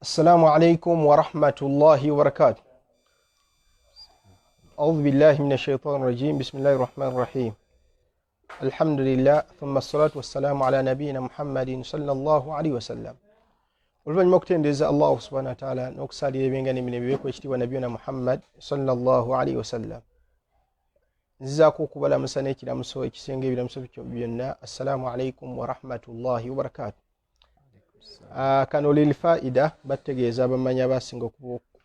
Assalamu alaikum warahmatullahi wabarakatuh. Audhu billahi min ashaitani rajim. Bismillahi rahmani rahim. Alhamdulillah thumma salatu wassalamu ala nabiyina Muhammadin sallallahu alaihi wasallam. Oluvannyuma okutendereza Allah subhanahu wa ta'ala n'okusaalira ebyengana emirembe bibeeko ekitiibwa nabiyina Muhammad sallallahu alaihi wasallam, nzizaako okubalamusa n'ekiramuso ekisinga ebiramuso byonna. Assalamu alaikum warahmatullahi wabarakatuh. Kano lilfaida bategeeza abamanyi abasinga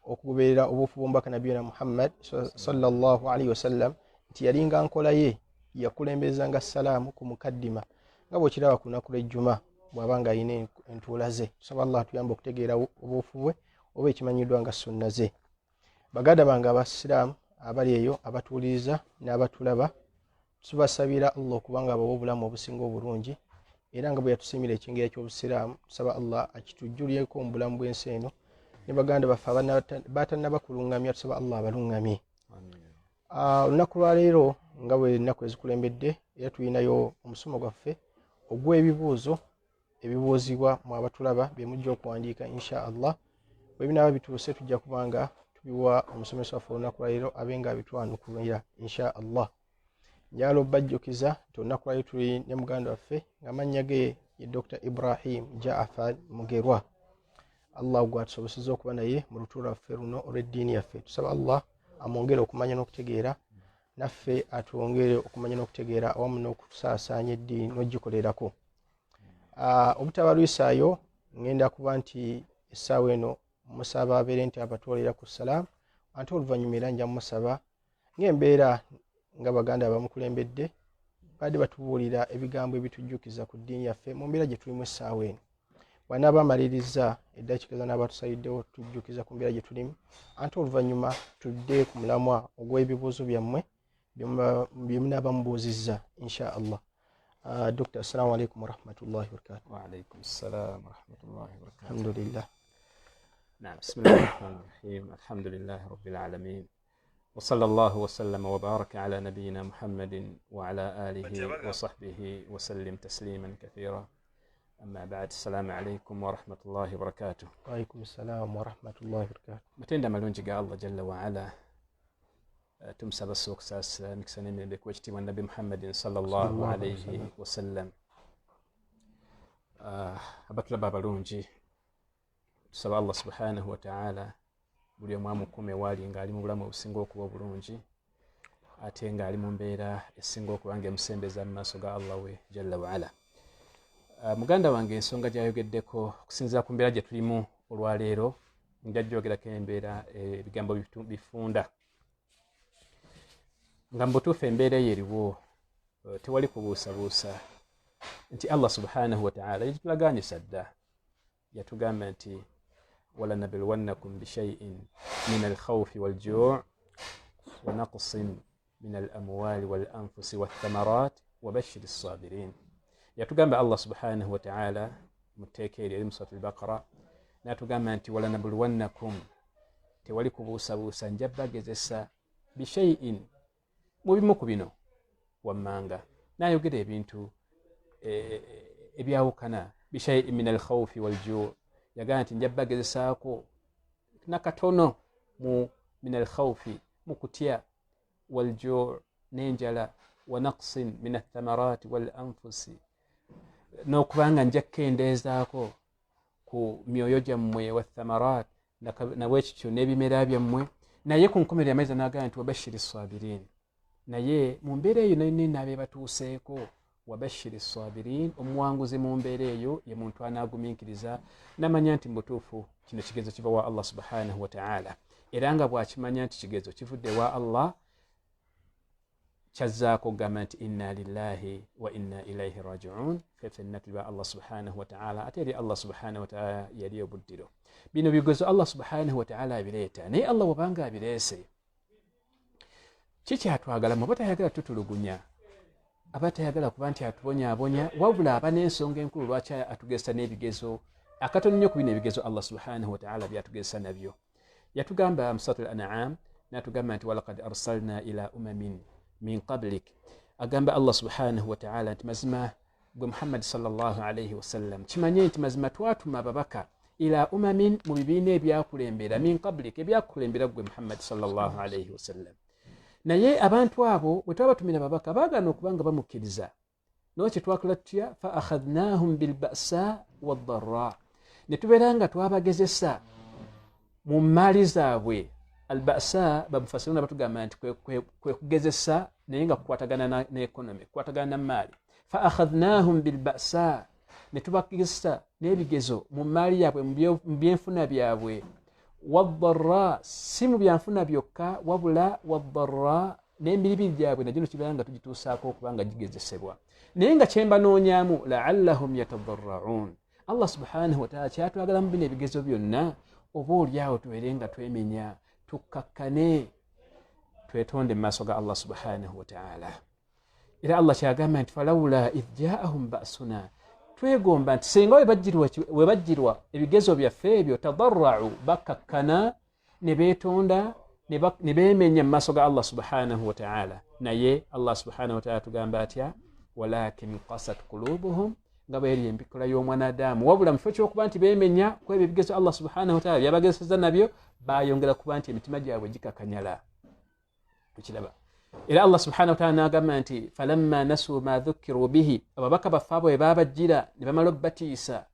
okugoberera obuufu bw'omubaka nabiyina Muhammad sallallahu alaihi wasallam nti yalinga nkola ye yakulembezanga salaamu ku mukaddima nga bw'okiraba ku lunaku lw'ejjuma bw'aba nga alina entuula ze. Tusaba Allah atuyambe okutegeera obuufu bwe oba ekimanyiddwa nga sunna ze. Baganda bange abasiraamu abali eyo abatuwuliriza n'abatulaba, tubasabira Allah okubanga abawa obulamu obusinga obulungi, era nga bwe yatusiimira ekyengera ky'obusiraamu tusaba Allah akitujjulyeko mu bulamu bw'ensi eno, ne baganda baffe batannaba kulungamya tusaba Allah abalungamye. Olunaku lwaleero nga bwe ennaku ezikulembedde era tulinayo omusomo gwaffe ogw'ebibuuzo ebibuuzibwa mu abatulaba bye mujja okuwandiika insha Allah. Bwe binaaba bituuse tujja kubanga tubiwa omusomesa waffe olunaku lwaleero abe nga abitwanukulira insha Allah. Njagala obbajjukiza nti olunaku lwaleero tuli ne muganda waffe ng'amannya ge ye Dr. Ibrahim Jaafar Mugerwa. Allah gwatusobosezza okuba naye mu lutuula lwaffe luno olw'eddiini yaffe. Tusaba Allah amwongere okumanya n'okutegeera, naffe atwongere okumanya n'okutegeera awamu n'okusaasaanya eddiini n'ogikolerako. Obutabalwisaayo ngenda kuba nti essaawa eno musaba abeere nti abatwalira ku salaamu, ate oluvannyuma era nja musaba ng'embeera nga baganda abamukulembedde badde batubuulira ebigambo ebitujjukiza ku ddiini yaffe mu mbeera gye tulimu essaawa eno. Bw'anaaba amaliriza eddakiika z'anaaba tusaliddewo tujjukiza ku mbeera gye tulimu, ate oluvannyuma tudde ku mulamwa ogw'ebibuuzo byammwe bye munaaba mubuuzizza insha Allah. Dokita, assalamu alaikum warahmatullahi wabarakatuh. Wa alaikum salam warahmatullahi wabarakatuh. Alhamdulillah. Naam, bismillahi rahmani rahim. Alhamdulillahi rabbil alamin. Wa sallallahu wa sallama wa baraka ala nabiyyina Muhammadin wa ala alihi wa sahbihi wa sallim tasliman kathira. Amma ba'd, assalamu alaikum wa rahmatullahi wa barakatuh. Wa alaikum salam wa rahmatullahi wa barakatuh. Matenda malungi ga Allah jalla wa ala. Tumusaba okusaasira emikisa n'emirembe ku ekitiibwa Nabbi Muhammadin sallallahu alayhi wasallam. Abatulaba abalungi, tusaba Allah subhanahu wa ta'ala buli omu amukuume waali ng'ali mu bulamu obusinga okuba obulungi, ate ng'ali mu mbeera esinga okuba ng'emusembeza mu maaso ga Allah we jalla wa ala. Muganda wange ensonga gy'ayogeddeko okusinziira ku mbeera gye tulimu olwaleero, nja gyogerako embeera ebigambo bifunda. Nga mu butuufu embeera eyo eriwo, tewali kubuusabuusa nti Allah subhanahu wa ta'ala yagitulagaanyisa dda. Yatugamba nti walanabluwannakum bishaiin min alkhawfi waljuu wa naqsin min alamwali walanfusi walthamarat wabashiri ssabirin. Yatugamba Allah subhanahu wa ta'ala mu tteeka eryo eri mu Surat al-Baqara, n'atugamba nti walanabluwannakum, tewali kubuusabuusa, nja bagezesa bishaiin, mu bimu ku bino wammanga. N'ayogera ebintu ebyawukana, bishaiin min alkhawfi waljuu, yagamba nti nja bagezesaako nakatono mu min alkhawfi, mu kutya, waljuu, n'enjala, wa naqsin min athamarat wal anfusi, n'okubanga nja kukendeezaako ku myoyo gyammwe, wathamarat, nabwekityo n'ebimera byammwe. Naye ku nkomerero yamaliza n'agamba nti wabashiri sabirin. Naye mu mbeera eyo nabe batuuseeko, wabashiri sabirin, omuwanguzi mu mbeera eyo ye muntu anaagumiikiriza n'amanya nti mu butuufu kino kigezo kiva wa Allah subhanahu wa ta'ala, era nga bw'akimanya nti kigezo kivudde wa Allah, kyazzaako okugamba nti inna lillahi wa inna ilaihi rajiun, ffe ffenna tuli ba Allah subhanahu wa ta'ala, ate eri Allah subhanahu wa ta'ala yali obuddiro. Bino bigezo Allah subhanahu wa ta'ala abireeta, naye Allah bw'abanga abireese kikyatwagalamu, aba tayagala tutulugunya, aba tayagala kuba nti atubonyaabonya, wabula aba n'ensonga enkulu lwaki atugezesa n'ebigezo akatono nnyo ku bino ebigezo Allah subhanahu wa ta'ala byatugezesa nabyo. Yatugamba mu Surat al-An'am, n'atugamba nti walaqad arsalna ila umamin min qablik. Agamba Allah subhanahu wa ta'ala nti mazima Gwe Muhammadi sallallahu alaihi wasallam, kimanye nti mazima twatuma ababaka ila umamin, mu bibiina ebyakulembera, min qablik, ebyakulembera gwe Muhammadi sallallahu alaihi wasallam. Naye abantu abo bwe twabatumira ababaka baagaana okuba nga bamukkiriza. Nokye twakola tutya? Fa akhadhnahum bilbasa waddara, ne tubeera nga twabagezesa mu maali zaabwe. Albasa bamufasiruna batugamba nti kwe kugezesa, naye nga kukwatagana ne economy, kukwatagana na maali. Fa akhadhnahum bilbasa, ne tubagezesa n'ebigezo mu maali yaabwe, mu byenfuna byabwe. Waddara, si mu byanfuna byokka, wabula waddara n'emibiri gyabwe nagyo nekibeera nga tugituusaako okuba nga gigezesebwa. Naye nga kyembanoonyaamu laallahum yatadarraun. Allah subhanahu wataala kyatwagalamu bino ebigezo byonna, oba oliawo tubeere nga twemenya, tukkakkane, twetonde mu maaso ga Allah subhanahu wataala. Era Allah kyagamba nti falawula idh jaahum basuna, twegomba nti singa we bajjirwa ebigezo byaffe ebyo, tadarrau, bakkakkana ne beetonda ne beemenya mu maaso ga Allah subhanahu wataala. Naye Allah subhanahu wataala tugamba atya? Walakin qasat qulubuhum, nga bweri embikola y'omwanadamu. Wabula mu kifo ky'okuba nti beemenya ku ebyo ebigezo Allah subhanahu wataala byabagezeseza nabyo, bayongera kuba nti emitima gyabwe gikakanyala. Tukiraba era Allah subhanahu wataala n'agamba nti falamma nasu ma dhukiru bihi, ababaka baffe abo bwe babajjira ne bamala obbatiisa,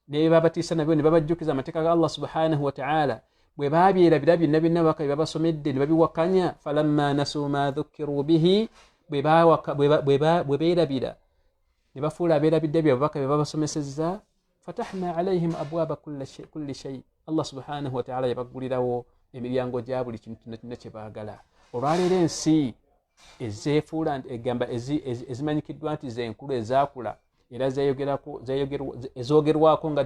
ne babatiisa nabyo ne babajjukiza amateeka ga Allah subhanahu wataala, bwe babyerabira byonna byonna ababaka bye babasomedde ne babiwakanya. Falamma nasu ma dhukiru bihi, bwe beerabira ne bafuula abeerabidde ebyo ababaka bye babasomesezza, fatahna alaihim abwaba kulli shay, Allah subhanahu wataala yabaggulirawo emiryango gya buli kintu kyonna kyonna kye baagala. Olwaleero ensi ezeefuula egamba ezimanyikiddwa nti zenkulu ezaakula era ezoogerwako nga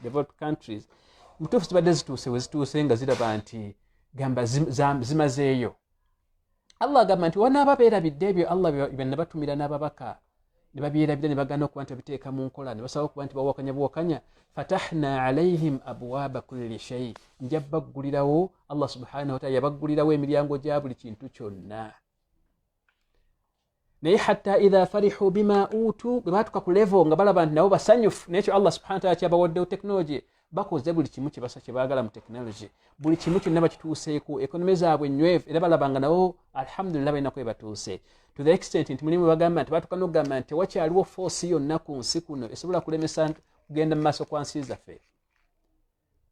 developed countries, mutuufu zibadde zituuse we zituuse nga ziraba nti gamba zimazeeyo. Allah agamba nti wanaaba beerabidde ebyo Allah byenabatumira n'ababaka ne babyerabira ne bagaana okuba nti babiteeka mu nkola, ne basaba okuba nti bawakanya buwakanya, fatahna alaihim abwaba kulli shay, nja baggulirawo. Allah subhanahu wataala yabaggulirawo emiryango gya buli kintu kyonna. Naye hatta idha farihu bima utu, bwe baatuka ku level nga balaba nti nabo basanyufu nekyo Allah subhanahu wataala kyabawaddewo, tekinologi bakoze buli kimu kyebasa kyebaagala mu tekinologi, buli kimu kyonna bakituuseeko, ekonomi zaabwe nywevu, era balaba nga nabo alhamdulillah balina kwe batuuse, to the extent nti mulimu bagamba nti batuuka n'okugamba nti tewakyaliwo force yonna ku nsi kuno esobola kulemesa kugenda mu maaso kwa nsi zaffe.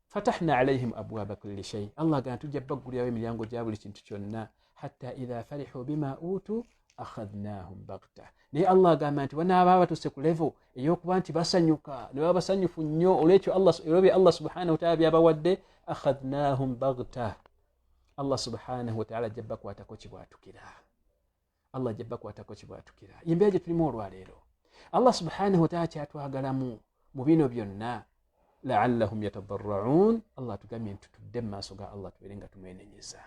Fatahna alaihim abwaba kulli shay, Allah agamba tujja baggulirawo emiryango gya buli kintu kyonna. Hatta idha farihu bima utu akhadhnahum baghta, naye Allah agamba nti banaaba batuuse ku level ey'okuba nti basanyuka ne baba basanyufu nnyo olwekyo olwebyo Allah subhanahu wataala byabawadde, akhadhnahum baghta, Allah subhanahu wataala ajja bakwatako kibwatukira. Allah ajja bakwatako kibwatukira. Embeera gye tulimu olwaleero, Allah subhanahu wataala kyatwagalamu mu bino byonna laallahum yatadarraun, Allah atugambye nti tutudde mu maaso ga Allah tubeere nga tumwenenyeza,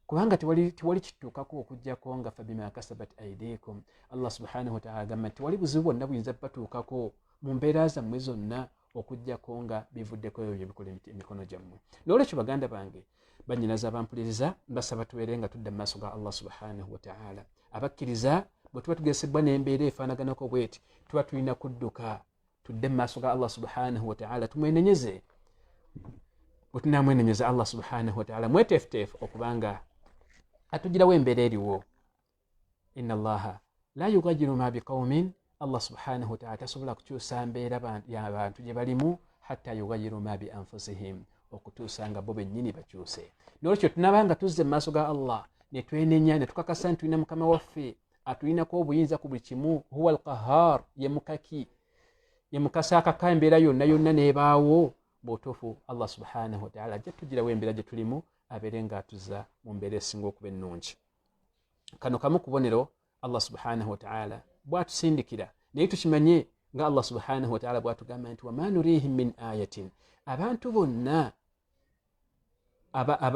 kubanga tewali kituukako okuggyako nga fabima kasabat aidikum. Allah subhanahu wataala agamba nti tewali buzibu bwonna buyinza batuukako mu mbeera zammwe zonna okuggyako nga bivuddeko ebyo byebikola emikono gyammwe. Nolwekyo baganda bange, bannyinaza abampuliriza, mbasaba tubeere nga tudda mu maaso ga Allah subhanahu wataala. Abakkiriza bwe tuba tugesebwa n'embeera efaanaganako bweti, tuba tulina kudduka tudde mu maaso ga Allah subhanahu wataala tumwenenyeze. Bwe tunamwenenyeza Allah subhanahu wataala mweteefuteefu okubanga atugirawo embeera eriwo. Inna allaha la yugayiru ma biqaumin, Allah subhanahu wataala tasobola kukyusa mbeera y'abantu gye balimu, hatta yugayiru ma bi anfusihim, okutuusa nga bo bennyini bakyuse. Nolwekyo tunaba nga tuzze mu maaso ga Allah ne twenenya ne tukakasa nti tulina mukama waffe atulinako obuyinza ku buli kimu, huwa alqahar, ye mukaki, ye mukasa akaka embeera yonna yonna n'ebaawo bw'otuufu. Allah subhanahu wataala ajja tugirawo embeera gye tulimu, abeere ng'atuzza mu mbeera esinga okuba ennungi. Kano kamu kubonero Allah subhanahu wataala bwatusindikira, naye tukimanye nga Allah subhanahu wataala bwatugamba nti wama nurihim min ayatin, abantu bonna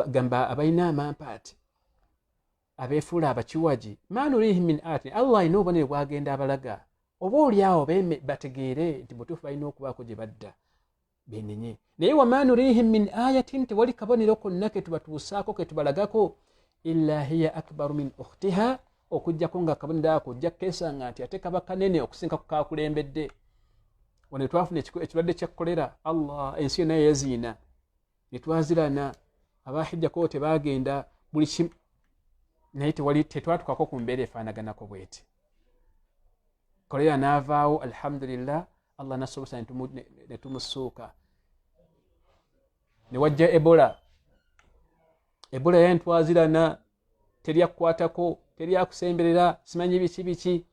gamba abalina amampaati abeefuula abakiwagi, ma nurihim min ayatin, Allah alina obubonero bwagenda abalaga, oba oliawo bategeere nti butuufu balina okubaako gye badda benenye. Naye wama nurihim min ayatin, tewali kabonero konna ketubatuusaako ketubalagako, illa hiya akbaru min ukhtiha, Okujjako nga akabonero ako ojja kukesanga nti ate kaba kanene okusinga ku kakulembedde. Wano twafuna ekirwadde kya kolera, Allah, ensi yonna yeziina ne twazirana, abahijjako tebagenda buli kimu, naye tewali tetwatukako ku mbeera efaanaganako bweti. Kolera n'avaawo, alhamdulillah, Allah nasobosa ne tumusuuka. Ne wajja Ebola, Ebola yaye ntwazirana, teryakukwatako, teryakusemberera, simanyi biki biki,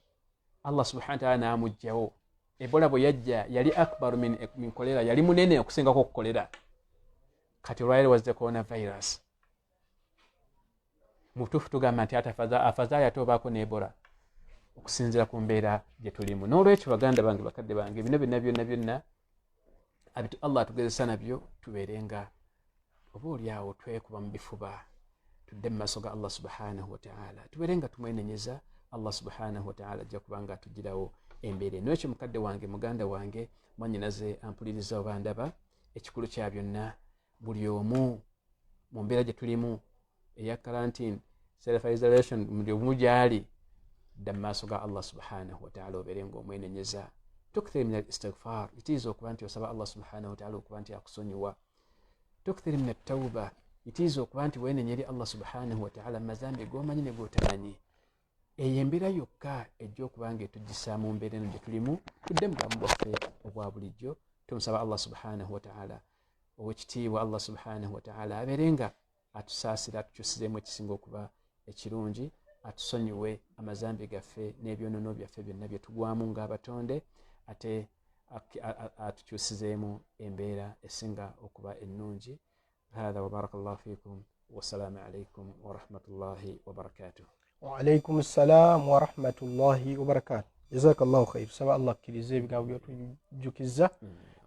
Allah subhanahu wa ta'ala n'amugjawo. Ebola bwe yajja yali akbaru min kolera, yali munene okusingako okukolera. Kati olwaleero wazze coronavirus. Mutuufu tugamba nti ate afazaali ate obaako ne Ebola okusinziira ku mbeera gye tulimu. N'olwekyo baganda bange, bakadde bange, bino byonna byonna byonna Allah atugezesa nabyo, tubeere nga oba oliawo twekuba mu bifuba, tudde mu maaso ga Allah subhanahu wa ta'ala, tubeere nga tumwenenyeza. Allah subhanahu wa ta'ala ajja kuba nga atugirawo embeera eno. Ekyo mukadde wange, muganda wange, mwannyinaze ampuliriza oba ndaba, ekikulu kya byonna, buli omu mu mbeera gye tulimu eya quarantine, self isolation, buli omu gyali, dda mu maaso ga Allah subhanahu wa ta'ala, obeere ng'omwenenyeza. Tukthir min al istighfar, itiiza okuba nti osaba Allah subhanahu wa ta'ala okuba nti akusonyiwa. Tukthir min at-tauba, itiiza okuba nti weenenya eri Allah subhanahu wa ta'ala mazambi g'omanyi ne g'otamanyi. Eyo embeera yokka ejja okuba nga etugisa mu mbeera eno gye tulimu, tudde mu bulamu bwaffe obwa bulijjo. Tumusaba Allah subhanahu wa ta'ala owekitiibwa, Allah subhanahu wa ta'ala abeere nga atusaasira, atukyusizeemu ekisinga okuba ekirungi, atusonyiwe amazambi gaffe n'ebyonono byaffe byonna bye tugwamu ng'abatonde, ate atukyusizeemu embeera esinga okuba ennungi. Hatha wa barakallahu fikum, wassalaamu alaikum warahmatullahi wabarakatuh. Waalaikum ssalam warahmatullahi wabarakatuh. Jazakallahu khair. Saba Allah akkirize ebigambo byotujjukiza,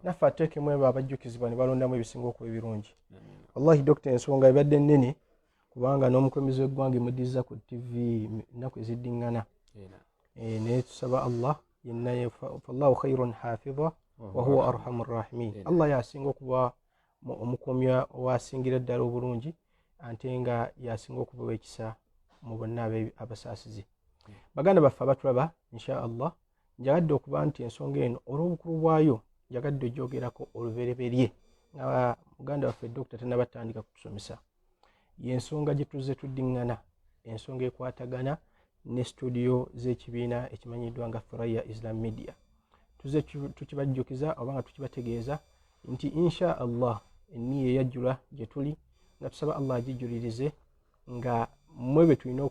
naffe ateekemu ebo abajjukizibwa ne balondamu ebisinga okuba ebirungi. Wallahi dokita, ensonga ebadde nnene, kubanga n'omukulembeze w'eggwanga emuddiza ku TV ennaku eziddiŋŋana. Naye tusaba Allah yenna, fallahu khairun hafidha wahuwa arhamu rrahimin. Allah yasinga okuba omukuumi owasingira ddala obulungi, ate nga yasinga okuba ow'ekisa mu bonna abasaasizi. Baganda baffe abatulaba, insha Allah njagadde okuba nti ensonga eno olw'obukulu bwayo njagadde ogyogerako olubereberye nga muganda waffe dokita tannabatandika kutusomesa. Yensonga gye tuzze tuddiŋŋana, ensonga ekwatagana ne studio z'ekibiina ekimanyiddwa nga Thuraya Islam Media. Tuzze tukibajjukiza oba nga tukibategeeza nti insha Allah enniya eyajjula gye tuli, nga tusaba Allah agijjulirize, nga mmwe be tulina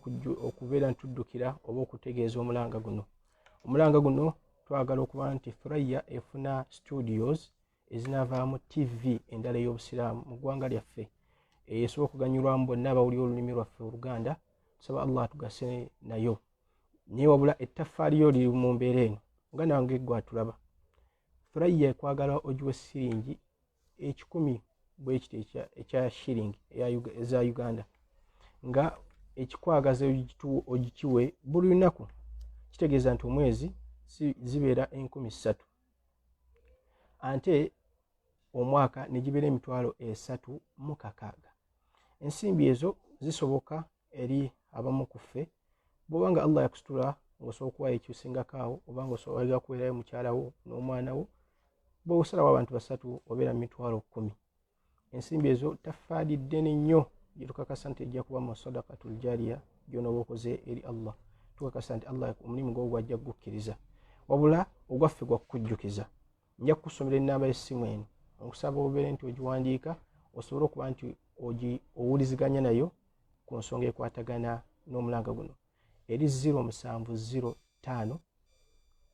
okubeera ntuddukira oba okutegeeza omulanga guno. Omulanga guno twagala okuba nti Thuraya efuna studios ezinavaamu TV endala ey'obusiraamu mu ggwanga lyaffe, esobola okuganyulwamu bonna abawulira olulimi lwaffe Oluganda. Tusaba Allah atugase nayo. Naye wabula ettaffaali yo liri mu mbeera eno. Muganda wange gwe atulaba, Thuraya ekwagala ogiwe siringi 100 bwekiti ekya shiringi eza Uganda, nga ekikwagaza ogikiwe buli lunaku, kitegeeza nti omwezi zibeera 3,000, ate omwaka ne gibeera 360,000. Ensimbi ezo zisoboka eri abamu ku ffe. Bw'oba nga Allah yakusitula ng'osobola okuwaayo ekisingako awo, oba ng'osobola kuweerayo mukyala wo n'omwana wo, bw'osalawo abantu basatu obeera mu 10,000. Ensimbi ezo taffaali ddene nnyo gye tukakasa nti ejja kuba mu sadakatul jariya gy'onooba okoze eri Allah. Tukakasa nti Allah omulimu gwo gwajja kugukkiriza, wabula ogwaffe gwa kukujjukiza. Nja kukusomera ennamba y'essimu eno, nkusaba obeere nti ogiwandiika osobole okuba nti owuliziganya nayo ku nsonga ekwatagana n'omulanga guno. Eri 0705 1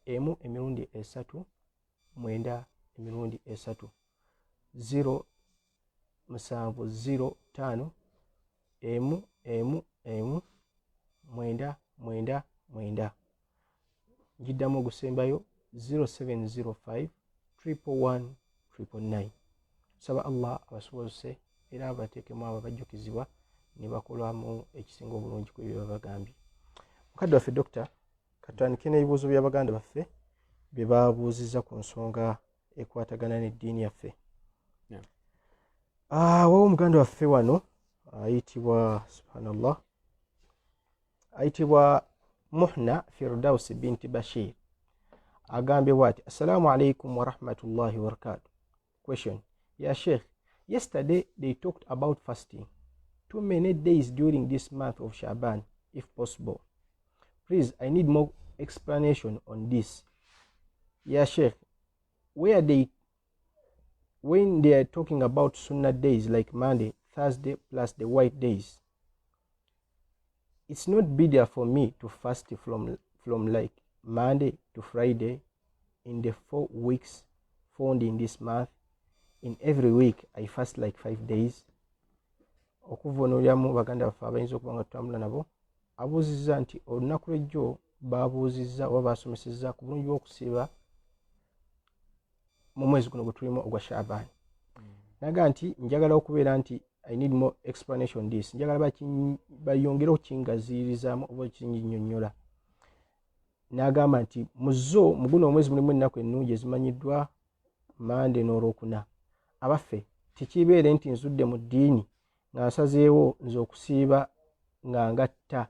3 9 3, 0705 1 1 1 9 9 9. Ngiddamu ogusembayo, 0705 111 999. Saba Allah abasobozese era abateekemu abo abajjukizibwa ne bakolamu ekisinga obulungi ku ebyo babagambye. Mukadde waffe dokita, katutandike n'ebibuuzo by'abaganda baffe bye babuuzizza ku nsonga ekwatagana n'eddiini yaffe. Wawo omuganda waffe wano ayitibwa, subhanallah, ayitibwa Muhna Firdausi binti Bashir agambye bwati: assalamu alaikum warahmatullahi wabarakatuh. Question: ya Sheikh, yesterday they talked about fasting too many days during this month of Shaban. If possible, please, I need more explanation on this. Ya Sheikh, where they when they are talking about sunnah days like Monday, Thursday plus the white days, it's not bidah for me to fast from like Monday to Friday in the 4 weeks found in this month. In every week I fast like 5 days. Okuvunulyamu baganda baffe abayinza okuba nga tutambula nabo, abuuzizza nti olunaku lwejjo babuuzizza oba basomesezza ku bulungi bw'okusiiba mu mwezi guno gwe tulimu ogwa Shaban. Naga nti njagala okubeera nti I need more explanation this, njagala bayongere okukingaziirizaamu oba okinnyonnyola. N'agamba nti mu zo mu guno omwezi mulimu ennaku ennungi ezimanyiddwa Mande n'Olwokuna. Abaffe, tekibeere nti nzudde mu ddiini nga nsazeewo nze okusiiba nga ngatta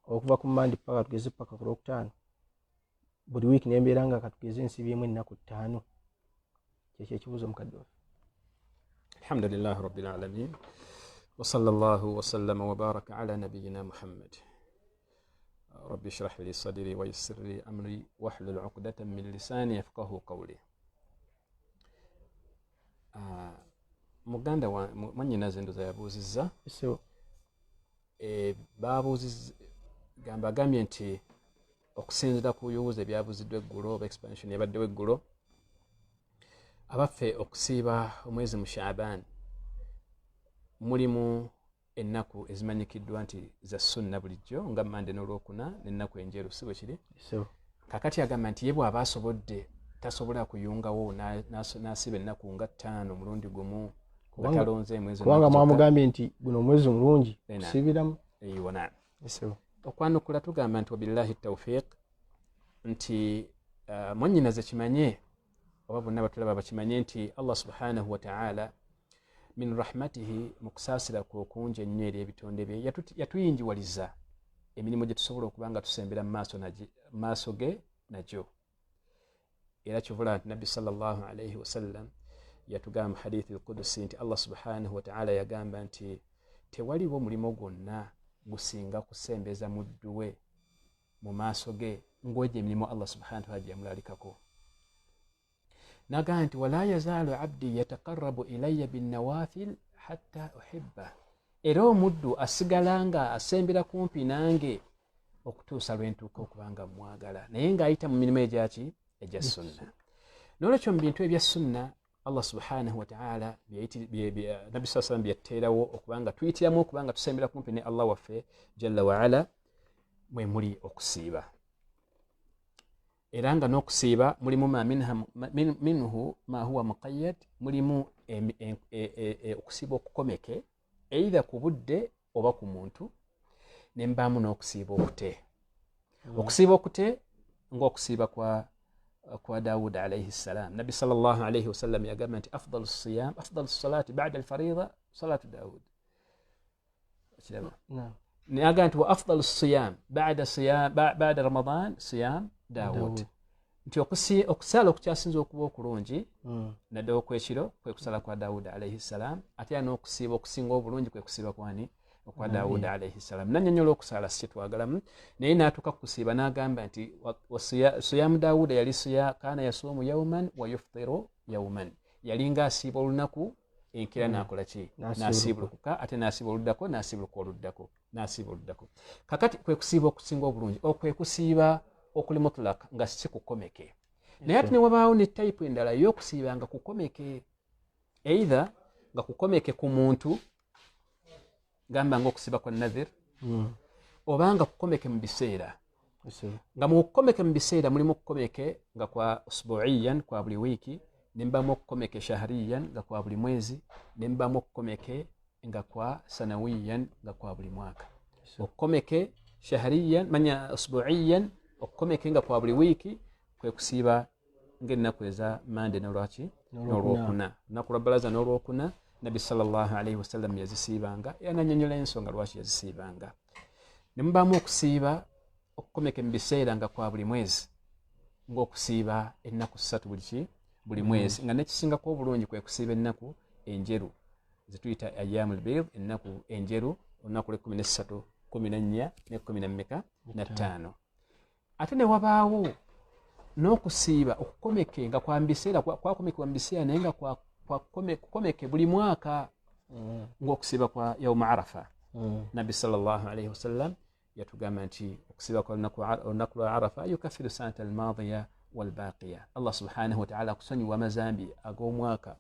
okuva ku Mande paka tugeze paka ku Lwokutaano, buli wiiki nembeera nga katugeze nsibyemu ennaku 5. Kyekyo ekibuuzo mukadde waffe. Alhamdulillahi rabbil alamin wa sallallahu wa sallama wa baraka ala nabiyyina Muhammad. Rabbi shrah li sadri wa yassir li amri wahlul uqdatan min lisani yafqahu qawli. Muganda wa mwannyinaze ndoza yabuuzizza, babuuzizza gamba agambye nti okusinziira ku bibuuzo ebyabuuziddwa eggulo oba expansion ebaddewo eggulo, abaffe okusiiba omwezi mu Shaaban mulimu ennaku ezimanyikiddwa nti za sunna bulijjo nga Mande n'Olwokuna n'ennaku enjeru, si bwe kiri? Kakati agamba nti ye bw'aba asobodde tasobola kuyungawo n'asiiba ennaku nga 5 omulundi gumu nga talonze mwezi, kubanga mwamugambye nti guno omwezi mulungi kusiibiramu. Okwanukula tugamba nti wabillahi tawfiq nti mwannyinaze kimanye oba bonna batulaba bakimanye nti Allah subhanahu wa ta'ala min rahmatihi, mu kusaasira kwe okungi ennyo eri ebitonde bye, yatuyinjiwaliza emirimu gye tusobola okuba nga tusembera mu maaso ge nagyo. Era kivula nti Nabbi sallallahu alayhi wasallam yatugamba mu hadithi al-Qudusi nti Allah subhanahu wa ta'ala yagamba nti tewaliwo mulimo gwonna gusinga kusembeza muddu we mu maaso ge ng'ogyo emirimu Allah subhanahu wa ta'ala gye yamulalikako. Nagamba nti wala yazaalu abdi yataqarrabu ilayya binnawafil hatta uhibba, era omuddu asigala nga asembera kumpi nange okutuusa lwe ntuuka okuba nga mwagala, naye ng'ayita mu mirimu egyaki egya sunna. N'olwekyo mu bintu ebya sunna Allah subhanahu wa ta'ala Nabbi sallallahu alayhi byateerawo okuba nga tuyitiramu okuba nga tusembera kumpi ne Allah waffe jalla waala, mwe muli okusiiba. Era nga n'okusiiba mulimu ma minhu ma huwa muqayyad, mulimu okusiiba okukomeke either ku budde oba ku muntu, ne mbaamu n'okusiiba okute. Okusiiba okute ng'okusiiba kwa Dawud alayhi salam. Nabbi sallallahu alayhi wasallam yagamba nti afdalu siyam, afdalu salati ba'da alfarida salatu Dawud. Nagamba nti wa afdalu siyam ba'da Ramadan siyam Dawud. Nti okusala okukyasinza okuba okulungi naddala okwekiro kwe kusala kwa Dawud alayhi salam, ate era n'okusiiba okusinga obulungi kwe kusiiba kwani okwa Dawud alayhi salam. Nannyonnyola okusala si kyetwagalamu, naye n'atuuka ku kusiiba n'agamba nti siyamu Dawuda yali kaana yasuumu yawman wa yuftiru yawman, yalinga asiiba olunaku enkeera n'akola ki? N'asiibulukuka, ate n'asiiba oluddako, n'asiibuluka oluddako, n'asiiba oluddako. Kakati kwe kusiiba okusinga obulungi okwe kusiiba okuli mutlaq nga si kukomeke. Naye ate ne wabaawo ne tayipu endala ey'okusiiba nga kukomeke, either nga kukomeke ku muntu gamba ng'okusiiba kwa nadhir, oba nga kukomeke mu biseera. Nga mu kukomeke mu biseera mulimu okukomeke nga kwa usbuiyan kwa buli wiiki, ne mbaamu okukomeke shahriyan nga kwa buli mwezi, ne mbaamu okukomeke nga kwa sanawiyan nga kwa buli mwaka. Okukomeke shahriyan manya usbuiyan, okukomeke nga kwa buli wiiki kwe kusiiba ng'ennaku eza Mande n'olwaki n'Olwokuna, lunaku lwa Bbalaza n'Olwokuna. Nabbi sallallahu alayhi wasallam yazisiibanga era nannyonnyola ensonga lwaki yazisiibanga. Ne mubaamu okusiiba okukomeka mu biseera nga kwa buli mwezi, ng'okusiiba ennaku 3 buli mwezi, nga nekisingako obulungi kwe kusiiba ennaku enjeru zetuyita ayyamul bid, ennaku enjeru, olunaku lw'ekkumi n'essatu, kumi na nnya ne kkumi na mmeka na ttaano. Ate ne wabaawo n'okusiiba okukomeke nga kwa mbiseera, kwakomekebwa mu biseera naye nga kukomeke buli mwaka, ng'okusiiba kwa yauma Arafa. Nabbi sallallahu alaihi wasallam yatugamba nti okusiiba kwa olunaku lwa Arafa yukaffiru sanata almadiya walbaqiya, Allah subhanahu wataala akusonyiwa amazambi ag'omwaka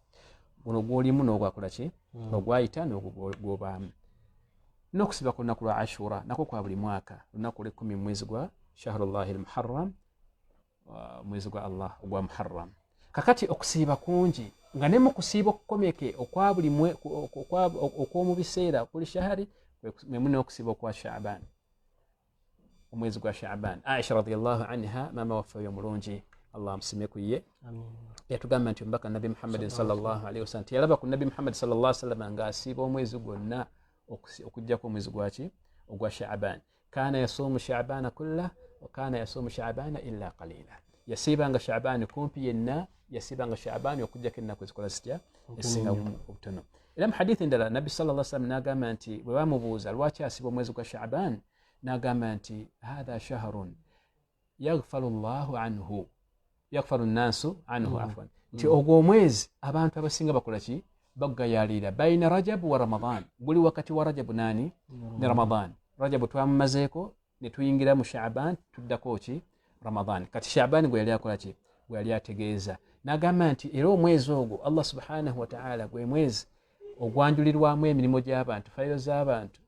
guno gw'olimu n'ogwakola ki, ogwayita n'ogwo gw'obaamu. N'okusiiba ku lunaku lwa Ashura nakwo kwa buli mwaka, olunaku lw'ekkumi mu mwezi gwa shahrullahi almuharram, mwezi gwa Allah ogwa Muharram. Kakati okusiiba kungi, nga ne mu kusiiba okukomeke okwa buli okw'omu biseera kuli shahari, mwemu n'okusiiba okwa Shaaban, omwezi gwa Shaaban. Aisha radiyallahu anha, maama waffe oyo omulungi, Allah amusime ku ye, yatugamba nti omubaka Nabbi Muhammadin sallallahu alaihi wasallam teyalaba ku Nabbi Muhammad sallallahu alaihi wasallam ng'asiiba omwezi gwonna okuggyako omwezi gwaki ogwa Shaaban. Kana yasuumu Shaabana kulla wa kana yasuumu Shaabana illa qalila, yasiibanga Shaaban kumpi yenna, yasiibanga Shaaban okuggyako ennaku ezikola zitya ezisinga obutono. Era mu hadithi endala Nabbi sallallahu alaihi wasallam n'agamba nti bwe bamubuuza lwaki asiiba omwezi gwa Shaaban, n'agamba nti hatha shahrun yaghfalu llahu anhu, yaghfalu nnaasu anhu, afwan, nti ogwo omwezi abantu abasinga bakola ki, bagayalira baina Rajabu wa Ramadan, guli wakati wa Rajabu nani ne Ramadan. Rajabu twamumazeeko ne tuyingira mu Shaaban, tuddako ki Ramadan. Kati Shaaban gwe yali akola ki, gwe yali ategeeza, n'agamba nti era omwezi ogwo Allah subhanahu wataala gwe mwezi ogwanjulirwamu emirimu gy'abantu, fayiro z'abantu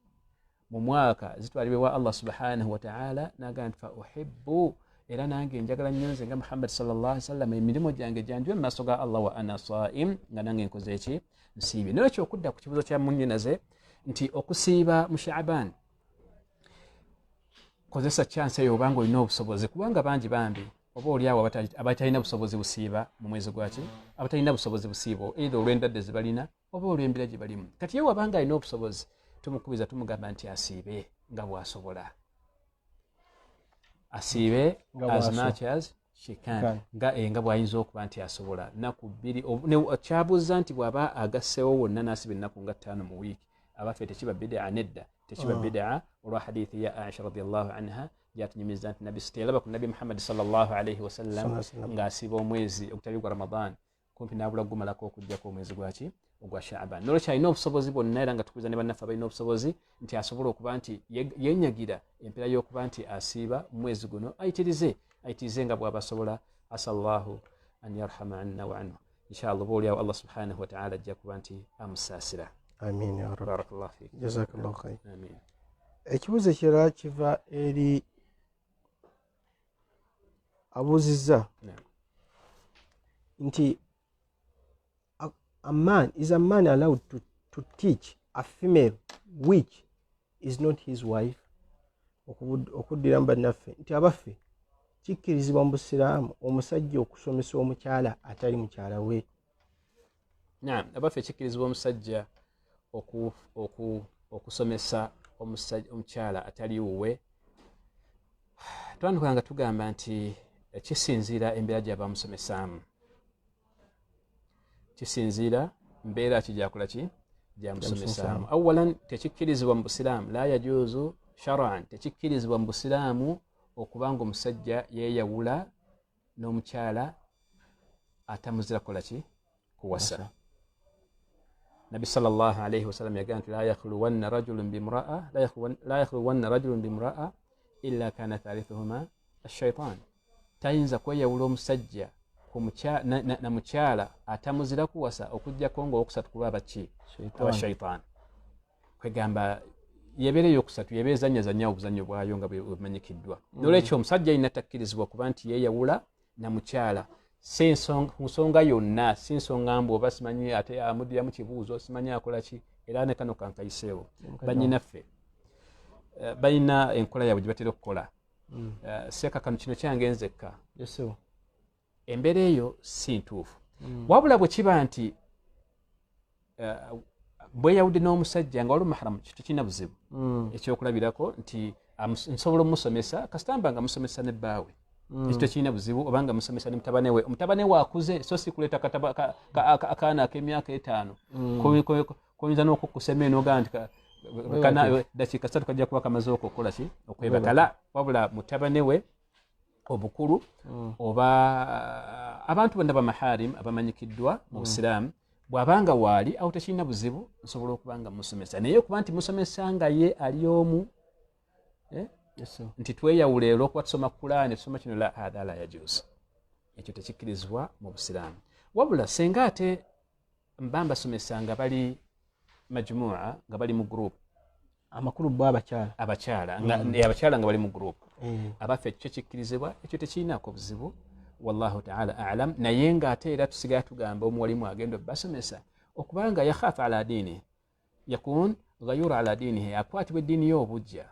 mu mwaka zitwalibwa ewa Allah subhanahu wataala. N'agamba nti fa uhibbu, era nange njagala nnyo nze nga Muhammad sallallahu alaihi wasallam emirimu gyange gyanjwe mu maaso ga Allah wa ana saim, nga nange nkoze ki, nsiibye. Nolwekyo okudda ku kibuuzo kya munnyinaze nti okusiiba mu Shaaban, kozesa chance eyo obanga olina obusobozi, kubanga bangi bambi oba oli awo abatalina busobozi busiiba mu mwezi gwaki, abatalina busobozi busiiba either olw'endwadde ze balina oba olw'embeera gye balimu. Kati ye wabanga alina obusobozi, tumukubiza tumugamba nti asiibe nga bw'asobola, asiibe as much as she can, nga bw'ayinza okuba nti asobola nnaku bbiri. Kyabuuza nti bw'aba agasseewo wonna n'asiba ennaku nga 5 mu wiiki, abaffe tekiba bidaa? Nedda, tekiba bidaa, olwa hadithi ya Aisha radiyallahu anha gyatunyumiza nti Nabbi teyalaba ku Nabbi Muhammad sallallahu alaihi wasallam ng'asiiba omwezi ogutali gwa Ramadan kumpi n'abula gumalako okuggyako omwezi gwaki ogwa Shaaban. Nolwekyo alina obusobozi bwonna, era nga tukubiza ne bannaffe abalina obusobozi nti asobola okuba nti yenyagira empeera y'okuba nti asiiba mwezi guno, ayitirize nga bw'aba asobola. Asallahu an yarhama anna wa anhu, inshallah oba oliawo Allah subhanahu wataala ajja kuba nti amusaasira. Amin ya Rabbi. Barakallahu fik. Jazakallahu khair. Amin. Ekibuuzo ekirala kiva eri abuuzizza nti a man is a man allowed to teach a female which is not his wife? Okuddiramu bannaffe nti abaffe kikkirizibwa mu busiraamu omusajja okusomesa omukyala atali mukyala we? Naam, abaffe kikkirizibwa omusajja okusomesa omukyala atali wuwe. Twandikula nga tugamba nti kisinziira embeera gy'aba amusomesaamu, kisinziira mbeera ki gyakola ki gyamusomesaamu. Awalan tekikkirizibwa mu busiraamu, la yajuuzu shar'an, tekikkirizibwa mu busiraamu okuba nga omusajja yeeyawula n'omukyala atamuzira kukola ki, kuwasa. Nabbi sallallahu alaihi wasallam yagamba nti la yakhluwanna rajulun bimra'a, la yakhluwanna rajulun bimra'a illa kana thalithuhuma ash-shaytan. Tayinza kweyawula omusajja na mukyala atamuzira kuwasa okuggyako ng'owokusatu kuba abaki aba shaitan. Kwegamba yebeera eyokusatu yebeezanyazanya obuzannyo bwayo nga bwebumanyikiddwa. Nolwekyo omusajja alina takkirizibwa kuba nti yeeyawula na mukyala si nsonga yonna, si nsonga mbu oba simanyi ate amuddiramu kibuuzo simanyi akola ki. Era ne kano kankayiseewo, bannyinaffe balina enkola yaabwe gye batera okukola. Seeka kano kino kyange nzekka. Embeera eyo si ntuufu. Wabula bwe kiba nti bweyawudde n'omusajja nga waliwo maharamu, tekirina buzibu. Ekyokulabirako nti Nsobola omusomesa kasitamba nga musomesa ne bbaawe, ekyo tekirina buzibu, obanga musomesa ne mutabane we, omutabane we akuze, so si kuleeta akaana ak'emyaka 5 koyinza n'okukusema enoga nti dakiika 3 kajja kuba kamaze okukola ki, okwebakala. Wabula mutabane we obukulu oba abantu bonna bamaharim abamanyikiddwa mu busiraamu, bw'abanga waali awo tekirina buzibu, nsobola okuba nga musomesa. Naye okuba nti musomesa nga ye ali omu, nti tweyawula olw'okuba tusoma Kulaani, tusoma kino, la hatha la yajuzu, ekyo tekikkirizibwa mu busiraamu. Wabula senga ate mba mbasomesa nga bali majmua, nga bali mu group, amakulu bo abakyala, abakyala nga bali mu group, abaffe ekyo kikkirizibwa, ekyo tekirinaako buzibu, wallahu taala alam. Naye ng'ate era tusigala tugamba omuwalimu agenda obbasomesa okubanga yakhafu ala diini, yakun ghayura ala diinihi, akwatibwa eddiini y'obujja,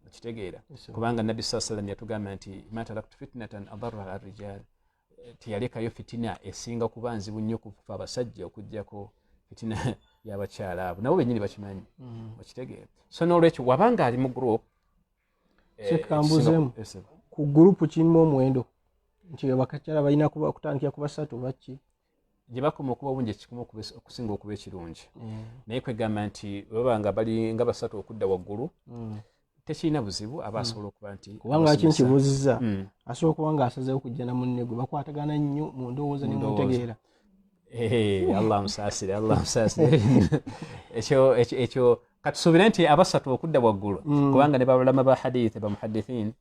okitegeera. Kubanga Nabbi saa sallam yatugamba nti ma taraktu fitnatan adarra ala rijal, teyalekayo fitina esinga kuba nzibu nnyo kufa abasajja okuggyako fitina y'abakyala abo, nabo bennyini bakimanyi, okitegeera. So n'olwekyo wabanga ali mu group, Kambuzeemu ku gurupu kirimu omuwendo nti abakakyala balina kutandikira ku 3 baki gye bakoma okuba obungi, ekikoma okusinga okuba ekirungi. Naye kwegamba nti baba nga bali nga 3 okudda waggulu, tekirina buzibu, aba asobola okuba nti kubanga kinkibuuzizza, asobola okuba nga asazeewo kujja na munne gwe bakwatagana nnyo mu ndowooza ne mu ntegeera. Allah musaasire, Allah musaasire. Ekyo katusuubire nti 3 okudda waggulu, kubanga ne baulama ba hadith, bamuhadithin,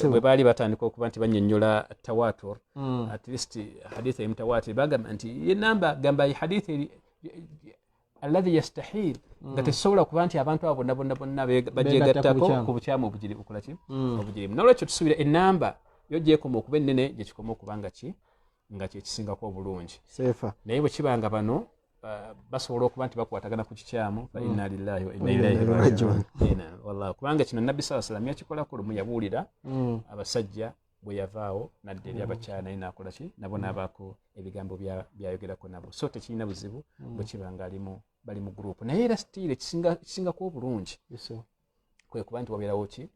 bwe baali batandika okuba nti bannyonnyola tawatur, at least hadith emutawatir, bagamba nti ye namba, gamba ye hadith alladhi yastahil, nga tesobola kuba nti abantu abo bonna bonna bonna bagyegattako ku bukyamu obugiri bukola ki, obugirimu. N'olwekyo tusuubira enamba yo gyekoma okuba ennene, gye kikoma okuba nga ki, nga kyekisingako obulungi. Naye bwe kiba nga bano basobola okuba nti bakwatagana ku kikyamu, fa inna lillahi wa inna ilaihi rajiun. Wallahi, kubanga kino Nabbi sallallahu alaihi wasallam yakikolako lumu, yabuulira abasajja bwe yavaawo nadda eri abakyala, naye n'akola ki, nabo n'abaako ebigambo byayogerako nabo. So tekirina buzibu bwe kiba nga bali mu group. Naye era still ekisingako obulungi kwe kuba nti wabeerawo ki,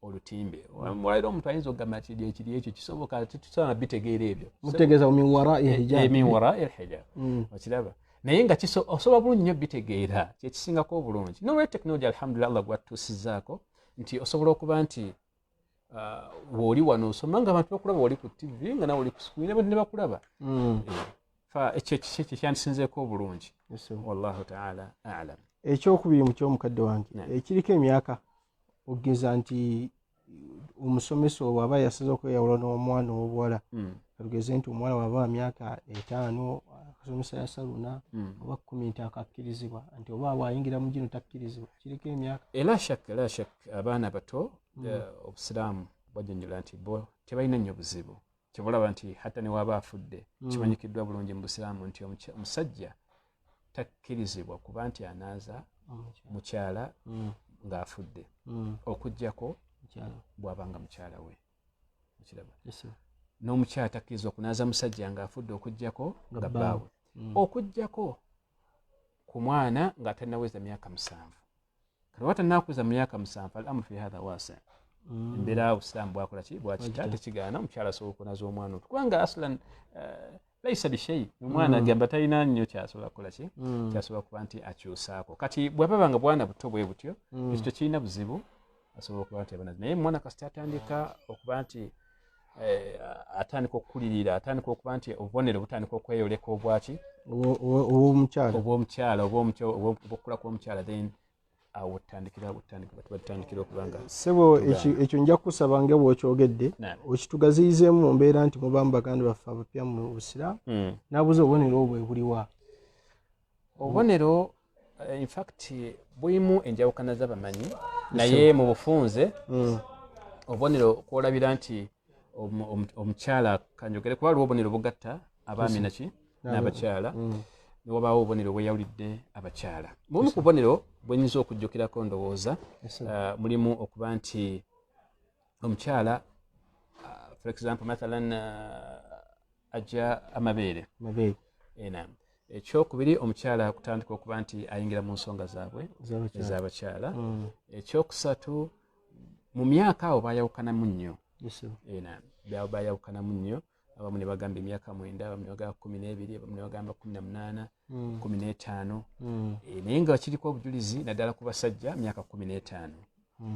olutimbe. Olwaleero omuntu ayinza okugamba nti ekiri ekyo kisoboka, tusobola bitegeera ebyo, mutegeeza min warai hijab, min warai hijab, okiraba. Naye nga osobola bulungi nnyo bitegeera, kyekisingako obulungi. N'olwa tekinologi alhamdulillah Allah gwatutuusizzaako nti osobola okuba nti w'oli wano osoma nga abantu bakulaba, wali ku TV nga nawe oli ku screen abantu ne bakulaba. Fa ekyo kyandisinzeeko obulungi, wallahu taala alam. Ekyokubiri mu ky'omukadde wange ekiriko emyaka, okugeza nti omusomesa owo aba yasaze okweyawula n'omwana ow'obuwala, tugeze nti omuwala waba myaka 5 akasomesa yasaluna oba 10 nti akakkirizibwa, nti oba bw'ayingira mu gino takkirizibwa, kiriko emyaka. Era shak abaana bato obusiraamu bwajjanjula nti bo tebalina nnyo buzibu. Kyebulaba nti hatta ne waba afudde, kimanyikiddwa bulungi mu busiraamu nti omusajja takkirizibwa kuba nti anaaza mukyala ng'afudde, okuggyako bw'abanga mukyala we. Okiraba? N'omukyala takkirizibwa kunaaza musajja ng'afudde okuggyako nga bbaawe, okuggyako ku mwana nga tannaweza myaka 7. Kati oba tannakuza myaka 7, al-amru fi hadha wasi. Embeera obusiraamu bwakola ki, bwakita, tekigaana omukyala asobola okunaza omwana oto, kubanga aslan laisa bishei, omwana agamba talina nnyo kyasobola kukola ki, kyasobola kuba nti akyusaako. Kati bw'ababa nga bwana buto bwe butyo, ekyo tekirina buzibu, asobola okuba nti abanaza. Naye omwana kasita atandika okuba nti atandika okukulirira, atandika okuba nti obubonero butandika okweyoleka obwaki, obw'omukyala, obw'okukula kw'omukyala, then awo batandikira okubanga sebo. Ekyo nja kusaba nga bw'okyogedde okitugaziyizeemu mu mbeera nti muba mu baganda baffe abapya mu busiraamu, n'abuuza obubonero obwo buliwa. Obubonero in fact bulimu enjawukana z'abamanyi, naye mu bufunze obubonero kwolabira nti omukyala, kanjogere kuba waliwo obubonero bugatta abaami naki n'abakyala, ne wabaawo obubonero bweyawulidde abakyala. Bumu ku bubonero bwenyinza okujjukirako ndowooza, mulimu okuba nti omukyala, for example mathalan ajja amabeere. Ekyokubiri, omukyala kutandika okuba nti ayingira mu nsonga zaabwe ez'abakyala. Ekyokusatu, Mu myaka awo bayawukanamu nnyo, bayawukanamu nnyo. Abamu ne bagamba emyaka 9, abamu ne bagamba 12, abamu ne bagamba 18, 15. Naye nga kiriko obujulizi naddala ku basajja myaka 15.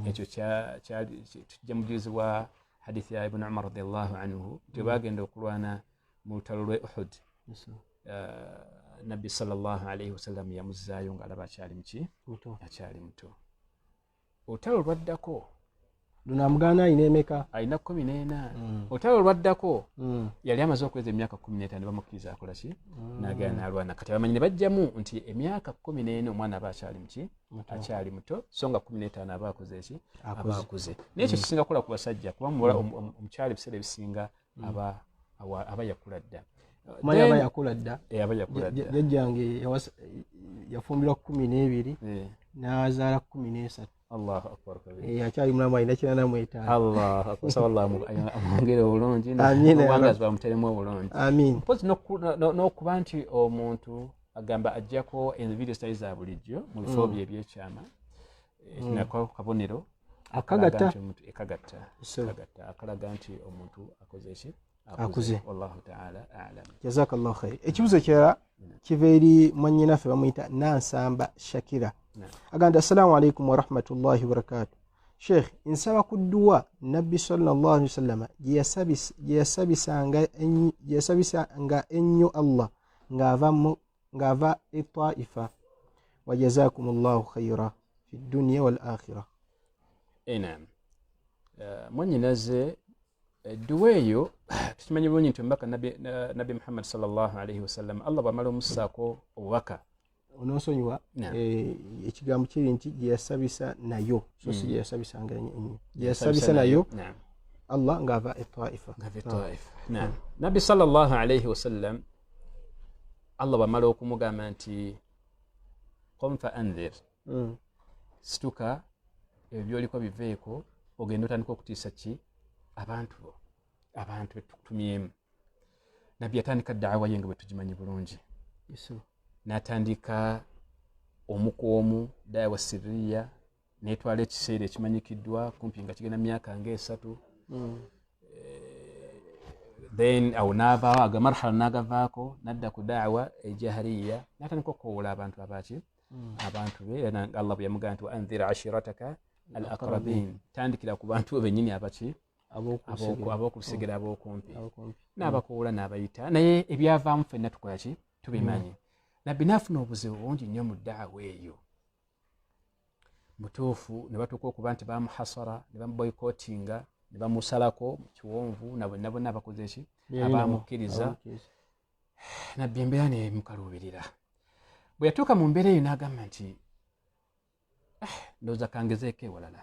Ekyo tujja mu bujulizi bwa hadithi ya Ibn Umar radiyallahu anhu nti bagenda okulwana mu lutalo lw'e Uhud, Nabbi sallallahu alaihi wasallam yamuzzaayo ng'alaba akyali muki, akyali muto. Olutalo lwaddako luno amugana alina emeka? Alina 14. Olutalo lwaddako yali amaze okuweza emyaka 15, bamukkiriza akola ki, n'agenda n'alwana. Kati abamanyi ne bajjamu nti emyaka 14 omwana aba akyali muki, akyali muto, so nga 15 aba akoze ki, aba akuze. Naye ekyo kisinga kukola ku basajja, kuba omukyala ebiseera ebisinga aba yakula dda. Manya aba yakula dda. Jjajjange yafumbirwa 12 n'azaala 13. Allahu akbar kabir. Akyali mulamu alina 95. Allahu akbar. Saba Allah amwongere obulungi n'obuwangazi bamuteremu obulungi. Amiin. Mpozi n'okuba nti omuntu agamba ajjako enviiri zitali za bulijjo mu bifo bye ebyekyama, nako kabonero akagatta akalaga nti omuntu akoze ki, akuze. Wallahu ta'ala a'lam. Jazakallahu khair. Ekibuzo ekirala kiva eri mwannyinaffe bamuyita Nansamba Shakira. Agamba assalamu alaikum warahmatullahi wabarakatuh. Sheikh, nsaba ku dduwa Nabbi sallallahu alaihi wasallam gye yasabisanga ennyo Allah ng'ava e Taifa. Wa jazakumullahu khaira fi dunya wal akhirah. Naam. Mwannyinaze, edduwa eyo tukimanyi bulungi nti omubaka Nabbi Muhammad sallallahu alaihi wasallam Allah bw'amala omussaako obubaka onoosonyiwa ekigambo kiri nti gye yasabisa nayo, so si gye yasabisanga ennyo, gye yasabisa nayo Allah ng'ava e Taifa. Naam. Nabbi sallallahu alaihi wasallam Allah bw'amala okumugamba nti qum fa andhir, situka ebyo by'oliko biveeko ogenda otandika okutiisa ki abantu bo, abantu betukutumyemu. Nabbi yatandika daawa ye nga bwe tugimanyi bulungi, n'atandika omu ku omu daawa sirriya, n'etwala ekiseera ekimanyikiddwa kumpi nga kigenda myaka nga 3. Then awo n'avaawo aga marhala n'agavaako n'adda ku daawa ejahariya, n'atandika okukowoola abantu abaki, abantu be. Era Allah bwe yamugamba nti wa andhir ashirataka al aqrabin, tandikira ku bantu bo bennyini abaki, ab'okusigera ab'okumpi, n'abakowoola n'abayita. Naye ebyavaamu ffenna tukola ki, tubimanyi. Nabbi n'afuna obuzibu bungi nnyo mu daawa eyo mutuufu, ne batuuka okuba nti bamuhasara, ne bamuboycottinga, ne bamusalako mu kiwonvu, na bonna bonna abakoze ki, abamukkiriza. Nabbi embeera nemukaluubirira. Bwe yatuuka mu mbeera eyo n'agamba nti ndowooza kangezeeko ewalala.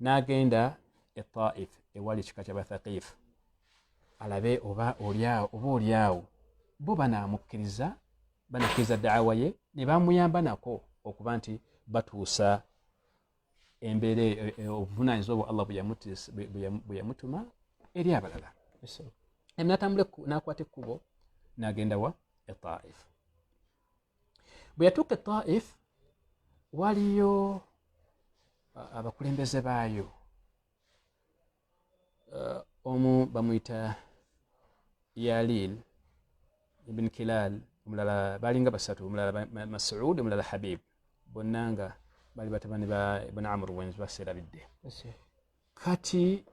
N'agenda e Taif ewali ekika ky'Abathaqiif, alabe oba oliawo bo banaamukkiriza, banakkiriza daawa ye, ne bamuyamba nako okuba nti batuusa embeera obuvunaanyizibwa bwa Allah bwe yamutuma eri abalala. N'atambula n'akwata ekkubo n'agenda wa e Taif. Bwe yatuuka e Taif waliyo abakulembeze baayo, omu bamuyita Yalil ibn Kilal, omulala balinga basatu, omulala Mas'ud, omulala Habib, bonna nga bali batabani ba Ibn Amr wenzi baseerabidde. Kati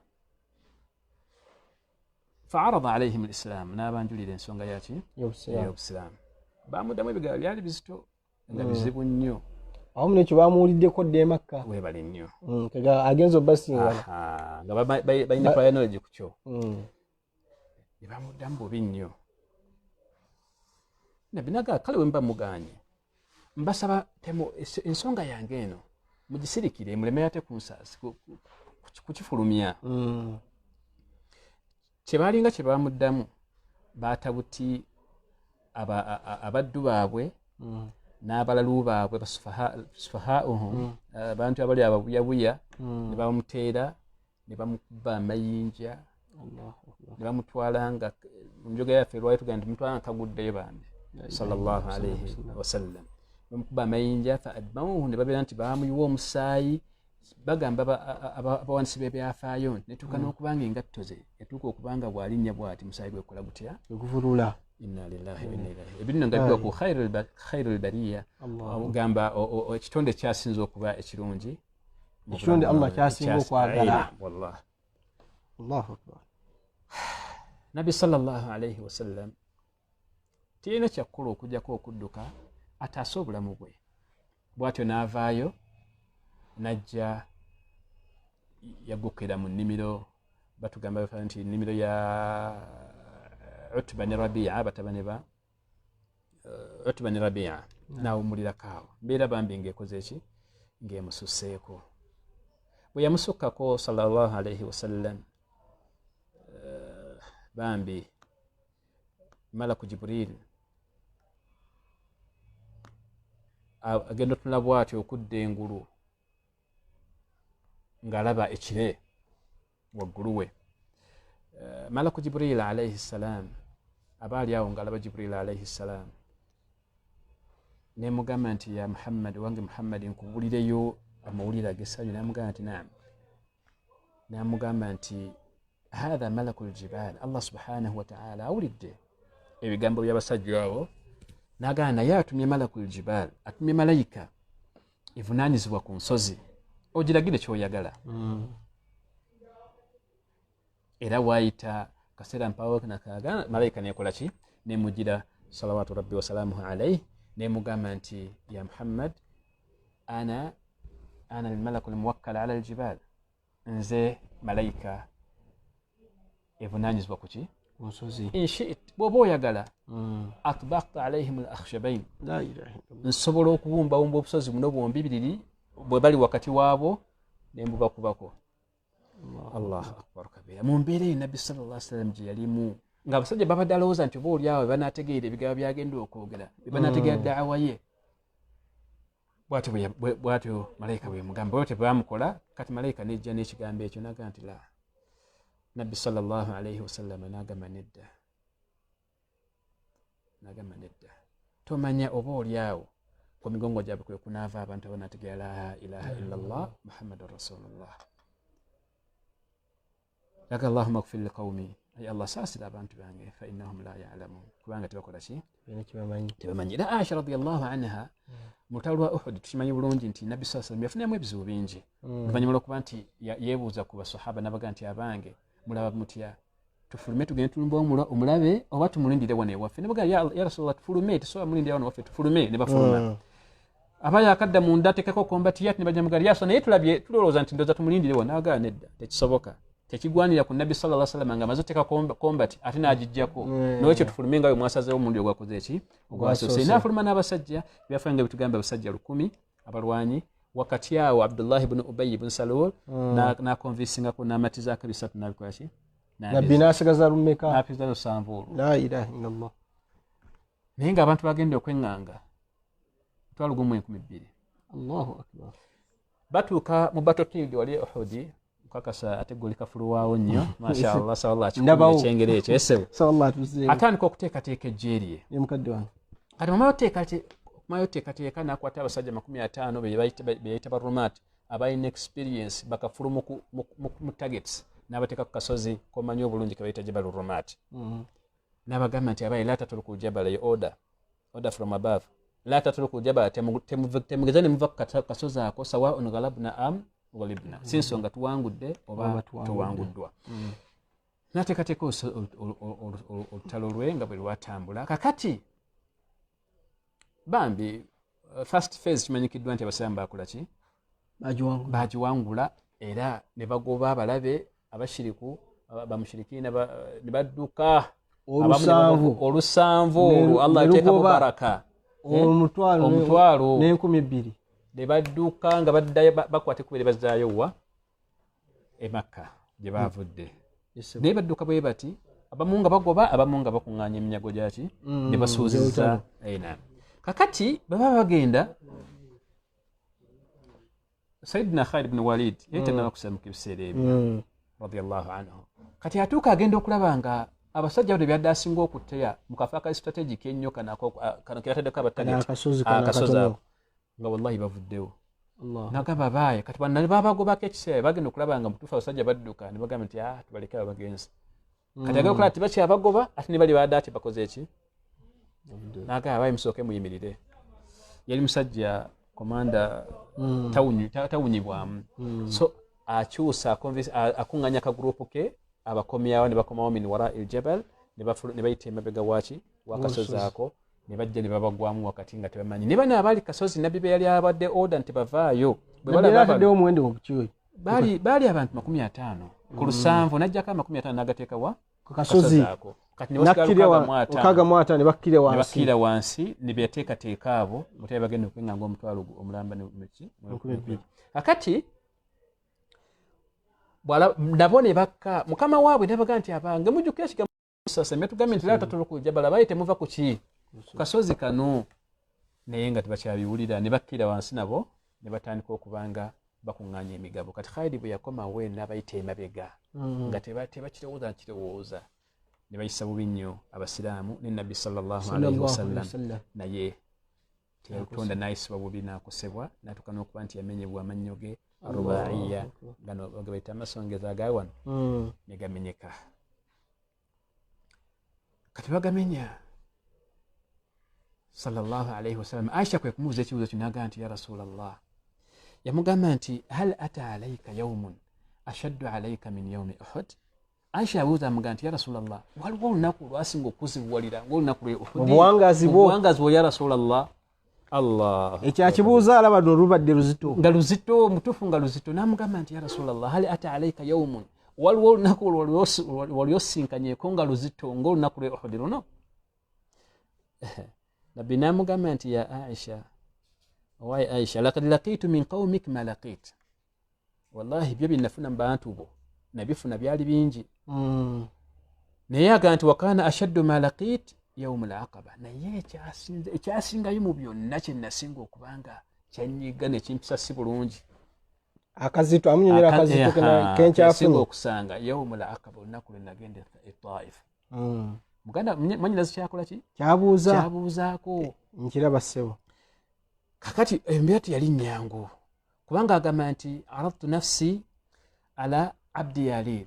fa'arada alaihim al-islam, n'abanjulira ensonga yaki y'obusiraamu. Bamuddamu ebigambo byali bizito nga bizibu nnyo, awamu n'ekyo bamuwuliddeko dda e Makka. Weebale nnyo, agenza obasingana nga balina prior knowledge ku kyo, ne bamuddamu bubi nnyo. Nabbi n'agamba kale bwe mba mugaanye, mbasaba ensonga yange eno mugisirikire, muleme ate kukifulumya. Kye baalinga kye bamuddamu, baatabuti abaddu baabwe n'abalalu baabwe basufahaauhum, abantu abali ababuyabuya, ne bamuteera ne bamukuba amayinja, ne bamutwala nga mu njogera yaffe lwali tugamba nti mutwala nga kaguddeyo bambi sallallahu alaihi wasallam. Bamukuba amayinja fa admauhu, ne babeera nti bamuyiwa omusaayi Bagamba abawandiisi b'ebyafaayo nti netuuka n'okubanga engatto ze yatuuka okubanga bw'alinnya bw'ati musaayi gwekola gutya? Guvulula. Inna lillahi wa inna ilaihi. Ebinno nga biva ku khairul bariya, ogamba ekitonde kyasinze okuba ekirungi. Ekitonde Allah kyasinga okwagala. Wallah. Allahu akbar. Nabbi sallallahu alaihi wasallam tiyina kyakkola okujjako okudduka ataase obulamu bwe. Bw'atyo n'avaayo najja yagukira mu nnimiro. Batugamba nti nnimiro ya Utuba ne Rabia, batabane ba Utuba ne Rabia, n'awummulirako awo. Mbeera bambi ng'ekoze eki, ng'emususseeko. Bwe yamusukkako sallallahu alaihi wasallam, bambi malaku Jibril agenda otunula bw'atyo okudda engulu ng'alaba ekire waggulu we. Malaku Jibril alaihi ssalam aba ali awo ng'alaba Jibril alaihi ssalam, nemugamba nti, ya Muhammad, wange Muhammadi, nkubulireyo amawulire ag'essanyu? Namugamba nti, naam. Namugamba nti, hatha malaku ljibal. Allah subhanahu wataala awulidde ebigambo by'abasajja abo, nagamba naye atumye malaku ljibal, atumye malayika evunaanyizibwa ku nsozi, ogiragire kyoyagala. Era waayita kaseera mpawo nakaga malayika nekola ki, nemugira salawatu rabbi wasalamuhu alaihi, nemugamba nti, ya Muhammad, ana almalaku almuwakkal ala aljibal, nze malayika evunanyizibwa kuki? Ku nsozi. Inshit, bw'oba oyagala, atbakta alaihim al akhshabain, La ilaha illallah. Nsobola okubumbawumba obusozi buno bwombi biriri bwe bali wakati waabwo nembubakubako. Allahu akbar kabira. Mu mbeera eyo nabbi sallallahu alaihi wasallam gye yalimu, ng'abasajja babadde alowooza nti oba oli awo banategeera ebigambo byagenda okwogera, banategeera daawa ye. Bwatyo malayika bwe yamugamba, bwatyo bwamukola. Kati malayika nejja n'ekigambo ekyo naga nti la, nabbi sallallahu alaihi wasallam n'agamba nedda, nagamba nedda, tomanya oba oli awo ku migongo gyabwe kwe kunaava abantu abanategeera la ilaha illallah muhammadun rasulullah. Laga, allahumma gfir liqaumi, ay Allah, saasira abantu bange, fa innahum la yalamun, kubanga tebakola ki? Balina kyebamanyi. Tebamanyi. Era Aisha radiallahu anha, mu lutalo lwa Uhud, tukimanyi bulungi nti nabbi saa salam yafunamu ebizibu bingi oluvannyuma lwokuba nti yeebuuza ku basahaba nabaga nti, abange, mulaba mutya, tufulume tugende tulumbe omulabe oba tumulindire wano ewaffe? Nebaga, ya rasulallah, tufulume, tusobola mulindira wano waffe, tufulume. Ne bafuluma. Aba yakadda munda atekako kombatiyat, ne bajja mugali yaso, naye tulabye tulowooza nti ndowooza tumulindire wano. Nagaa nedda, tekisoboka, tekigwanira ku nabbi sallallahu alaihi wasallam nga amaze oteeka kombati ate n'agijjako. Nolwekyo tufulume nga bwe mwasazeewo omulundi ogwakoze eki, ogwasoose. Ogwasoose. N'afuluma n'abasajja, byafaayo nga bitugamba abasajja 1000 abalwanyi. Wakati awo Abdullahi bunu Ubayi bunu Salul n'akonvinsingako n'amatizaako bisatu n'abikola ki? Nabbi n'asigaza lumeka? N'apiza 7 olwo. La ilaha illallah. Naye ng'abantu bagenda okweŋŋanga 1,200. Allahu akbar. Batuuka mu battlefield wali Uhudi, nkakasa ate goli kafuluwaawo nnyo, mashallah, sallallahu akikuumye. Ndabawo. Ekyengero ekyo esebo. Sallallahu atuzeewo. Atandika okuteekateeka ejje lye. Ye mukadde wange. Kati mamayo teekateeka n'akwata abasajja 50 be yayita barumat abalina experience, bakafulu mu targets, n'abateeka ku kasozi komanyi obulungi ke bayita Jabalu Rumat. N'abagamba nti, abaye, la tatruku jabala, ye order from above, la tatruku jabala, temugeza ne muva ku kasozi ako, sawaun ghalabna am ghalibna, si nsonga tuwangudde oba Oba tuwanguddwa. tuwanguddwa. N'ateekateeka olutalo lwe nga bwe lwatambula. Kakati bambi, first phase kimanyikiddwa nti abasiraamu bakola ki? Bagiwangula. Bagiwangula era ne bagoba abalabe abashiriku, bamushirikiina ne badduka. Olusanvu. Olusanvu olwo Allah ne yateekamu lugoba. baraka. Omutwalo Omutwalo. n'enkumibiri. Ne badduka nga baddayo, bakwata ekkubo ne bazzaayo wa e Makka gye baavudde. Naye badduka bwe bati, abamu nga bagoba, abamu nga bakuŋŋaanya eminyago gyaki ne basuuziza. Naam. Kakati baba bagenda, Sayidina Khalid bni Walid yali tannaba kusiramuka ebiseera ebyo, radiallahu anhu. Kati atuuka agenda okulaba nga abasajja bano byadde asinga okuteya mu kafo akali strategic ennyo kano kano keyataddeko Kano abatageti akasozi kano akasozi akatono. ako, nga wallahi bavuddewo. Nagamba baaye kati bano babagobako ekiseera bagenda okulaba nga mutuufu abasajja badduka ne bagamba nti tubaleke abagenzi. Kati agala okulaba tibakyabagoba ate ne bali baadde ati bakoze eki? Nagamba baaye musooke muyimirire. Yali musajja komanda tawunyibwamu. So akyusa akuŋŋanya akagurupu ke abakomyawo ne bakomawo min wara iljabal ne bayita emabega waki wakasozi ako ne bajja ne babagwamu wakati nga tebamanyi. Ne bano abaali kasozi nabbi be yali abadde order nti bavaayo. Baali abantu 50 ku 7 n'ajjako 50 n'agateeka wa kasozi ako. Kati ne basigala 65 ne bakkira wansi ne beyateekateeka abo mutebe bagenda okwenganga omutwalo omulamba ne 2,000. Akati nabo ne bakka mukama waabwe n'abaga nti abange mujjukira ekigambo sasa metugambye nti la tatuluku jabala baye temuva ku ki ku kasozi kano, naye nga tebakyabiwulira ne bakkira wansi nabo ne batandika okubanga bakuŋŋaanya emigabo. Kati Khalid bwe yakomawo n'abayita emabega nga tebakirowooza nkirowooza ne bayisa bubi nnyo abasiraamu ne Nabbi sallallahu alaihi wasallam, naye teyalutonda n'ayisibwa bubi n'akosebwa n'atuuka n'okuba nti yamenyebwa amannyo ge arubaiya gano ge bayita amasongeza aga wano ne gamenyeka. Kati bagamenya sallallahu alaihi wasallam. Aisha kwe kumubuuza ekibuuzo kino n'agamba nti ya Rasulallah, yamugamba nti hal ata alaika yaumun ashaddu alaika min yaumi Uhud. Aisha abuuza amugamba nti ya Rasulallah, waliwo olunaku lwasinga okuzibuwalira ng'olunaku lwe Uhud, obuwangazi bwo ya Rasulallah. Allah ekyakibuuza alaba luno lubadde luzito nga luzito mutuufu nga luzito. N'amugamba nti ya Rasulallah, hal ata alaika yaumun, waliwo olunaku lwali osinkanyeko nga luzito ng'olunaku lwe Uhud luno. Nabbi n'amugamba nti ya Aisha, owaye Aisha, laqad laqitu min qawmik ma laqit, wallahi byo byenafuna mu bantu bo nabifuna byali bingi, naye agamba nti wakana ashaddu ma laqit yawm al-aqaba, naye ekyasingayo mu byonna kye nasinga okubanga kyanyiga ne kimpisa si bulungi akazito amunyonyera akazito kenkyafunye okusanga yawm al-aqaba, olunaku lwe nagenda e Taif. Muganda mwanyinazi kyakola ki? Kyabuuzaako nkiraba ssebo. Kakati embeera teyali nnyangu kubanga agamba nti aradtu nafsi ala abdi yalil,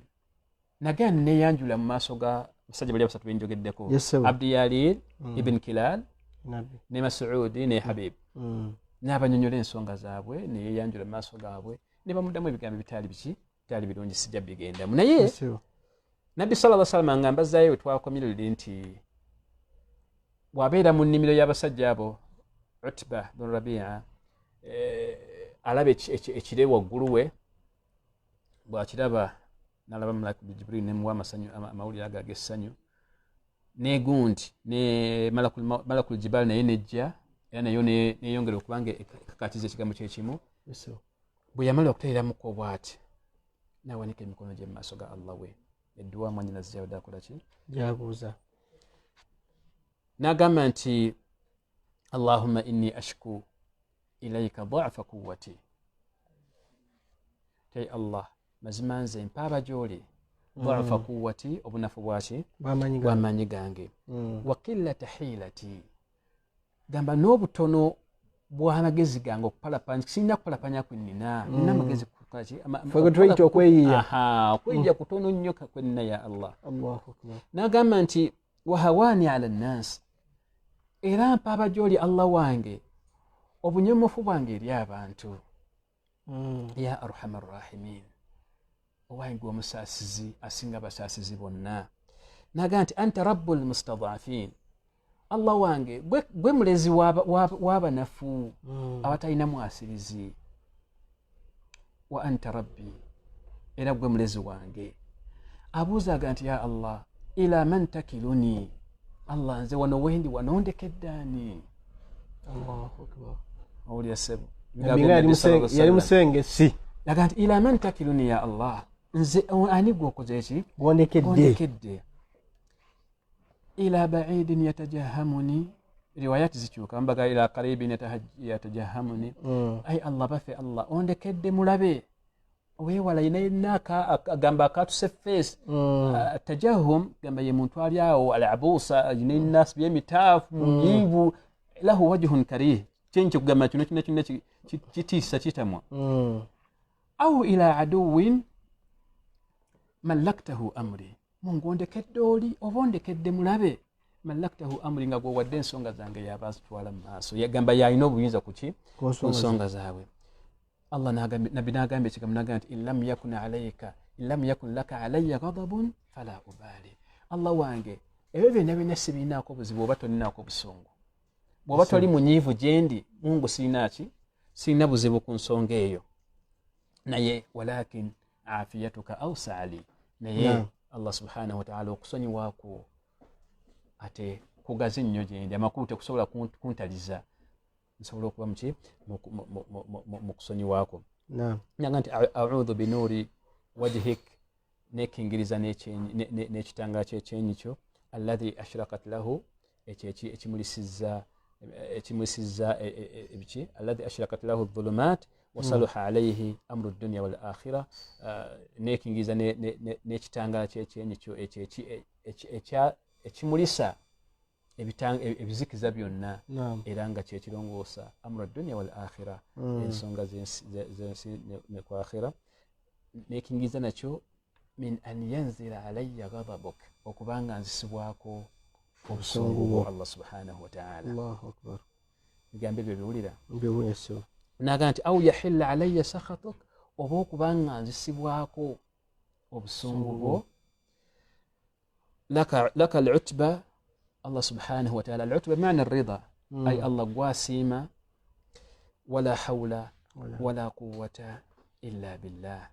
nagenda neyanjula mu maaso ga basajja bali abasatu benjogeddeko, Abdi Yalil, Ibn Kilal ne Masuudi ne Habib, n'abanyonyola ensonga zaabwe neyeyanjula mu maaso gaabwe ne bamuddamu ebigambo bitali biki bitali birungi, sijja bigendamu. Naye Nabbi sallallahu alaihi wasallam nga mbazaayo we twakomye luli nti bw'abeera mu nnimiro y'abasajja abo Utba bin Rabia alaba ekire waggulu we, bw'akiraba n'alaba Malaika Jibril nemuwa amasanyu amawulire ago ag'essanyu, negundi ne Malakul Jibal naye nejja era nayo neyongera okubanga ekakatiza ekigambo kyekimu. Bwe yamala okuteeramuko bw'ati n'awanika emikono gye mu maaso ga Allah we, edduwa mwanyinazi gyabadde akola ki? Gyabuuza. N'agamba nti Allahumma inni ashku ilaika dha'fa quwwati, tey Allah mazima nze mpaaba gy'oli dha'fa quwwati, obunafu bwaki bw'amaanyi gange, wa qillata hilati, gamba n'obutono bw'amagezi gange okupalapanya, sirina kupalapanya kwe nnina, nina amagezi tuyita okweyiya okweyiya kutono nnyo kwe nnina ya Allah. N'agamba nti wahawaani ala nnansi, era mpaaba gy'oli Allah wange obunyomofu bwange eri abantu, ya arhamar rahimin, owange gwe omusaasizi asinga abasaasizi bonna. N'agamba nti anta rabbul mustadafin, Allah wange gwe mulezi w'abanafu abatalina mwasirizi, wa anta rabbi, era gwe mulezi wange. Abuuza nti ya Allah ila man takiluni, Allah nze wano wendi wanondekedde ani? Allahu akbar. Owulira ssebo, yali musengesi. Naga nti ila man takiluni ya Allah, nze ani gwokoze eki gondekedde. Ila baidin yatajahamuni, riwayati zikyuka mbaga ila qaribin yatajahamuni, ai Allah baffe Allah ondekedde mulabe weewala yina yenna agamba akatuse face tajahum, gamba ye muntu ali awo alabusa yina yenna asibye emitaafu munyiivu, lahu wajhun karih, Kyenyi kyekugamba kino kyonna kyonna kitiisa kitamwa. Au ila aduwin malaktahu amri, Mungu ondekedde oli oba ondekedde mulabe, malaktahu amri, nga gwewadde ensonga zange yaba azitwala mu maaso, yagamba yalina obuyinza kuki ku nsonga zaabwe. Allah nabbi n'agamba ekigambo n'agamba nti in lam yakun alayka, in lam yakun laka alayya ghadabun fala ubali. Allah wange, ebyo byonna byonna sibirinaako buzibu oba tolinaako busungu, bw'oba toli munyiivu gyendi, Mungu sirina ki, sirina buzibu ku nsonga eyo, naye walakin afiyatuka awsali, naye Allah subhanahu wataala okusonyiwakwo ate kugazi nnyo gyendi, amakulu tekusobola kuntaliza, nsobola okuba muki mu kusonyiwakwo. Naga nti audhu binuuri wajhik, nekingiriza n'ekitangala kyekyenyi kyo, alladhi ashrakat lahu, ekyo ekimulisiza biki, alladhi ashrakat lahu dhulumat wasaluha alaihi amru dunya wal akhira, nekingiriza n'ekitangala kyekyenyi kyo ekyo ekimulisa ebizikiza byonna, era nga kyekirongoosa amru dunya wal akhira, ensonga z'ensi ne ku akhira, nekingiriza nakyo min an yanzila alayya ghadabuk, okubanga nzisibwako obusungu bwo Allah subhanahu wataala. Bigambo ebyo biwulira naga nti au yahilla alayya sakhatuk, oba okubanga nzisibwako obusungu bwo, laka alutba, Allah subhanahu wataala, alutba bimana rida, ay Allah gwasiima, wala hawla wala quwata illa billah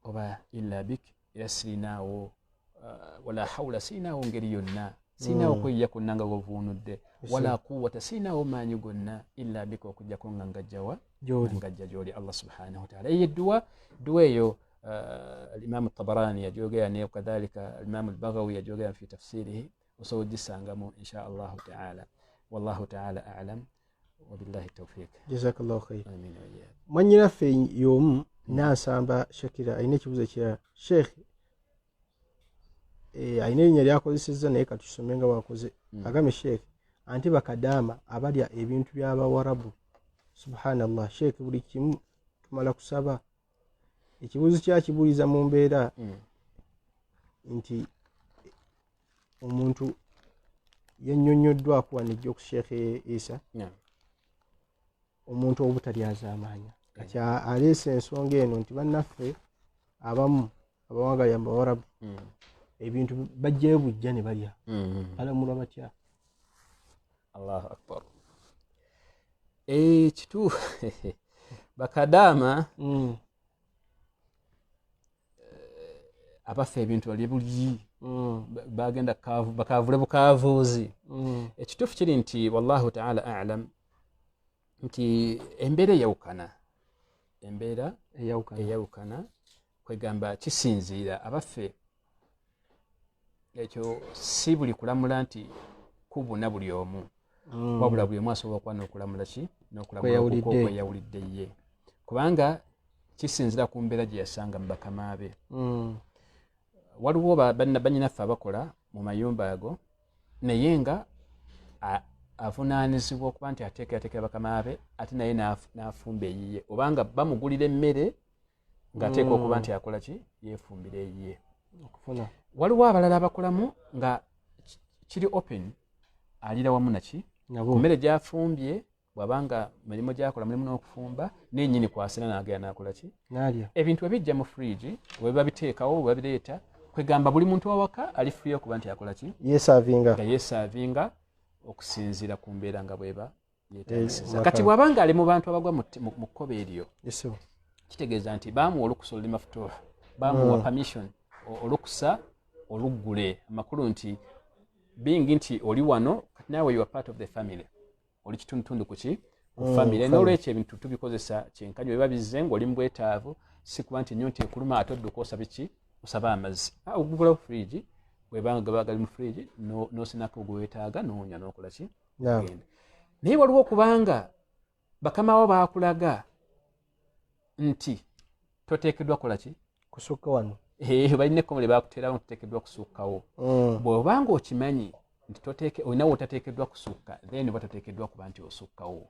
oba illa bik, era sirinaawo wala hawla, sirinaawo ngeri yonna, sirinaawo kweyiya kwonna nga govuunudde, wala quwata, sirinaawo maanyi gonna, illa bika, okujjako nga ngajjawa ngajja gyoli Allah subhanahu wataala. Eyo edduwa, dduwa eyo alimamu Tabarani yajogera, naye kadhalika alimamu Albagawi yajogera fi tafsirihi, osobola ogisangamu insha Allahu taala. Wallahu taala alam, wabillahi tawfiq. Jazakallahu khair. Mwanyinaffe y'omu Nansamba Shakira alina ekibuzo ekirala. Sheikh, alina erinnya lyakozesezza naye katusome nga bwakoze. Agambe sheikh, anti bakadaama abalya ebintu by'abawarabu, subhanallah sheikh, buli kimu tumala kusaba. Ekibuuzo kyakibuuliza mu mbeera nti omuntu yannyonnyoddwako wano ejja oku Sheikh Isa, omuntu obutalyazaamaanya, kati aleese ensonga eno nti bannaffe abamu abawangalira mu bawarabu ebintu bajjayo bujja ne balya, balamulwa batya? Allahu akbar. Kituufu, bakadaama abaffe ebintu balye buli bagenda bakavule bukavuuzi. Ekituufu kiri nti wallahu taala alam nti embeera eyawukana, embeera eyawukana, kwegamba kisinziira abaffe, ekyo si buli kulamula nti kubuna buli omu, wabula buli omu asobola okuba n'okulamula ki n'okulamula ye, kubanga kisinziira ku mbeera gye yasanga mu bakama be. Waliwo banyinaffe abakola mu mayumba ago, naye nga avunaanizibwa okuba nti ateekerateekera bakama be, ate naye n'afumba eyiye, obanga bamugulira emmere ng'ateekwa okuba nti akola ki, yeefumbira eyiye. Waliwo abalala abakolamu nga kiri open, alira wamu naki ku mmere gy'afumbye, bw'abanga mirimu gyakola mulimu n'okufumba, nenyini kwasira n'agenda n'akola ki, ebintu ebijja mu fridge webiba biteekawo webabireeta, kwegamba buli muntu awaka ali free okuba nti akola ki, yesavinga, nga yesavinga okusinziira ku mbeera nga bweba yeetagisiza. Kati bw'abanga ali mu bantu abagwa mu kkobo eryo, kitegeeza nti baamuwa olukusa oluli mafutuh, baamuwa permission, olukusa oluggule, amakulu nti bingi nti oli wano kati naawe you are part of the family, oli kitundutundu kuki ku family, n'olwekyo ebintu tubikozesa kyenkanyi, biba bizze ng'oli mu bwetaavu, si kuba nti ennyonta ekuluma ate odduka osaba ki, osaba amazzi, ogugulawo fridge, bwebanga gaba gali mu fridge n'osinako gwe weetaaga n'onywa n'okola ki, genda. Naye waliwo okubanga bakama bo baakulaga nti toteekeddwa kukola ki, kusukka wano, balina ekkomo lye bakuteerawo nti toteekeddwa kusukkawo. Bw'obanga okimanyi nti olina w'otateekeddwa kusukka, then oba toteekeddwa kuba nti osukkawo.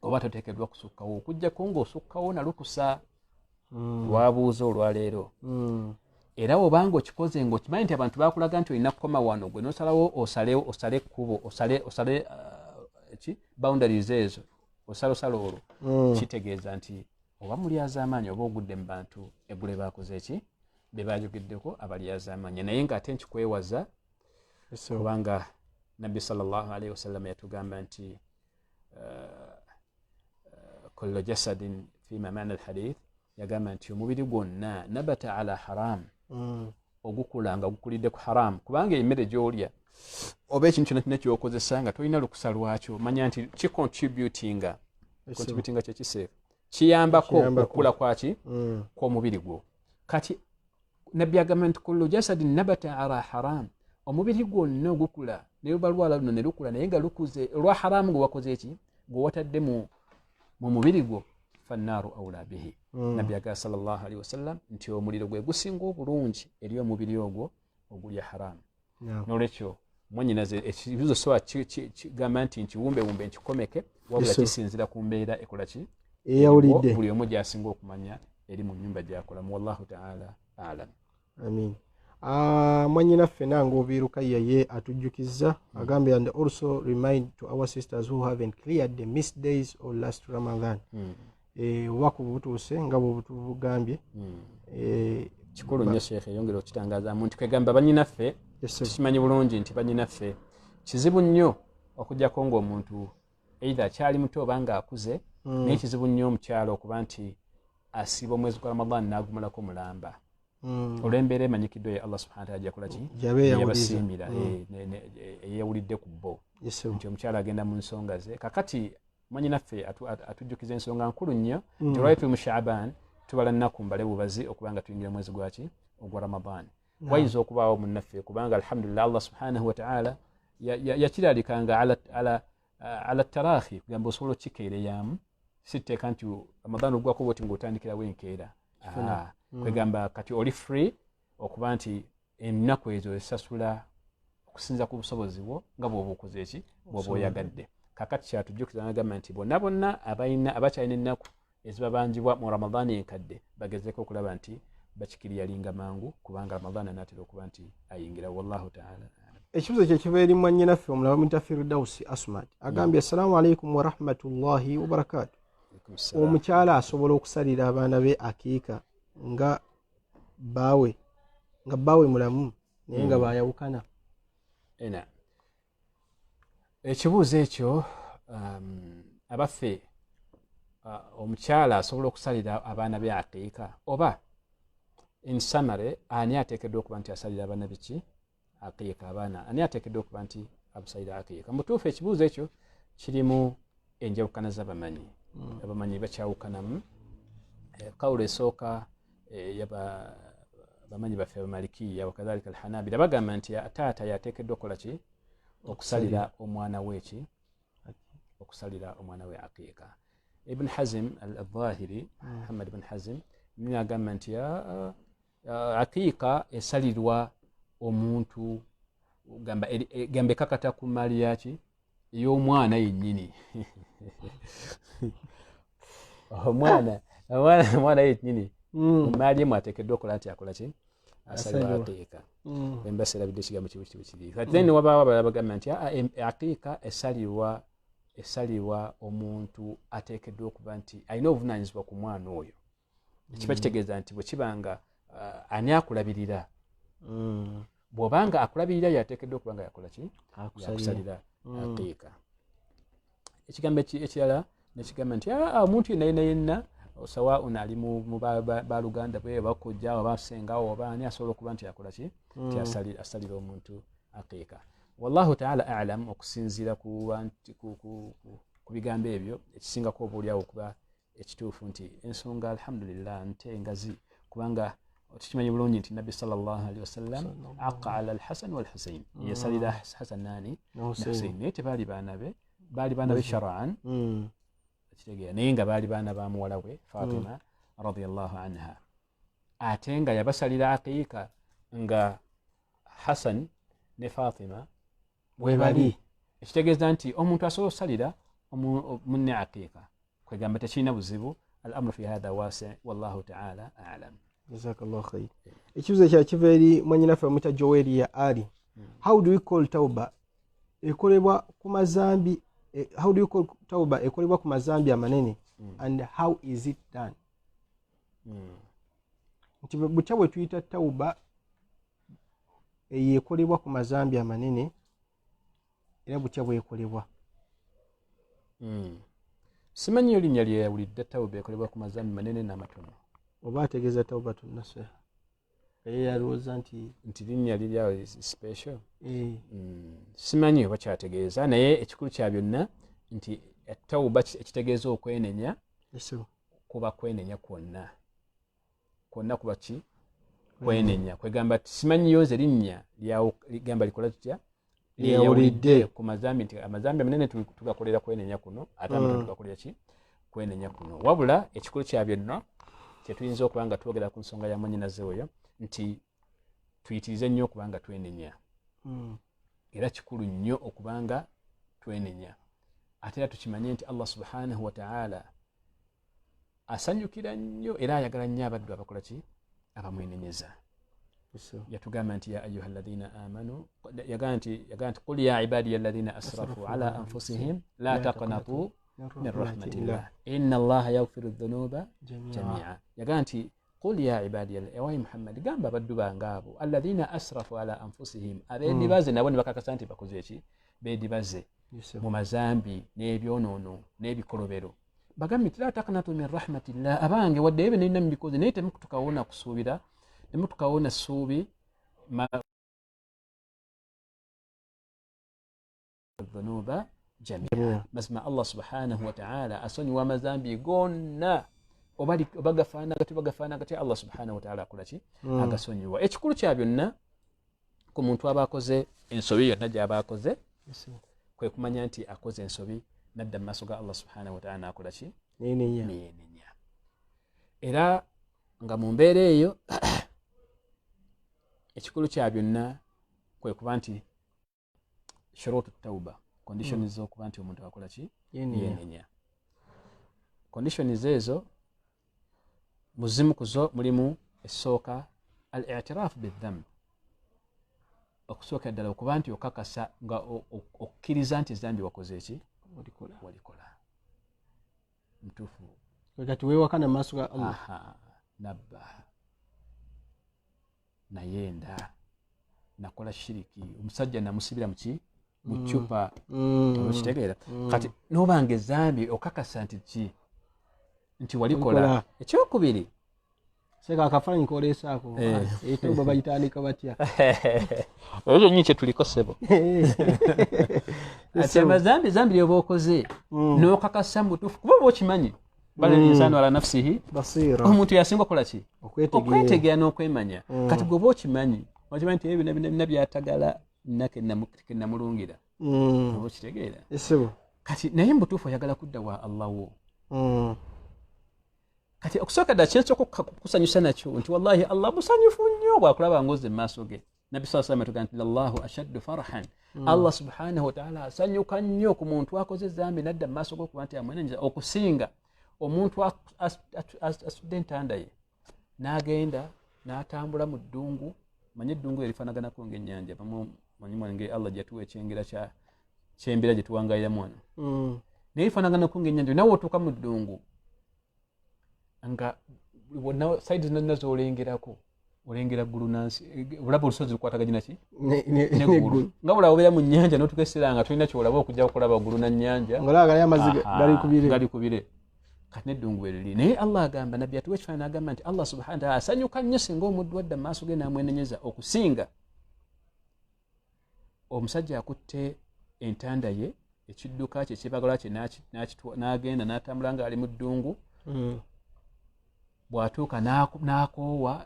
Oba toteekeddwa kusukkawo, okujjako ng'osukkawo nalukusa lwabuuza olwaleero. Era obanga okikoze ng'okimanyi nti abantu bakulaga nti olina kukoma wano, gwe n'osalawo osale ekkubo, osale ki boundaries ezo, osalosala olwo, kitegeeza nti oba mulyazaamaanyi oba ogudde mu bantu eggule bakoze eki be bayogeddeko abalyazaamaanyi. Naye ng'ate nkikwewaza, kubanga Nabbi sallallahu alaihi wasallam yatugamba nti kullu jasadin fima maana alhadith, yagamba nti omubiri gwonna nabata ala haram, ogukula nga gukulidde ku haram. Kubanga emmere gy'olya oba ekintu kyonna kyonna kyokozesa nga tolina lukusa lwakyo, manya nti kicontributinga, contributinga kyekiseera kiyambako okukula kwaki kw'omubiri gwo. Kati Nabbi agamba nti kullu jasadin nabata ala haram, omubiri gwonna ogukula naye oba lwala luno ne lukula naye nga lukuze olwa haramu gwe wakoze eki gwe watadde mu mubiri gwo, fannaaru aula bihi. Nabbi agamba sallallahu alaihi wasallam nti omuliro gwe gusinga obulungi eri omubiri ogwo ogulya haramu. Nolwekyo mwanyinaze, ekibuzo soba kigamba nti nkiwumbewumbe nkikomeke, wabula kisinzira ku mbeera ekola ki eyawulidde, buli omu gyasinga okumanya eri mu nyumba gyakolamu. Wallahu taala alam. Amin. Mwanyinaffe nange obiirukaya ye atujjukizza, agambye, and also remind to our sisters who haven't cleared the missed days or last Ramadan. Obubaka butuuse nga bwebutugambye. Kikulu nnyo, sheekhe, eyongera okitangazaamu nti kwegamba banyinaffe, tukimanyi bulungi nti banyinaffe kizibu nnyo okugjako ng'omuntu either akyali muto oba nga akuze, naye kizibu nnyo omukyalo okuba nti asiiba omwezi gwa Ramadan n'agumalako mulamba, olw'embeera emanyikiddwa ye Allah subhana taala gyakola ki yabasiimira, eyewulidde ku bo nti omukyala agenda mu nsonga ze. Kakati mwanyinaffe atujjukiza ensonga nkulu nnyo nti olwali tuli mu Shaaban, tubala nnaku mbale bubazi okuba nga tuyingira mwezi gwaki ogwa Ramadan. Wayinza okubaawo munnaffe, kubanga alhamdulillah Allah subhanahu wataala yakiralikanga ala tarahi, kugamba osobola okukikeereyaamu, si tteeka nti Ramadan ogwako bwoti ng'otandikirawo enkeera. Kwegamba kati oli free okuba nti ennaku ezo esasula okusinza ku busobozi bwo nga bw'oba okoze eki bw'oba oyagadde. Kakati kyatujjukiza nagamba nti bonna bonna abalina abakyalina ennaku ezibabanjibwa mu Ramadaani enkadde bagezeko okulaba nti bakikiriyalinga mangu, kubanga Ramadaani anaatera okuba nti ayingira. Wallahu taala. Ekibuzo kye kiva eri mwannyinaffe omulala bamuyita Firdausi Asmat, agambye, assalamu alaikum warahmatullahi wabarakatu. Omukyala asobola okusalira abaana be akiika nga bbaawe mulamu naye nga bayawukana? Ena ekibuuzo ekyo, abaffe, omukyala asobola okusalira abaana be aqiika, oba in summary, ani ateekeddwa okuba nti asalira abaana biki aqiika, abaana ani ateekeddwa okuba nti abusalira aqiika? Mutuufu, ekibuuzo ekyo kirimu enjawukana z'abamanyi. Abamanyi bakyawukanamu. Kawulo esooka yaba bamanyi baffe Abamalikiya wakadhalika Alhanabira, bagamba nti taata yateekeddwa okukola ki, okusalira omwana we ki, okusalira omwana we aqiika. Ibn Hazim al-Dhahiri, Muhammad ibn Hazim, nagamba nti aqiika esalirwa omuntu, gamba ekakata ku maali yaki ey'omwana yennyini, omwana yennyini maali emu ateekeddwa okukola nti akola ki, asalirwa aqiika. Emba serabidde ekigambo kibu kibu kiri. Kati then wabaawo abalala bagamba nti aqiika esalirwa omuntu ateekeddwa okuba nti alina obuvunanyizibwa ku mwana oyo. Kiba kitegeeza nti bwe kibanga ani akulabirira, bw'obanga akulabirira yateekeddwa okuba nga yakola ki, yakusalira aqiika. Ekigambo ekirala nekigamba nti omuntu yenna yenna yenna, sawaun ali mu baluganda bwe, bakojja oba sengawo oba ani, asobola okuba nti akola ki, nti asalira omuntu aqiika. Wallahu taala alam. Okusinziira ku bigambo ebyo, ekisingako oba oliawo okuba ekituufu nti ensonga alhamdulillah nte engazi, kubanga tukimanyi bulungi nti Nabbi sallallahu alaihi wasallam aqa ala Alhasan walhusain, yasalira Hasan nani ne Husain, naye tebaali baana be, baali baana be sharaan, kitegeera, naye nga baali baana ba muwala we Fatima radiallahu anha, ate nga yabasalira aqiika nga Hasan ne Fatima webali. Ekitegeeza nti omuntu asobola okusalira Munne aqiqa kwegamba tekirina buzibu. Al amru fi hatha wasi, wallahu taala alam. Jazakallah khair. Ekibuzo ekya kiva eri mwanyinaffe bamuyita Joeria Ali. How do we call tauba ekolebwa ku mazambi, how do you call tauba ekolebwa ku mazambi amanene, and how is it done? Nti butya bwe tuyita tauba eyo ekolebwa ku mazambi amanene, era butya bwekolebwa? Simanyi yo linnya lyeyawulidde tawuba ekolebwa ku mazambi manene n'amatono. Oba ategeeza taubatu nasuha, ye yalowooza nti nti linnya liryawo special. Eh. Simanyi oba kyategeeza, naye ekikulu kya byonna nti tawuba ekitegeeza okwenenya. Eso. Kuba kwenenya kwonna kwonna kuba ki? Kwenenya. Kwegamba simanyi yoze linnya ligamba likola tutya. Lyeyawulidde. Ku mazambi, nti amazambi amanene tugakolera kwenenya kuno, ate amato tugakolera ki? Kwenenya kuno. Wabula ekikulu kya byonna kyetuyinza okuba nga twogera ku nsonga ya mwanyinaze oyo, nti tuyitirize nnyo okuba nga twenenya. Era kikulu nnyo okuba nga twenenya. Ate era tukimanye nti Allah subhanahu wataala asanyukira nnyo era ayagala nnyo abaddu abakola ki? Abamwenenyeza. Eso. Yatugamba nti ya ayuha alladhina amanu, yagamba nti qul ya ibadiya alladhina asrafu ala anfusihim la taqnatu min rahmatillah inna allaha yaghfiru dhunuba jamia. Jamia. Yagamba nti qul ya ibadiya, ewayi Muhammad, gamba abaddu bange abo alladhina asrafu ala anfusihim, abeedibaze nabo ne bakakasa nti bakoze eki? Beedibaze Eso. mu mazambi n'ebyonoono n'ebikolobero, bagambye nti la taknatu min rahmatillah, abange wadde ebyo nalina mubikoze, naye temukutukawona kusuubira, temutukawona ssuubi dhunuba jamia. Jamia. Mazima Allah subhanahu wataala asonyiwa amazambi gonna, oba gafaana gatya, oba gafaana gatya, Allah subhanahu wataala akola ki? Agasonyiwa. Ekikulu kya byonna ku muntu aba akoze ensobi yonna gy'aba akoze, Eso. kwe kumanya nti akoze ensobi, nadda mu maaso ga Allah subhanahu wataala n'akola ki? Nenenya. Neyenenya. Era nga mu mbeera eyo, ekikulu kya byonna kwe kuba nti shurutu tauba, conditions z'okuba nti omuntu akola ki? Yenenya. Yenenya. Conditions ezo muzimu kuzo mulimu esooka al itirafu bidhamb, okusooka ddala okuba nti okakasa nga okkiriza nti ezambi wakoze eki? Olikola. Walikola mutuufu. Kati weewakana mu maaso ga Allah. Aha, nabba, nayenda, nakola shiriki, omusajja namusibira muki? Mu cupa. Okitegeera? Kati nobanga ezambi okakasa nti ki? Nti walikola. Walikola. Ekyokubiri, Seka akafaananyi koleesaako. Eh. Etoba bagitandika batya? Ekyo nyini kyetuliko, ssebo, ati amazambi, zambi lyoba okoze n'okakasa mu butuufu, kuba oba okimanyi, bal insaanu ala nafsihi basira. Omuntu yasinga okukola ki? Okwetegeera. Okwetegeera n'okwemanya. Kati gwe oba okimanyi, okimanyi nti ebyo bina bina byatagala nna kenamulungira. Oba okitegeera? Esebo. Kati naye mu butuufu oyagala kudda wa Allah wo. Kati okusooka ddala kyensooka okukusanyusa nakyo nti wallahi Allah musanyufu nnyo bwakulaba ng'ozza emaaso ge. Nabbi saa salama tugaa nti lallahu ashaddu farhan, Allah subhanahu wataala asanyuka nnyo ku muntu akoze ezambi nadda mu maaso g'okuba nti amwenenyiza, okusinga omuntu asudde entanda ye n'agenda n'atambula mu ddungu. Manye eddungu erifaanaganako ng'ennyanja, manyi mwange Allah gyatuwa ekyengera kyembeera gye tuwangaaliramu wano, naye efaanaganako ng'ennyanja. Nawe otuuka mu ddungu nga wonna side zonna z'olengerako, olengera ggulu nansi, olaba olusozi lukwataganye naki? Neggulu. Nga bulaba obeera mu nnyanja n'otuuka essera nga tolina kyolaba okujja okulaba ggulu na nnyanja. Ng'olaba gali amazzi Aha, gali ku bire. Gali ku bire. Kati n'eddungu bwe liri, naye Allah agamba, nabbi atuwa ekifaananyi n'agamba nti Allah subhanahu wataala asanyuka nnyo singa omuddu adda mu maaso ge n'amwenenyeza, okusinga omusajja akutte entanda ye, ekidduka kye, ekyebagala kye, n'agenda n'atambula ng'ali mu ddungu. Bw'atuuka n'akoowa,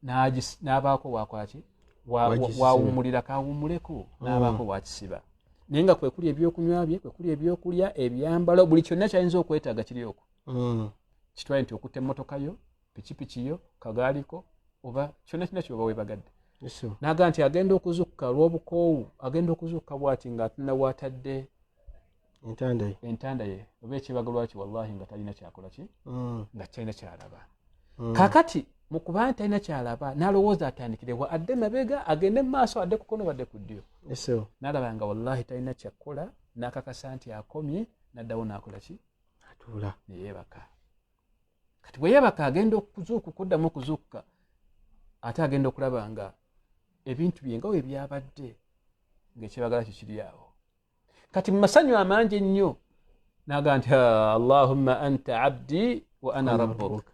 n'abaako wakola ki? Wagisiba. Wawummulira, kawummuleko, n'abaako wakisiba, naye nga kwekuli ebyokunywa bye, kwekuli ebyokulya, ebyambalo, buli kyonna kyayinza okwetaaga kiri okwo. Kitwale nti okutta emmotoka yo, pikipiki yo, kagaaliko, oba kyonna kyonna kyoba weebagadde. Esebo. N'agamba nti agenda okuzuukuka olw'obukoowu, agenda okuzuukuka bw'ati ng'atunula waatadde Entanda ye oba ekyebagalwa ki, wallahi nga talina kyakola ki, nga talina kyalaba. Kakati mu kuba nti talina kyalaba, n'alowooza atandikirewa, adde mabega, agende mu maaso, adde ku kkono, badde ku ddyo. N'alaba nga wallahi talina kyakkola, n'akakasa nti akomye, n'addawo n'akola ki, atuula neyeebaka. Kati bwe yeebaka agenda okuzuukuka, oddamu okuzuukuka, ate agenda okulaba nga ebintu bye nga we byabadde, ng'ekyebagala kyo kiri awo. Kati mu masanyu amangi ennyo n'agamba nti allahumma anta abdi wa ana rabbuk,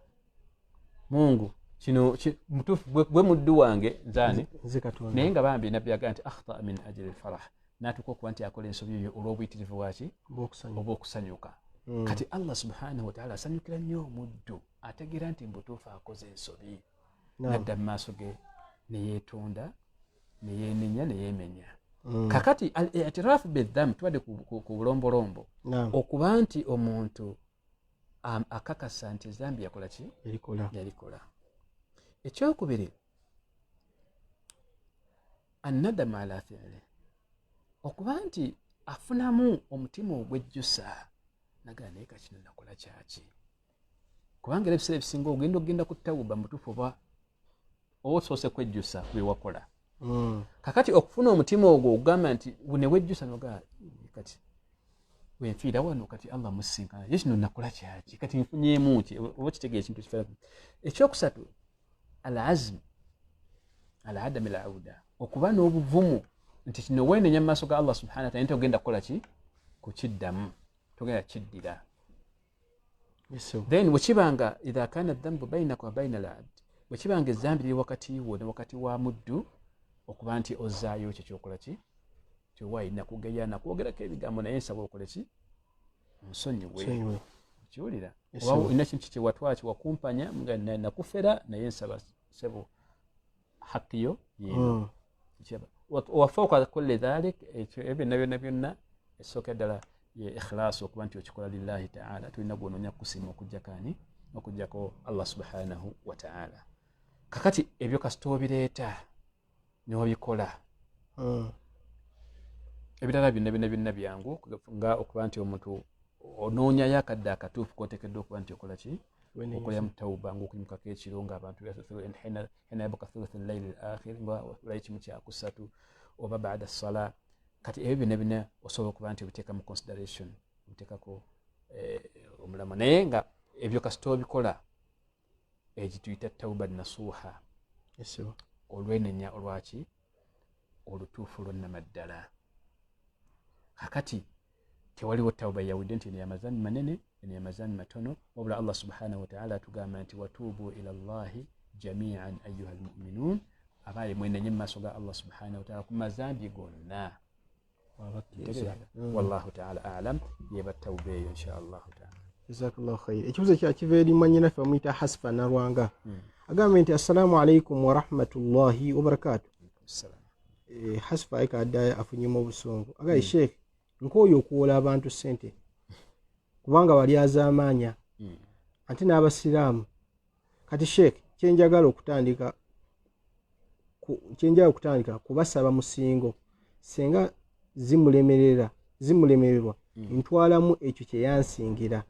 Mungu kino mutuufu gwe muddu wange nzani, naye nga bambi nabbi agamba nti akhta min ajli alfarah, n'atuuka okuba nti akola ensobi eyo olw'obuyitirivu bwaki, obw'okusanyuka. Kati Allah subhanahu wataala asanyukira nnyo omuddu ategeera nti mbutuufu akoze ensobi, nadda mu maaso ge neyeetonda, neyeenenya, neyeemenya. Kakati al-i'tiraafu bidhambi, tubadde ku bulombolombo, okuba nti omuntu akakasa nti ezambi yakola ki, yalikola. Ekyokubiri, annadamu ala fi'li, okuba nti afunamu omutima ogwejjusa, nagala naye kakino nakola kyaki, kubanga era ebiseera ebisinga ogenda okugenda ku tawuba mutuufu oba osoose kwejjusa byewakola. Kakati okufuna omutima ogwo ogamba nti newejjusa nogaa kati wenfiira wano, kati Allah musinkana ye kino nakola kyaki, kati nfunyeemu ki, oba kitegeera ekintu kifaanana. Ekyokusatu, al azm ala adami al auda, okuba n'obuvumu nti kino weenenya mu maaso ga Allah subhanahu wa ta'ala, togenda kukola ki, kukiddamu, togenda kiddira. Then bwekibanga idha kana dhambu bainaka wa baina al abd, bwekibanga ezambi liri wakati wo ne wakati wa muddu, okuba nti ozaayo ekyo kyokola ki, tewaayi nakugeya nakwogerako ebigambo, naye nsaba okole ki, nsonyiwe. Okiwulira? Oba olina kintu kyewatwala kyewakumpanya nga nakufera, naye nsaba sebo haki yo yeeno. Wafauka kulli dhalik, ekyo ebyo byonna byonna byonna, esooka ddala ye ikhlasi, okuba nti okikola lillahi taala, tulina gwonoonya kukusiima okujjako ani, okujjako Allah subhanahu wataala. Kakati ebyo kasita obireeta n'obikola, ebirala byonna byonna byonna byangu, nga okuba nti omuntu onoonyayo akadde akatuufu koteekeddwa okuba nti okola ki, okolera mu tawuba, ngaokuyimukako ekiro ngaabantu hina yabuka thuluth llaili l akhir, nga olayo kimu kyakusatu oba bada sala. Kati ebyo byonna byonna osobola okuba nti obiteeka mu consideration, obiteekako omulamwa, naye nga ebyo kasita obikola, egituyita tawuba nasuha, olwenenya olwaki, olutuufu lwannamaddala. Kakati tewaliwo tawuba yawidde nti eno yamazambi manene, eno yamazambi matono, wabula Allah subhanahu wataala atugamba nti watuubu ila llahi jamian ayuha almuminun, abaaye mwenenye mu maaso ga Allah subhanahu wataala ku mazambi gonna. Wallahu taala alam, yeba tawuba eyo insha allahu taala. Jazakallahu khair. Ekibuzo kyakiva eri mwanyinaffe bamuyita Hasfa Nalwanga, agambye nti assalamu alaikum warahmatullahi wabarakatu. Hasfa ayika addayo afunyemu obusungu, agambye sheekh nkooyo okuwola abantu ssente kubanga bali azaamaanya ate n'abasiraamu. Kati sheekh kyenjagala okutandika kubasaba musingo, senga zimulemererwa ntwalamu ekyo kye yansingira.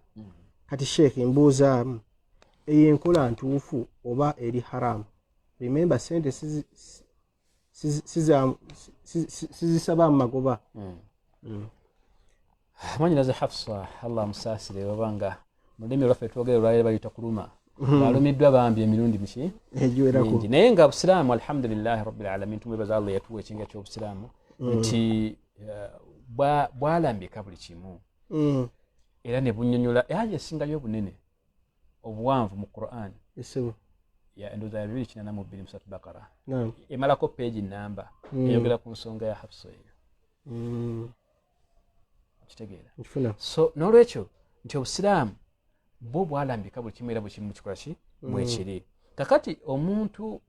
Kati sheekh mbuuzaamu, eyo enkola ntuufu oba eri haramu? Remember sente sizisaba mu magoba. Mwanyinaze Hafsa, Allah amusaasire, obanga mu lulimi olwaffe twogere olwaleero bayita kuluma, alumiddwa bambi emirundi miki egiwerako, naye nga busiraamu alhamdulillahi rabbil alamin, tumwebaza Allah yatuwa ekinga ky'obusiraamu nti bwalambika buli kimu, era ne bunnyonnyola aya esingayo obunene obuwanvu mu Quran endowooza ya 282 musatu Bakara, emalako peegi namba eyogera ku nsonga ya Hafsa eyo. Kitegeera? So n'olwekyo nti obusiraamu bwo bwalambika buli kimu, era buli kimu kikola ki mwekiri. Kakati omuntu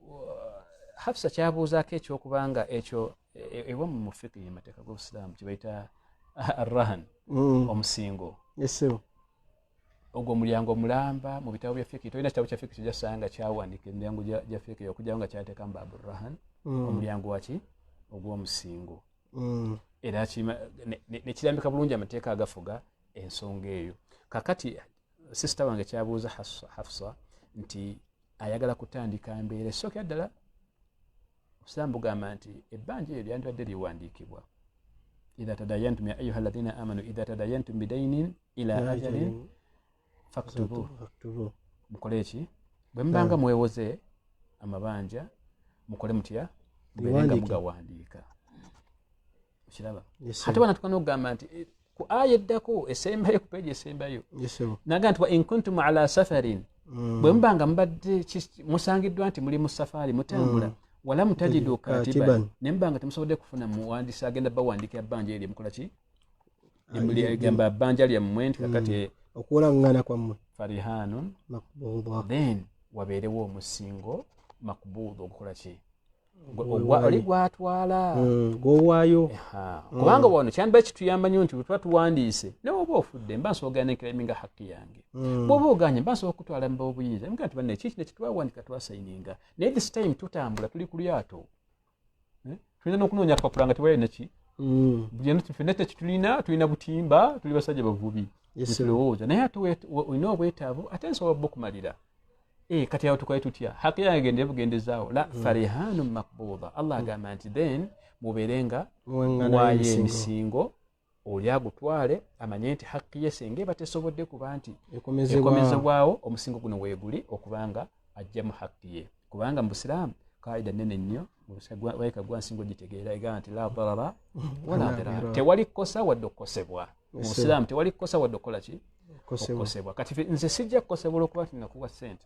Hafsa kyabuuzaako ekyokubanga ekyo ewamu mu fiqhi, amateeka g'obusiraamu kyebayita arrahan, omusingo ogwo omulyango omulamba mu bitabo bya fiqhi. Tolina kitabo kya fiqhi kyojasanga kyawandiika emiryango gya fiqhi okujjawo nga kyateekamu babu rahan, omulyango waki ogw'omusingo. Era nekirambika bulungi amateeka agafuga ensonga eyo. Kakati sisita wange kyabuuza Hafsa nti ayagala kutandika mbeera esookera ddala. Obusiraamu bugamba nti ebbanja eryo lyandibadde liwandiikibwa. Idha tadayantum ya ayuha alladhina amanu idha tadayantum bidainin ila ajalin faktubu, mukole eki? Bwe mubanga mwewoze amabanja mukole mutya? Mubeere nga mugawandiika. Okiraba? Ate wanatuka n'okugamba nti ku aya eddako esembayo, ku peegi esembayo, naga nti wa in kuntum ala safarin, bwe mubanga mubadde musangiddwa nti muli mu safaari mutambula, wala mutajidu katiban, ne mubanga temusobodde kufuna muwandiisi agenda bawandiikira bbanja eryo, mukola ki? Gamba bbanja lyammwe nti kakati okuwolangana kwammwe farihanun maqbuda, then wabeerewo omusingo makbuda ogukola ki? Oli gwatwala gwowaayo. Kubanga wano kyandibadde kituyamba nnyo nti bwe tuba tuwandiise, naye oba ofudde mba nsobola ogenda nenclaiminga haki yange, bw'oba oganye mba nsobola okutwala mba obuyinza mga nti banne kiki nekitwawandika twasayininga, naye this time tutambula tuli ku lyato, tulina n'okunoonya akapapula nga tewali naki, ffenna tekitulina, tulina butimba, tuli basajja bavubi tulowooza, naye ate olina obwetaavu ate nsobola bukumalira. Kati awo tukole tutya? Haki yange gende bugendezaawo la farihanu makbuda. Allah agamba nti then mubeere nga muwaayo emisingo, oli agutwale amanye nti haki ye singa eba tesobodde kuba nti ekomezebwawo, omusingo guno weeguli okubanga ajjamu haki ye. Kubanga mu busiraamu kaida nene nnyo waika gwansinga ogitegeera, egamba nti la darara wala dirar, tewali kukosa wadde okukosebwa. Mu busiraamu tewali kukosa wadde okukola ki? Okukosebwa. Kati nze sijja kukosebwa olwokuba nti nakuwa ssente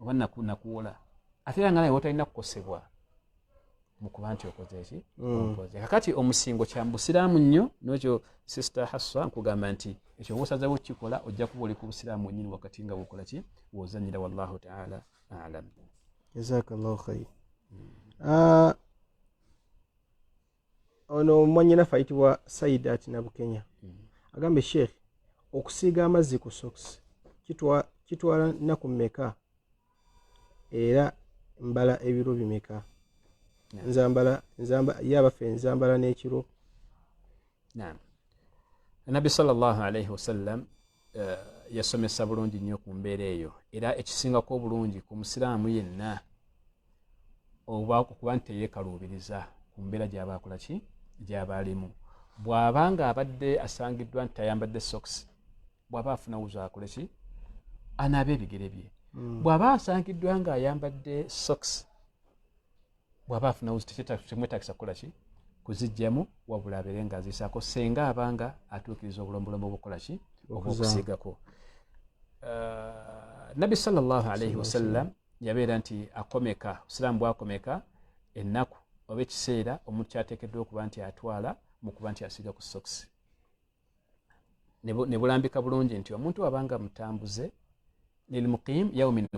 oba nakuwola, ate era nga naye wotalina kukosebwa mukuba nti okoze eki? Okoze. Kakati omusingo kya busiraamu nnyo. Nekyo sister Hassa nkugamba nti ekyo oba osazeewo kukikola, ojja kuba oli ku busiraamu wennyini wakati nga bwokola ki? Wozanyira. Wallahu taala alam. Jazakallahu khair. Ono mwanyinaffe ayitibwa Saidat Nabukenya agambye, Sheikh, okusiiga amazzi ku socks kitwala nnaku mmeka era mbala ebiro bimeka? Nzambala ye abaffe nzambala n'ekiro. Naam, Nabbi sallallahu alaihi wasallam yasomesa bulungi nnyo ku mbeera eyo, era ekisingako obulungi ku musiraamu yenna oba okuba nti teyeekaluubiriza ku mbeera gy'aba akola ki, gy'aba alimu. Bw'aba nga abadde asangiddwa nti tayambadde socks, bw'aba afuna wuzu akole ki? Anaaba ebigere bye. Bw'aba asangiddwa ng'ayambadde socks, bw'aba afuna wuzu temwetagisa kukola ki? Kuzijjamu, wabula abeere nga azisaako senga abanga atuukiriza obulombolombo obukola ki? Obwokusiigako. Nabbi sallallahu alaihi wasallam yabeera nti akomeka, obusiraamu bwakomeka ennaku oba ekiseera omuntu kyateekeddwa okuba nti atwala mu kuba nti asiiga ku sokisi, ne bulambika bulungi nti omuntu abanga mutambuze, lilmuqim yaumin,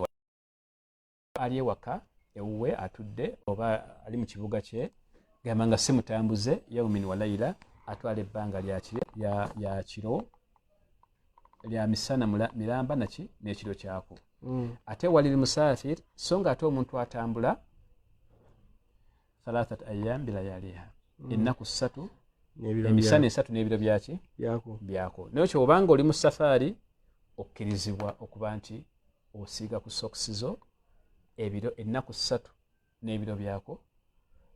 ali ewaka ewuwe atudde oba ali mu kibuga kye, gamba nga si mutambuze, yaumin wa laila, atwala ebbanga lya kiro lya misana miramba naki n'ekiro kyako. Ate walil musafir, so nga ate omuntu atambula, thalathat ayam bilayaliha, ennaku 3, emisana 3 n'ebiro byaki? Byako. Naye kyobanga oli mu safaari, okkirizibwa okuba nti osiiga ku sokisi zo ebiro ennaku 3 n'ebiro byako.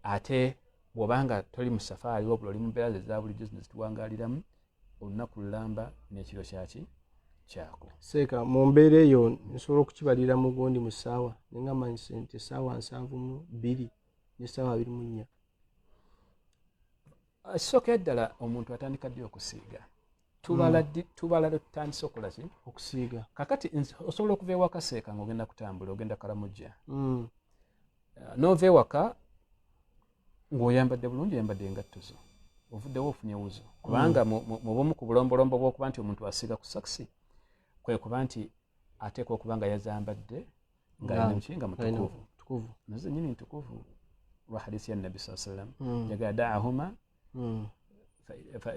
Ate bw'obanga toli mu safaari, wabula oli mu mbeera eza bulijjo zino zituwangaaliramu, olunaku lulamba n'ekiro kyaki? Kyako. Seeka, mu mbeera eyo nsobola okukibalira mu gundi mu ssaawa, nengamba nti essaawa 72 n'essaawa 24? Ekisookera ddala, omuntu atandika ddi okusiiga? Tubala ddi? Tubala lwe tutandise okukola ki? Okusiiga. Kakati osobola okuva ewaka, seeka, ng'ogenda kutambula, ogenda Kalamujja, n'ova ewaka ng'oyambadde bulungi, oyambadde engatto zo, ovuddewo ofunye wuzu, kubanga mu bumu ku bulombolombo bw'okuba nti omuntu asiiga ku sokisi kwe kuba nti ateekwa okuba nga yazambadde nga nga mutukuvu, nazo zenyini ntukuvu lwa hadisi ya Nabbi saa sallam, yagala daahuma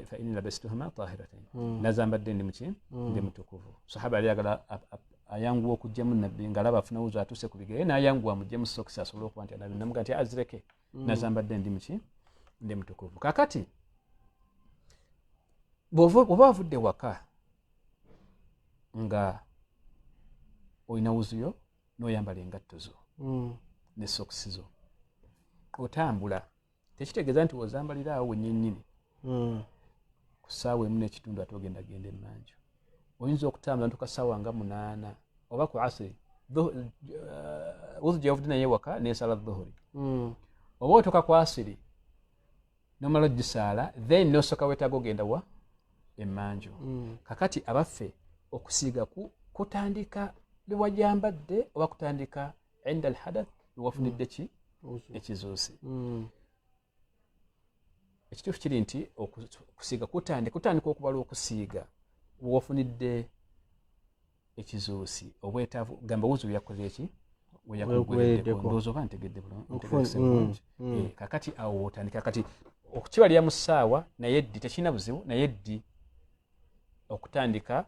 fa inni labistuhuma tahiratain, nazambadde ndi muki? Ndi mutukuvu. Sahaba yali ayagala ayanguwa okugjamu Nabbi ngaalaba afuna wuzu atuuse ku bigere, nayanguwa amuggyemu sokisi asobole okuba nti anabi, namuga nti azireke, nazambadde ndi muki? Ndi mutukuvu. Kakati bw'oba wavudde waka nga olina wuzuyo n'oyambala engatto zo ne sokisi zo, otambula, tekitegeeza nti wozambalira awo wenyennyini ku ssaawa 1.5 ate ogenda genda emmanju. Oyinza okutambula ntuka ssaawa nga 8 oba ku asiri, wuzu gyewavudde naye waka nesala dhuhuri, oba otuuka ku asiri nomala ogisaala, then nosooka weetaaga ogenda wa emmanju. Kakati abaffe, okusiiga kutandika lwewajambadde oba kutandika inda alhadath, lwewafunidde ki ekizuusi? Ekituufu kiri nti okusiiga kutandika okubala okusiiga wewafunidde ekizuusi, obwetaavu gamba wuzu byakoze eki weyakuggwereddeko. Ndowooza oba ntegedde bulungi. Kakati awo wotandika. Kati okukibalira mu ssaawa naye ddi tekirina buzibu, naye ddi okutandika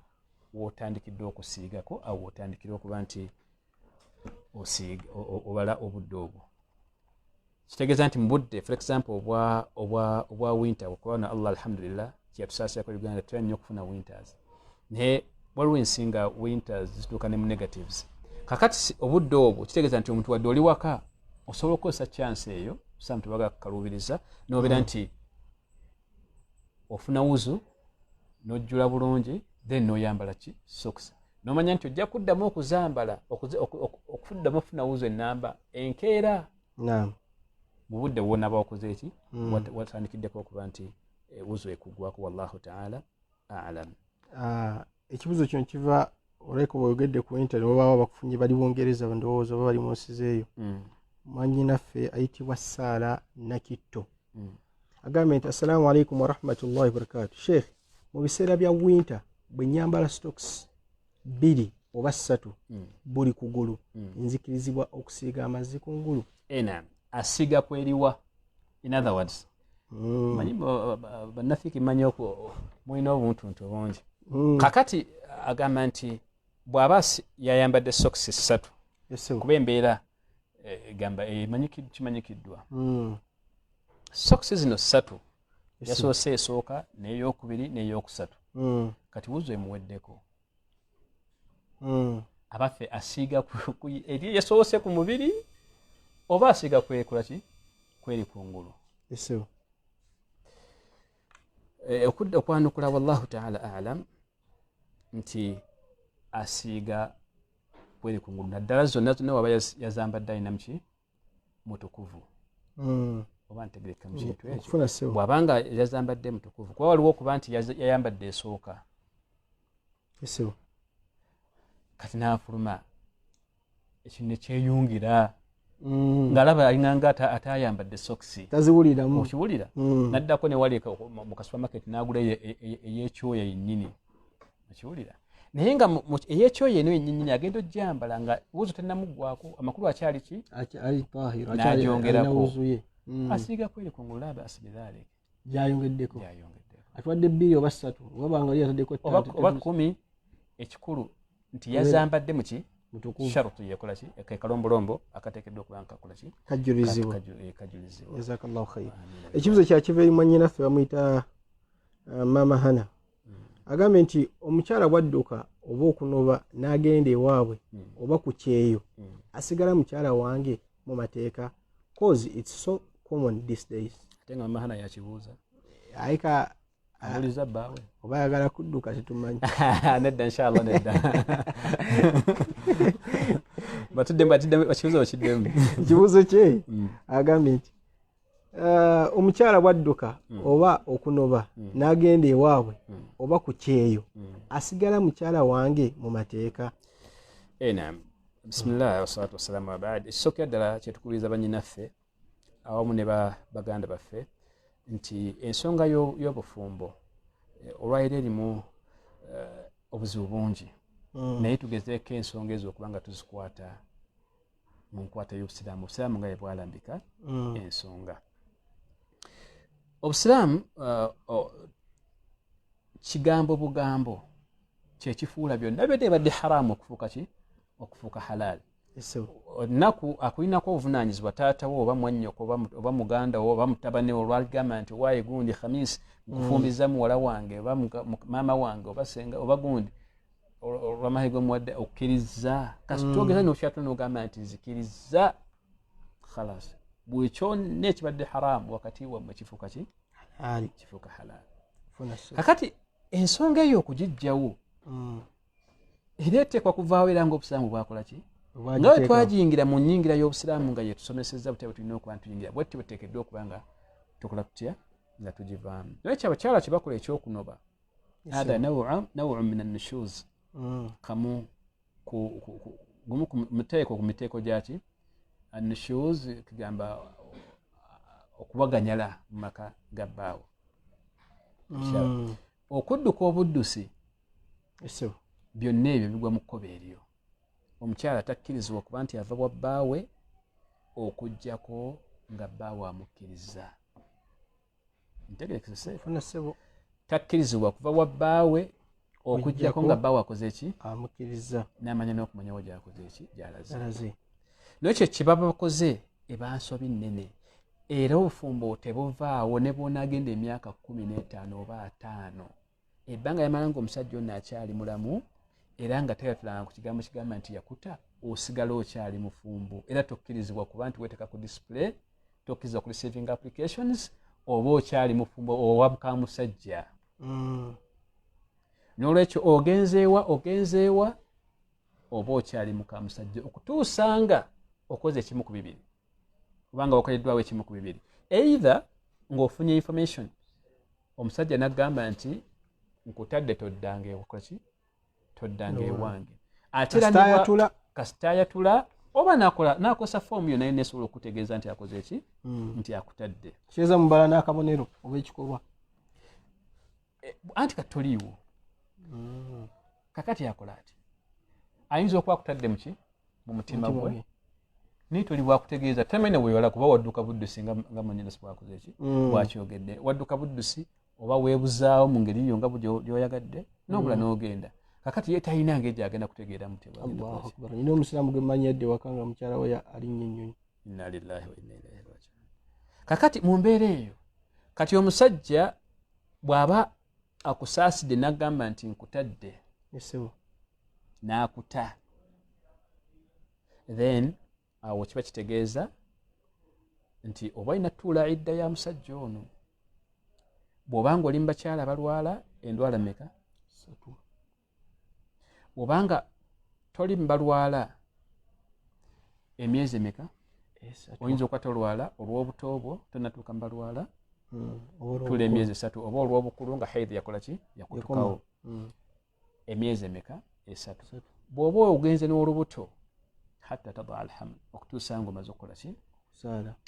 wotandikidde okusiigako, awo wotandikira okuba nti obala obudde obwo. Kitegeeza nti mu budde, for example, obwa winter, okuba na Allah alhamdulillah kyeyatusaasirako Uganda, tutera nnyo okufuna winters, naye waliwo ensi nga winters zituuka ne mu negatives. Kakati obudde obwo kitegeeza nti omuntu wadde oli waka osobola okukozesa chance eyo, sam tebaga kukaluubiriza, nobeera nti ofuna wuzu nojjula bulungi, then noyambala ki socks, nomanya nti ojja kuddamu okuzambala, okuddamu okufuna wuzu enamba enkeera mu budde bwonaba wakoze eki watandikiddeko okuba nti wuzu ekugwako. Wallahu taala alam. Ekibuzo kino kiva olweko bweyogedde ku internet, obawo abakufunye bali Bungereza, ndowooza oba bali mu nsi zeeyo. Mwanyinaffe ayitibwa Saara Nakitto agambye nti assalamu alaikum warahmatullahi wabarakatu. Sheikh, mu biseera bya winter bwe nyambala socks 2 oba 3 buli kugulu, nzikirizibwa okusiiga amazzi ku ngulu? Ena asiiga kweriwa, in other words, manyi bannafiki manyi mulina obuntuntu bungi. Kakati agamba nti bw'aba yayambadde sokisi 3, kuba embeera gamba kimanyikiddwa, sokisi zino 3 yasoose esooka n'eyokubiri n'eyokusatu, kati wuzu emuweddeko. Abaffe, asiiga eri yasoose ku mubiri oba asiiga kwekola ki kweri kungulu? Okudda okwanukula, wallahu taala alam, nti asiiga kweri kungulu, naddala zonna zonna waba yazambadde alina muki mutukuvu. Oba ntegereka mu kintu ekyo, bw'abanga yazambadde mutukuvu, kuba waliwo okuba nti yayambadde esooka kati n'afuluma ekintu nekyeyungira ng'alaba alinganga atayambadde sokisi, taziwuliramu. Okiwulira? Naddako newali mu kasupamaketi n'agula ey'ekyoya yennyini, okiwulira? Naye nga ey'ekyoya eno yennyini agenda ojjambala nga wuzu tennamuggwako, amakulu akyali ki n'agyongerako, asiiga kweri kungulu, la basa bidhalik. Gyayongeddeko atwadde 2 oba 3 oba banga yataddeko oba 10, ekikulu nti yazambadde muki sharutu yekola ki ke kalombolombo akateekeddwa okuba nga kakola ki kajulizibwa. Kajulizibwa. Jazakallahu khair. Ekibuzo kyakiva eri mwannyinaffe bamuyita Mama Hana. Agambye nti omukyala bwadduka oba okunoba n'agenda ewaabwe oba ku kyeyo, asigala mukyala wange mu mateeka? Cause it's so common these days. Ate nga Mama Hana yakibuuza. Ayika abuuliza bbaawe. Oba ayagala kudduka tetumanyi. Nedda, inshallah nedda. Batudde bakibuuzo bakiddemu. Ekibuuzo kye agambye nti omukyala bwadduka oba okunoba n'agenda ewaabwe oba ku kyeyo, asigala mukyala wange mu mateeka? Naam, bismillah wassalatu wassalamu wabaad. Ekisookera ddala kyetukubiriza bannyinaffe awamu ne baganda baffe nti ensonga y'obufumbo olwaliro erimu obuzibu bungi, naye tugezeeko ensonga ezo okuba nga tuzikwata mu nkwata y'obusiraamu, obusiraamu nga bwe bwalambika ensonga. Obusiraamu kigambo bugambo kyekifuula byonna byonna ebadde haramu okufuuka ki okufuuka halal. Ennaku akulinako obuvunaanyizibwa taata wo oba mwannyoko oba muganda wo oba mutabani wo olwagamba nti waaye gundi Khamis nkufumbiza muwala wange oba maama wange oba senga oba gundi olwamahe gomuwadde okkiriza kasita ogeza nokyatula nogamba nti nzikiriza khalas buli kyonna ekibadde haramu wakati wammwe kifuuka ki kifuuka halal. Kakati ensonga eyo okugijjawo era eteekwa kuvaawo era ngaobusiraamu bwakola ki nga bwe twagiyingira mu nnyingira y'obusiraamu nga yetusomesezza butya bwe tulina okuba ntuyingira bwetti bwetuteekeddwa okuba nga tukola tutya nga tugivaamu. Naye kyabakyala kye bakola ekyokunoba hatha nawu min annushuz kamu gumu ku muteeko ku miteeko gyaki annushuz kigamba okubaganyala mu maka ga bbaawo okudduka obuddusi byonna ebyo bigwa mu kkobo eryo. Omukyala takkirizibwa okuba nti ava bwa bbaawe okuggyako nga bbaawe amukkiriza. Ntegerekese takkirizibwa kuva bwa bbaawe okuggyako nga bbaawe akoze ki amukkiriza n'amanya n'okumanyawo gy'akoze ki gy'alaze. Naye kye kibaba bakoze eba nsobi nnene era obufumbo tebuvaawo ne bw'onaagenda emyaka 15 oba 5 ebbanga yamala ng'omusajja ono akyali mulamu era nga tayatulanga ku kigambo kigamba nti yakuta osigala okyali mufumbo era tokkirizibwa kuba nti weteeka ku display tokkirizibwa ku receiving applications oba okyali mufumbo owa mukamusajja. N'olwekyo ogenzeewa oba okyali mukamusajja okutuusa nga okoze ekimu ku bibiri kubanga wakoleddwawo ekimu ku bibiri either ng'ofunye information omusajja n'agamba nti nkutadde toddanga ewakoki toddanga ewange ate era kasita ayatula oba nakosa foomu yonna yonna esobola okutegeeza nti akoze ki nti akutadde kyeza mubala n'akabonero oba ekikolwa anti kati toliiwo kakati akola ati ayinza okuba akutadde muki mu mutima gwe naye toli bwakutegeeza tamanya bwewala kuba wadduka buddusi nga munyenesi bwakoze ki bwakyogedde wadduka buddusi oba weebuzaawo mu ngeri yo nga gyoyagadde n'obula n'ogenda kakati ye talina ngeri gyagenda kutegeera mutebwa. Nina omusiraamu gwe mmanyi yadde waka nga mukyala we alinnya ennyonyi. Inna lillahi wa inna ilaihi rajiun. Kakati mu mbeera eyo kati omusajja bw'aba akusaasidde n'agamba nti nkutadde n'akuta then awo kiba kitegeeza nti oba olina tuula idda ya musajja ono bw'obanga oli mu bakyala balwala endwala meka bw'obanga toli mu balwala emyezi emeka oyinza okuba tolwala olw'obuto bwo tonatuuka mu balwala tuula emyezi 3 oba olw'obukulu nga haidhi yakola ki yakutukawo emyezi emeka 3 bw'oba ogenze n'olubuto hatta tadaa alhamd okutuusa nga omaze okukola ki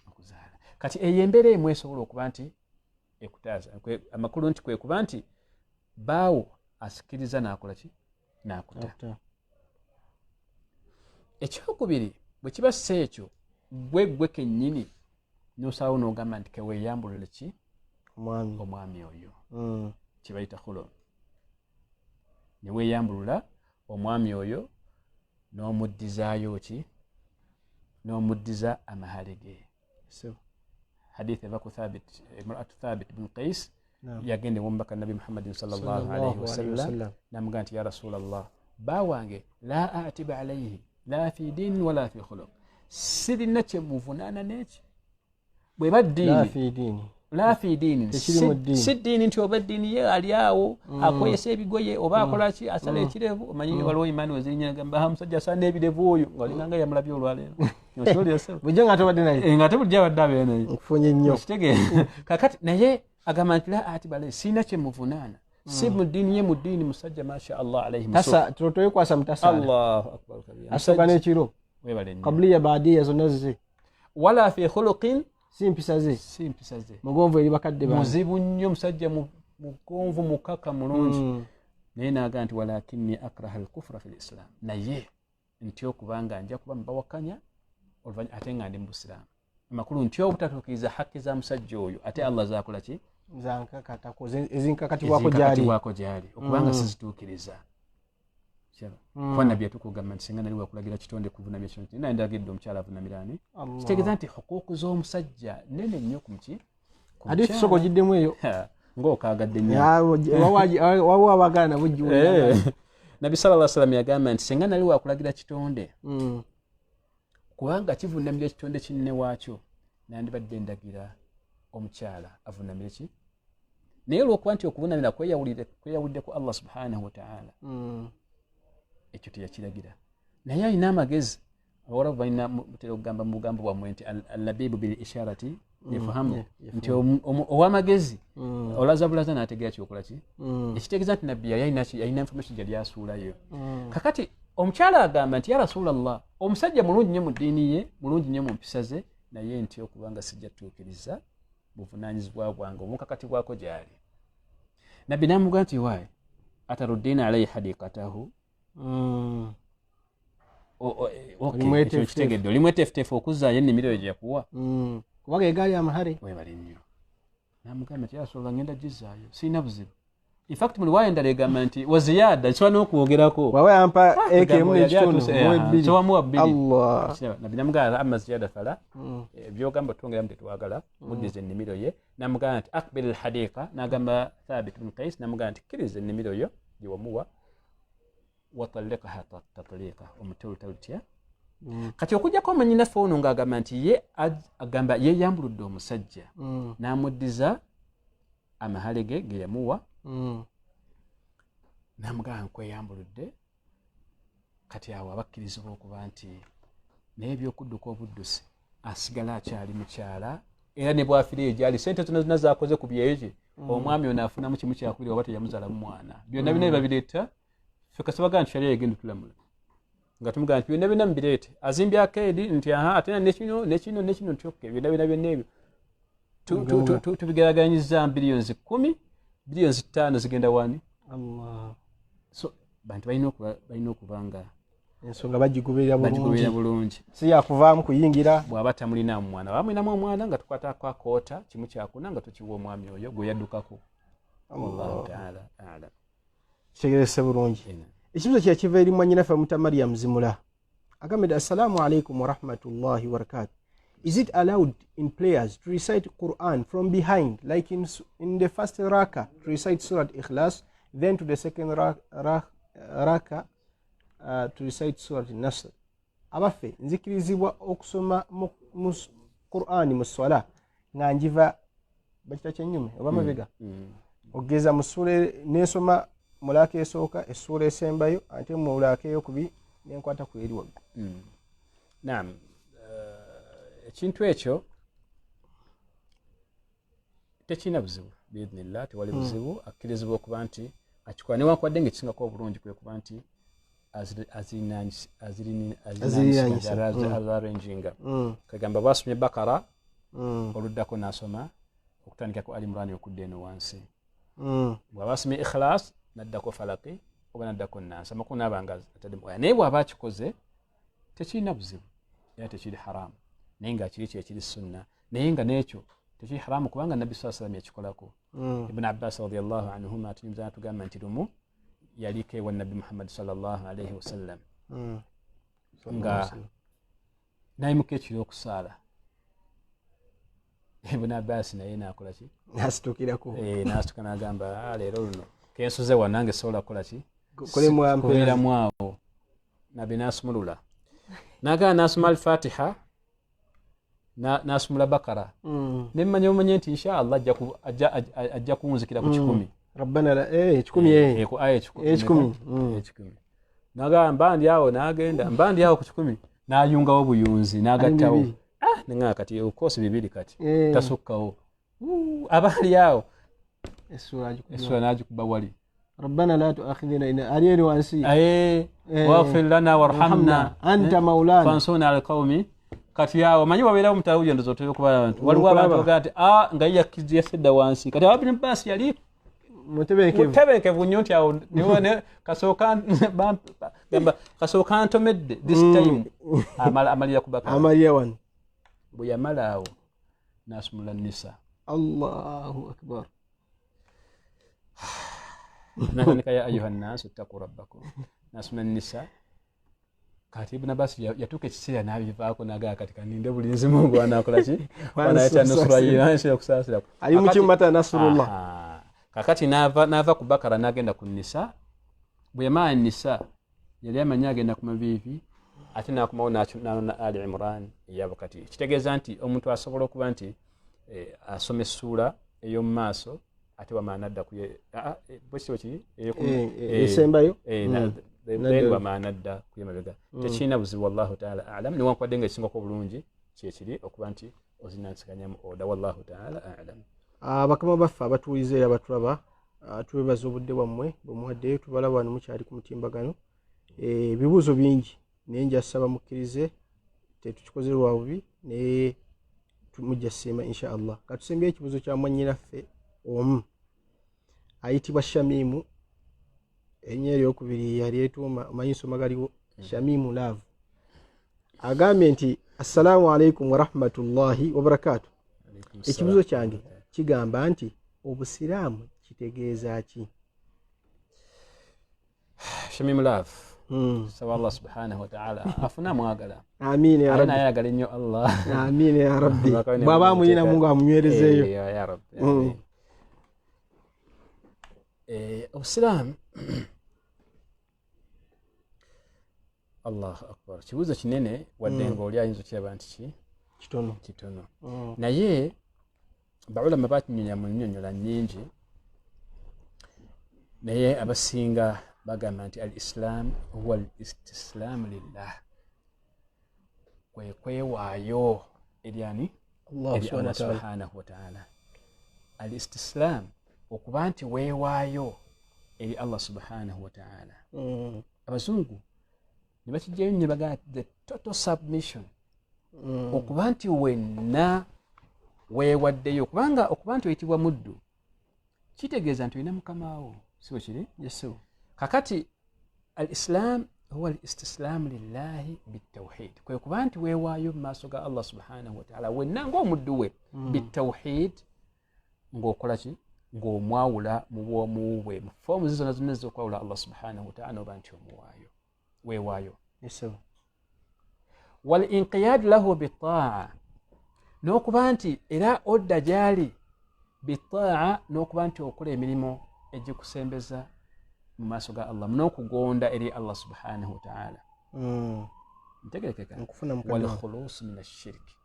okuzaala. Kati eyo embeera emu esobola okuba nti ekutaasa amakulu nti kwe kuba nti baawo asikiriza n'akola ki n'akuta. Ekyokubiri bwe kiba si ekyo gwe kennyini n'osalawo n'ogamba nti keweeyambulule ki omwami oyo kibayita khulo ne weeyambulula omwami oyo n'omuddizaayo ki n'omuddiza amahale ge. Hadith eva ku Thabit imra'atu Thabit bin Qais yagenda ew'omubaka Nabbi Muhammadin sallallahu alayhi wasallam n'amugamba nti ya Rasulallah bba wange la atiba alayhi la fi dinin wala fi khuluq sirina kye muvunaana n'eki bweba ddiini la fi diini si ddiini nti oba eddiini ye ali awo akweyesa ebigoye oba akola ki asala ekirevu omanyi waliwo imaani wezirinya gamba musajja asala n'ebirevu oyo ng'olinganga yamulabye olwaleero bulijjo nga tobadde naye nga ate bulijjo abadde abeera naye nkufunye nnyo okitegeera. Kakati naye agamba nti la ati bale sirina kye muvunaana si mu ddiini ye mu ddiini musajja masha Allah alayhi toyekwasa mutasaala Allahu akbar kabira asooka n'ekiro webale nnyo kabuliya baadiya zonna zize wala fi khuluqin si mpisa ze si mpisa ze mugonvu eri bakadde bange muzibu nnyo musajja mugonvu mukaka mulungi naye n'agamba nti walakinni akraha alkufra fi lislam naye nti okubanga nja kuba mubawakanya oluvannyuma ate nga ndi mu busiraamu amakulu nti obutatuukiriza hakki za musajja oyo ate Allah zaakola ki ezinkakatibwako gyali okubanga sizituukiriza Kuba nabbi yatukugamba nti singa nali wakulagira kitonde kuvunamira kitonde naye ndagidde omukyala avunamira ani. Kitegeeza nti hukuuku z'omusajja nene nnyo ku muki. Hadithi soko ogiddemu eyo ng'okaagadde nnyo. Wawa abaagala nabo giwulira. Nabbi sallallahu alaihi wasallam yagamba nti singa nali wakulagira kitonde kubanga kivunamira ekitonde kinne waakyo nandibadde ndagira omukyala avunamire ki. Naye olw'okuba nti okuvunamira kweyawulidde ku Allah subhanahu wa ta'ala ekyo teyakiragira. Naye alina amagezi. Abawarabu balina mutera okugamba mu bugambo bwammwe nti allabibu bil isharati yafahamu, nti ow'amagezi olaza bulaza n'ategeera kyokola ki. Ekitegeeza nti nabbi yali alina information gyali asuulayo. Kakati omukyala agamba nti ya Rasulallah, omusajja mulungi nnyo mu ddiini ye, mulungi nnyo mu mpisa ze, naye nti okubanga sijja tutuukiriza buvunaanyizibwa bwange obunkakatibwako gy'ali. Nabbi n'amugamba nti waayi ataruddina alayhi hadiqatahu. Kitegedde oli mweteefuteefu okuzzaayo ennimiro eyo gye yakuwa kubanga egaali amahare. Weebale nnyo. N'amugamba nti ya Rasulallah, ngenda gizzaayo sirina buzibu. In fact mu riwaaya endala egamba nti waziyaada nsobola n'okwogerako waba yampa eka emu n'ekitundu muwe bbiri. Sowamuwa bbiri. Nabbi n'amugamba amma ziyaada fala, byogamba twongeramu tetwagala, muddize ennimiro ye. N'amugamba nti aqbil alhadiqa, n'agamba Thabit bin Qais, n'amugamba nti kkiriza ennimiro yo gye wamuwa, watalliqaha tatliqa, omute olutalo lutya. Kati okujjako mwannyinaffe ono ng'agamba nti ye agamba yeeyambuludde omusajja n'amuddiza amahale ge ge yamuwa, n'amugamba nkweyambuludde. Kati awo abakkirizibwa okuba nti naye ebyokudduka obuddusi asigala akyali mukyala, era ne bw'afiira eyo gy'ali sente zonna zonna z'akoze ku byeyo omwami ono afunamu kimu kyakubiri oba teyamuzaalamu mwana. Byonna byonna bibabireeta ffe kasabaga nti sharia egenda tulamula nga tumugamba nti byonna byonna mubireete, azimbyako eri nti aha ate nekino nekino nekino nti okay byonna byonna byonna ebyo tubigeraganyizza billions 10 billions 5 zigenda wani. Allah. So bantu balina okuba nga ensonga bagigoberera bulungi, si yakuvaamu kuyingira. Bw'aba tamulinamu mwana, baba mulinamu omwana nga tukwatako akoota kimu kyakuna nga tukiwa omwami oyo gwe yaddukako. Allahu ta'ala a'lam. Kitegerese bulungi. Ekibuzo kye kiva eri mwannyinaffe Muta Mariam Zimula. Agambye assalamu alaikum warahmatullahi wabarakatuh. Is it allowed in players to recite Quran from behind, like in the first raka to recite Surah Ikhlas, then to the second raka to recite Surah Nasr? Abaffe nzikirizibwa okusoma mu Qur'ani mu swala nga njiva bakita kyennyume oba mabega, ogeza mu ssuula n'esoma mulaka esooka essuula esembayo ate mulaka eyokubi nenkwata ku eri waggulu. Naam, ekintu ekyo tekirina buzibu biidhnillah, tewali buzibu. Akkirizibwa okuba nti akikola newankubadde nga ekisingako obulungi kwe kuba nti azirinaanyisa kagamba bwasomye Bakara oluddako n'asoma okutandika ku Ali Imran okudda eno wansi, bw'aba asomye Ikhlas n'addako Falaki oba n'addako Naasi amakulu n'aba nga ataddemu aya. Naye bw'aba akikoze tekirina buzibu era tekiri haramu, naye nga kiri kyekiri sunna, naye nga n'ekyo tekiri haramu kubanga Nabbi sallallahu alayhi wasallam yakikolako. Ibn Abbas radiyallahu anhuma atunyumiza n'atugamba nti lumu yaliko ewa Nabbi Muhammad sallallahu alayhi wasallam nga nayimuka ekiro okusaala. Ibn Abbas naye n'akola ki? N'asitukirako. N'asituka n'agamba leero luno kensuze wa nange sobola kukola ki? Kubeeramu awo. Nabbi n'asumulula n'agamba n'asoma Al-Fatiha n'asumula Bakara. Nemmanya omanye nti insha Allah ajja kunzikira ku 10. Rabbana la 10 ku aya 10. N'agamba mbandi awo n'agenda mbandi awo ku 10 n'ayungawo buyunzi n'agattawo. Nenga kati okosi bibiri kati tasukkawo. Abali awo essuula n'agikuba wali. Rabbana la tuakhidhna in ali eri wansi waghfir lana warhamna anta maulana fansuna ala qaumi. Kati awo manyi wabeerawo mutawuyo ndozo otera okuba abantu waliwo abantu bagaa nti nga ye yasedda wansi. Kati Ibn Abbas yali mutebenkevu nnyo nti awo kasooka ntomedde this time amalira ku Bakara, amalira wano. Bwe yamala awo n'asumula Nisa. Allahu akbar. Natandika ya ayuha nnaasu ittaqu rabbakum. Nasoma Nisa. Kati Ibn Abbas yatuuka ekiseera n'abivaako n'agamba kati kaninde bulinzi Mungu anaakola ki? Wanaayita nusura ye, anayita okusaasira. Ali mu kimata Nasrullah. Kakati n'ava ku Bakara n'agenda ku Nisa. Bwe yamala Nisa yali amanyi agenda ku maviivi, ate n'akomawo n'anona Ali Imran eyabukati. Kitegeeza nti omuntu asobola okuba nti asoma essuula ey'omu maaso ate wamala n'adda ku bwe kityo kiri esembayo then wamala n'adda ku y'emabega. Tekirina buzibu, wallahu taala alam. Newankubadde nga ekisingako obulungi kyekiri okuba nti ozinansiganyamu oda, wallahu taala alam. Abakama baffe abatuwuliza era batulaba, twebaza obudde bwammwe bwemuwaddeyo. Tubalaba wano mukyali ku mutimbagano, ebibuuzo bingi naye njasaba mukkirize tetukikoze lwa bubi, naye mujja siima insha Allah. Katusembyeyo ekibuuzo kya mwannyinaffe omu ayitibwa Shamimu, erinnya eryokubiri yali etuuma omanyi nsoma galiwo, Shamimu Love. Agambye nti assalamu alaikum warahmatullahi wabarakatu. Ekibuuzo kyange kigamba nti obusiraamu kitegeeza ki? Shamimu Love, saba Allah subhanahu wa ta'ala afuna amwagala. Amiina ya Rabbi. Naye ayagala ennyo Allah. Amiina ya Rabbi. Bw'aba amuyina Mungu amunywerezeeyo. Ya Rabbi. Obusiraamu, Allahu akbar, kibuuzo kinene wadde nga oli ayinza okiraba nti ki kitono kitono, naye baulama bakinyonya mu nnyonnyola nnyingi, naye abasinga bagamba nti al-islam huwa al-istislamu lillah, kwe kwewaayo eri ani? Eri Allah subhanahu wa ta'ala. Al-istislam okuba nti weewaayo eri Allah subhanahu wa ta'ala. Abazungu ne bakijjayo nnyo bagamba the total submission, okuba nti wenna weewaddeyo, kubanga okuba nti oyitibwa muddu kitegeeza nti olina mukamaawo, si bwe kiri? Kakati al-islam huwa al-istislamu lillahi bitawhid, kwe kuba nti weewaayo mu maaso ga Allah subhanahu wa ta'ala wenna ng'omuddu we, bitawhid, ng'okola ki? Ng'omwawula mu bwomu bwe, mu foomu zonna zonna ez'okwawula Allah subhanahu wa ta'ala, n'oba nti omuwaayo weewaayo. Wal inqiyad lahu bitaa, n'okuba nti era odda gy'ali bitaa, n'okuba nti okola emirimu egikusembeza mu maaso ga Allah n'okugonda eri Allah subhanahu wa ta'ala. Ntegerekeka. Wal khulus min ashirki,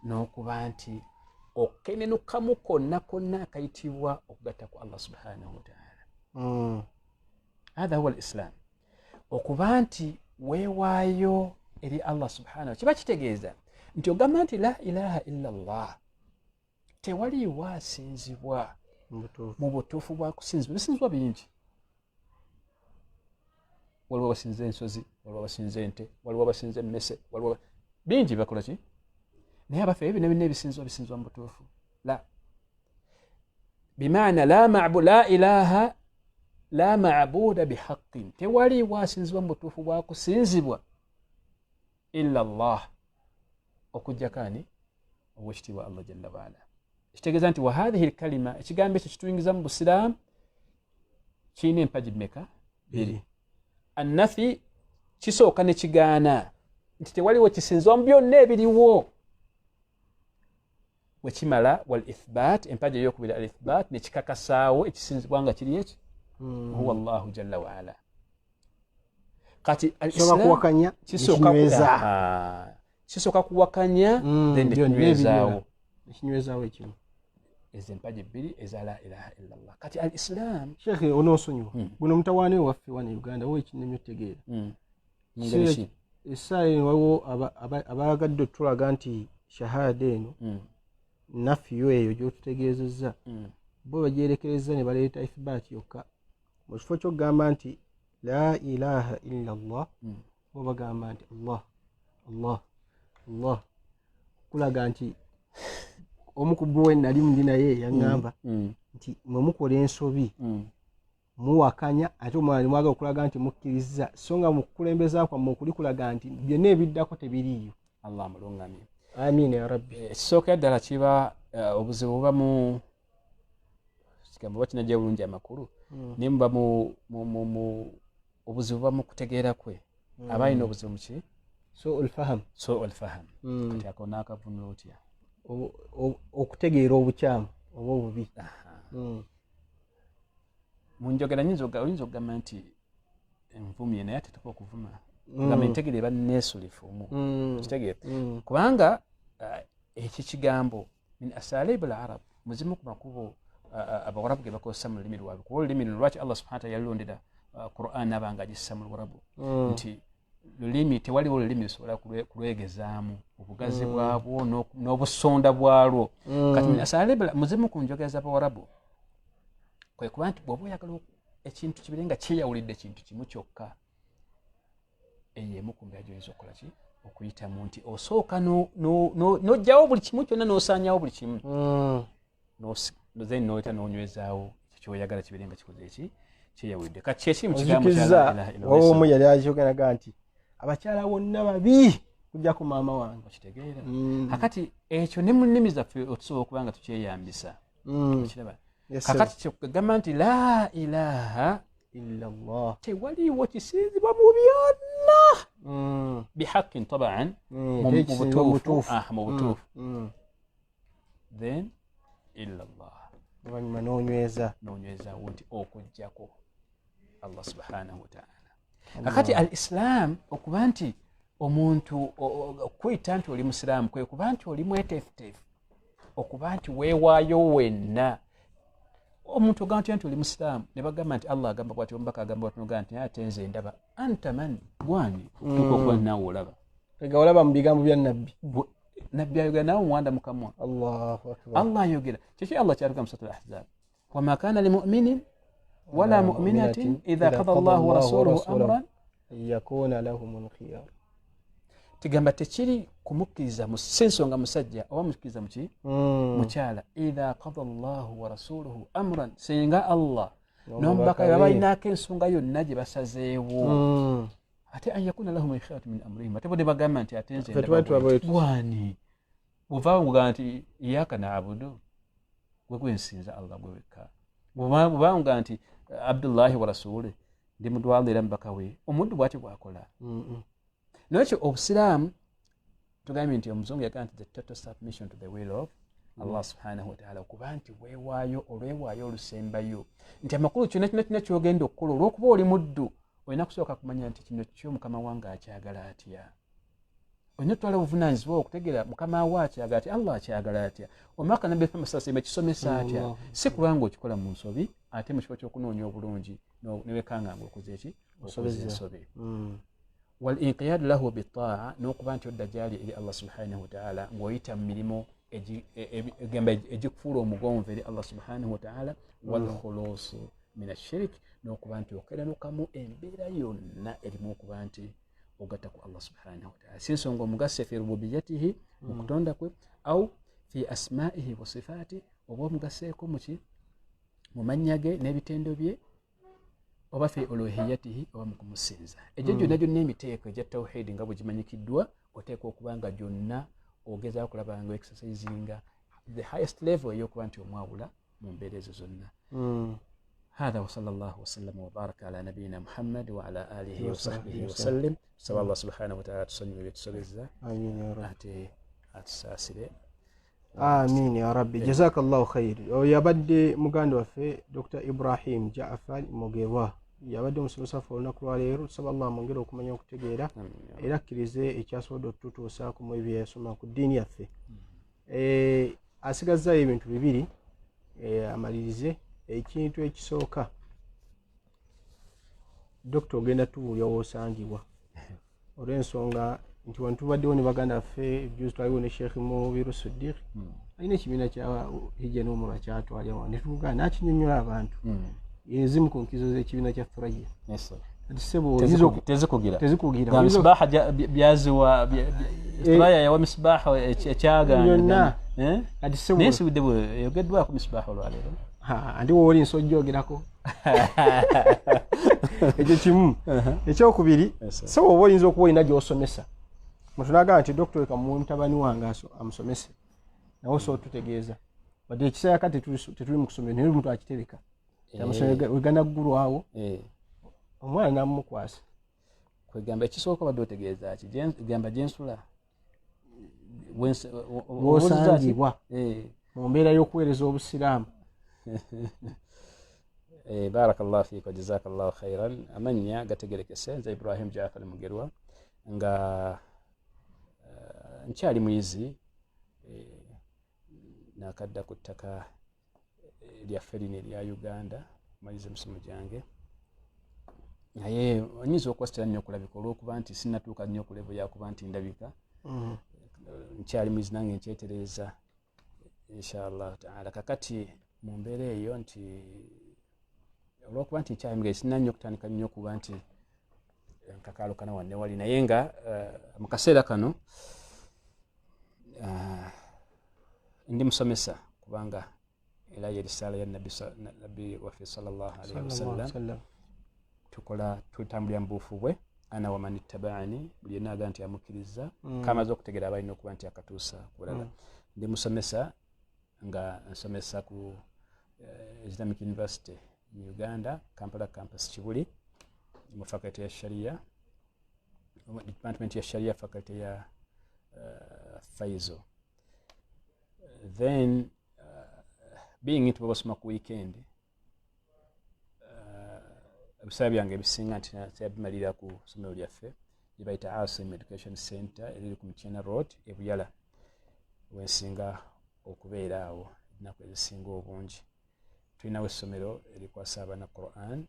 n'okuba nti okenenukamu konna konna akayitibwa okugatta ku Allah subhanahu wa ta'ala. Hatha huwa al-islam, okuba nti weewaayo eri Allah subhanahu. Kiba kitegeeza nti ogamba nti la ilaha illa Allah, tewaliiwo asinzibwa mu butuufu bwa kusinzibwa. Bisinzibwa bingi, waliwo abasinza ensozi, waliwo abasinza ente, waliwo abasinza emmese, waliwo bingi bakola ki, naye abaffe ebyo byonna ebisinzibwa bisinzibwa mu butuufu? La bimaana la ilaha la ma'buda bihaqqin, tewaliiwo asinzibwa mu butuufu bwa kusinzibwa illa Allah, okuggyako ani? Owekitiibwa Allah jalla waala. Ekitegeeza nti wa hadhihi lkalima, ekigambo ekyo kituyingiza mu busiraamu kirina empagi mmeka? Bbiri. Annafi kisooka ne kigaana nti tewaliwo kisinzibwa mu byonna ebiriwo, wekimala wal ithbat, empagi eyokubiri al ithbat, ne kikakasaawo ekisinzibwa nga kiri eki huwa Allahu jalla waala. Kati kisooka kuwakanya then nekinywezaawo ekimu, ezo empagi bbiri eza la ilaha illa Allah. Kati al-islam, Sheikh onoosonyiwa, guno mutawaane waffe wano e Uganda wo ekinemye otegeera essaawa eno waliwo abaagadde otulaga nti shahada eno nafiyo eyo gy'otutegeezezza, bo bagyerekereza ne baleeta ithbaati yokka mu kifo ky'okugamba nti la ilaha illa Allah, bo bagamba nti Allah Allah Allah, kulaga nti omu ku bo we nali ndi naye yaŋŋamba nti mwe mukola ensobi muwakanya, ate omwana mwagala okulaga nti mukkiriza, so nga mu kukulembeza kwammwe okuli kulaga nti byonna ebiddako tebiriiyo. Allah amulungamye. Amiina ya Rabbi. Ekisookera ddala kiba obuzibu buba mu kigambo oba kinajja bulungi amakulu, naye muba mu Obuzibu buba mu kutegeera kwe. Aba alina obuzibu muki? Suul faham. Suul faham. Kati ako n'akavunula otya? Okutegeera obukyamu oba obubi. Mu njogera oyinza okugamba nti envumye, naye ate tuka okuvuma. Gamba entegeera eba neesulifu omu. Kitegeera. Kubanga ekyo kigambo min asalibu al-arab, muzimu ku makubo abawarabu ge bakozesa mu lulimi lwabwe. Kuba olulimi luno lwaki Allah subhanahu wa ta'ala yalulondera Qur'an n'aba nga agissa mu Luwarabu, nti lulimi tewaliwo lulimi lusobola kulwegezaamu obugazi bwabwo n'obusonda bwalwo. Kati min asalibu muzimu ku njogera z'abawarabu kwe kuba nti bw'oba oyagala ekintu kibire nga kyeyawulidde kintu kimu kyokka, eyo emu ku mbeera gy'oyinza okukola ki okuyitamu, nti osooka n'oggyawo buli kimu kyonna, n'osaanyawo buli kimu, then n'oyita n'onywezaawo ekyo ky'oyagala kibeere nga kikoze eki kyeyawulidde. Kati kyekiri mu kigambo kya Ozikiza la ilaha illallah. Wowe omu yali akyogeraga nti abakyala bonna babi kujjako maama wange. Okitegeera? Kakati ekyo ne mu nnimi zaffe otusobola okuba nga tukyeyambisa. Okiraba? Yes, sir. Kakati kyekugamba nti la ilaha illa Allah, tewaliiwo kisinzibwa mu byonna bihaqqin taban, mu tekisinzibwa mu butuufu. butuufu. Mu butuufu. Then illa Allah, oluvannyuma n'onyweza, n'onywezaawo nti okuggyako Allah subhanahu wa ta'ala. Kakati al islam okuba nti omuntu okuyita nti oli musiraamu kwe kuba nti oli mweteefuteefu okuba nti weewaayo wenna. Omuntu ogamba nti oli musiraamu ne bagamba nti Allah agamba bwati, omubaka agamba bwati, nogamba nti ate nze ndaba anta man gwani okutuuka okuba naawe olaba. Ega olaba mu bigambo bya nabbi. Nabbi ayogera naawe omuwanda mukamwa. Allahu akbar. Allah ayogera kiki? Allah kyatuga mu Suratul Ahzab, wama kana limuminin wala muminatin idha qada Allahu wa rasuluhu amran yakuna lahumul khiyar. Tigamba tekiri kumukkiriza mu sensonga musajja oba mukkiriza muki mukyala, idha qada Allahu wa rasuluhu amran, singa Allah n'omubaka baba balinako ensonga yonna gye basazeewo, ate an yakuna lahum alkhiyaratu min amrihim, ate bo ne bagamba nti ate nze gwani bwovaawo ngugamba nti iyaka naabudu, gwe gwensinza Allah gwe wekka, bwovaawo ngugamba nti Abdullahi wa rasuli, ndi mudwalo era mubaka we, omuddu bwati bwakola. Nolwekyo obusiraamu tugambye nti omuzungu yagamba nti the total submission to the will of Allah subhanahu wa ta'ala, okuba nti weewaayo olwewaayo olusembayo, nti amakulu kyonna kyonna kyonna kyogenda okukola olw'okuba oli muddu olina kusooka kumanya nti kino kyo mukama wange akyagala atya. Olina otwala obuvunaanyizibwa okutegeera mukama we akyagala atya, Allah akyagala atya, omubaka nabbi Muhammad sallallahu alaihi wasallam ekisomesa atya, si kubanga okikola mu nsobi ate mu kifo ky'okunoonya obulungi newekanga ng'okoze eki okoze ensobi. Wal inqiyadu lahu bitaa, n'okuba nti odda gyali eri Allah subhanahu wa ta'ala ng'oyita mu mirimu egamba egikufuula omugonvu eri Allah subhanahu wa ta'ala. Wal khulusu min ashirik, n'okuba nti okeeranukamu embeera yonna erimu okuba nti ogatta ku Allah subhanahu wa ta'ala, si nsonga omugasse fi rububiyatihi, mu kutonda kwe, au fi asmaihi wa sifaati, oba omugasseeko muki mu mannya ge n'ebitendo bye, oba fi uluhiyatihi, oba mu kumusinza. Egyo gyonna gyonna emiteeko egya tawhidi nga bwe gimanyikiddwa, oteekwa okuba nga gyonna ogezaako okulaba nga exercisinga the highest level ey'okuba nti omwawula mu mbeera ezo zonna. هذا وصلى الله وسلم وبارك على نبينا محمد وعلى آله وصحبه وسلم. سأل الله سبحانه وتعالى tusonyiwe byetusobezza, ate atusaasire. Amin ya rabbi, jazakallahu khair. Oyo yabadde muganda waffe Dr Ibrahim Jaafar Mugerwa, yabadde omusomesa waffe olunaku lwaleero. Tusaba Allah amwongere okumanya okutegeera era akkirize ekyasobodde okututuusaako mu ebyo yasoma ku ddiini yaffe. Asigazzayo ebintu bibiri amalirize. Ekintu ekisooka, dokita ogenda tubuulya woosangibwa, olw'ensonga nti wano tubaddewo ne baganda baffe, juzi twaliwo ne Sheekh Mubiru Siddiq, alina ekibiina kya hijja n'umura kyatwalya wano netuvugaa n'akinyonnyola abantu ezimu ku nkizo z'ekibiina kya Thuraya. Tezikugira tezikugira misbaha byaziwa Thuraya yawa misbaha ekyagaana yonna. Kati sebo naye siwudde bwe eyogeddwako misbaha olwaleero. Andi wooli nsojja ogerako ekyo kimu. Ekyokubiri, sebo oba oyinza okuba olina gy'osomesa, muntu n'agamba nti dokita leka muwe mutabani wange amusomese, nawe osobola otutegeeza wadde ekiseera kati tetuli mu kusomero, naye omuntu akitereka amasomero weganaggulwawo. Omwana namukwasa. Kwegamba ekisooka obadde otegeeza ki? Gamba gyensula wosangibwa mu mbeera y'okuweereza obusiraamu. Barakallahu fiik wa jazakallahu khairan. Amannya gategerekese, nze Ibrahim Jafar Mugerwa, nga nkyali muyizi, nakadda ku ttaka lyaffe lino erya Uganda, maliza emisomo gyange, naye nyinza okuba sitera nnyo okulabika olw'okuba nti sinnatuuka nnyo ku level yakuba nti ndabika. Nkyali muyizi nange nkyetereeza inshallah taala. Kakati mu mbeera eyo nti olwokuba nti nkyali mugenzi, sinna nnyo okutandika nnyo okuba nti nkakaalukana wanne wali, naye nga mu kaseera kano ndi musomesa, kubanga era ye risaala ya nabbi waffe sallallahu alaihi wasallam. Tukola tutambulira mu buufu bwe, ana waman ittabaani, buli yenna aga nti amukkiriza kamaze okutegeera aba alina okuba nti akatuusa kulala. Ndi musomesa nga nsomesa ku Islamic University mu Uganda, Kampala campus Kibuli, mu faculty ya sharia, department ya sharia, faculty ya faizo. Then being nti babasoma ku weekend, ebiseera byange ebisinga nti nabimalira ku ssomero lyaffe lyebayita Asim Education Center eriri ku Mityana Road ebuyala, wensinga okubeera awo ennaku ezisinga obungi. Tulinawo essomero erikwasa abaana Quran,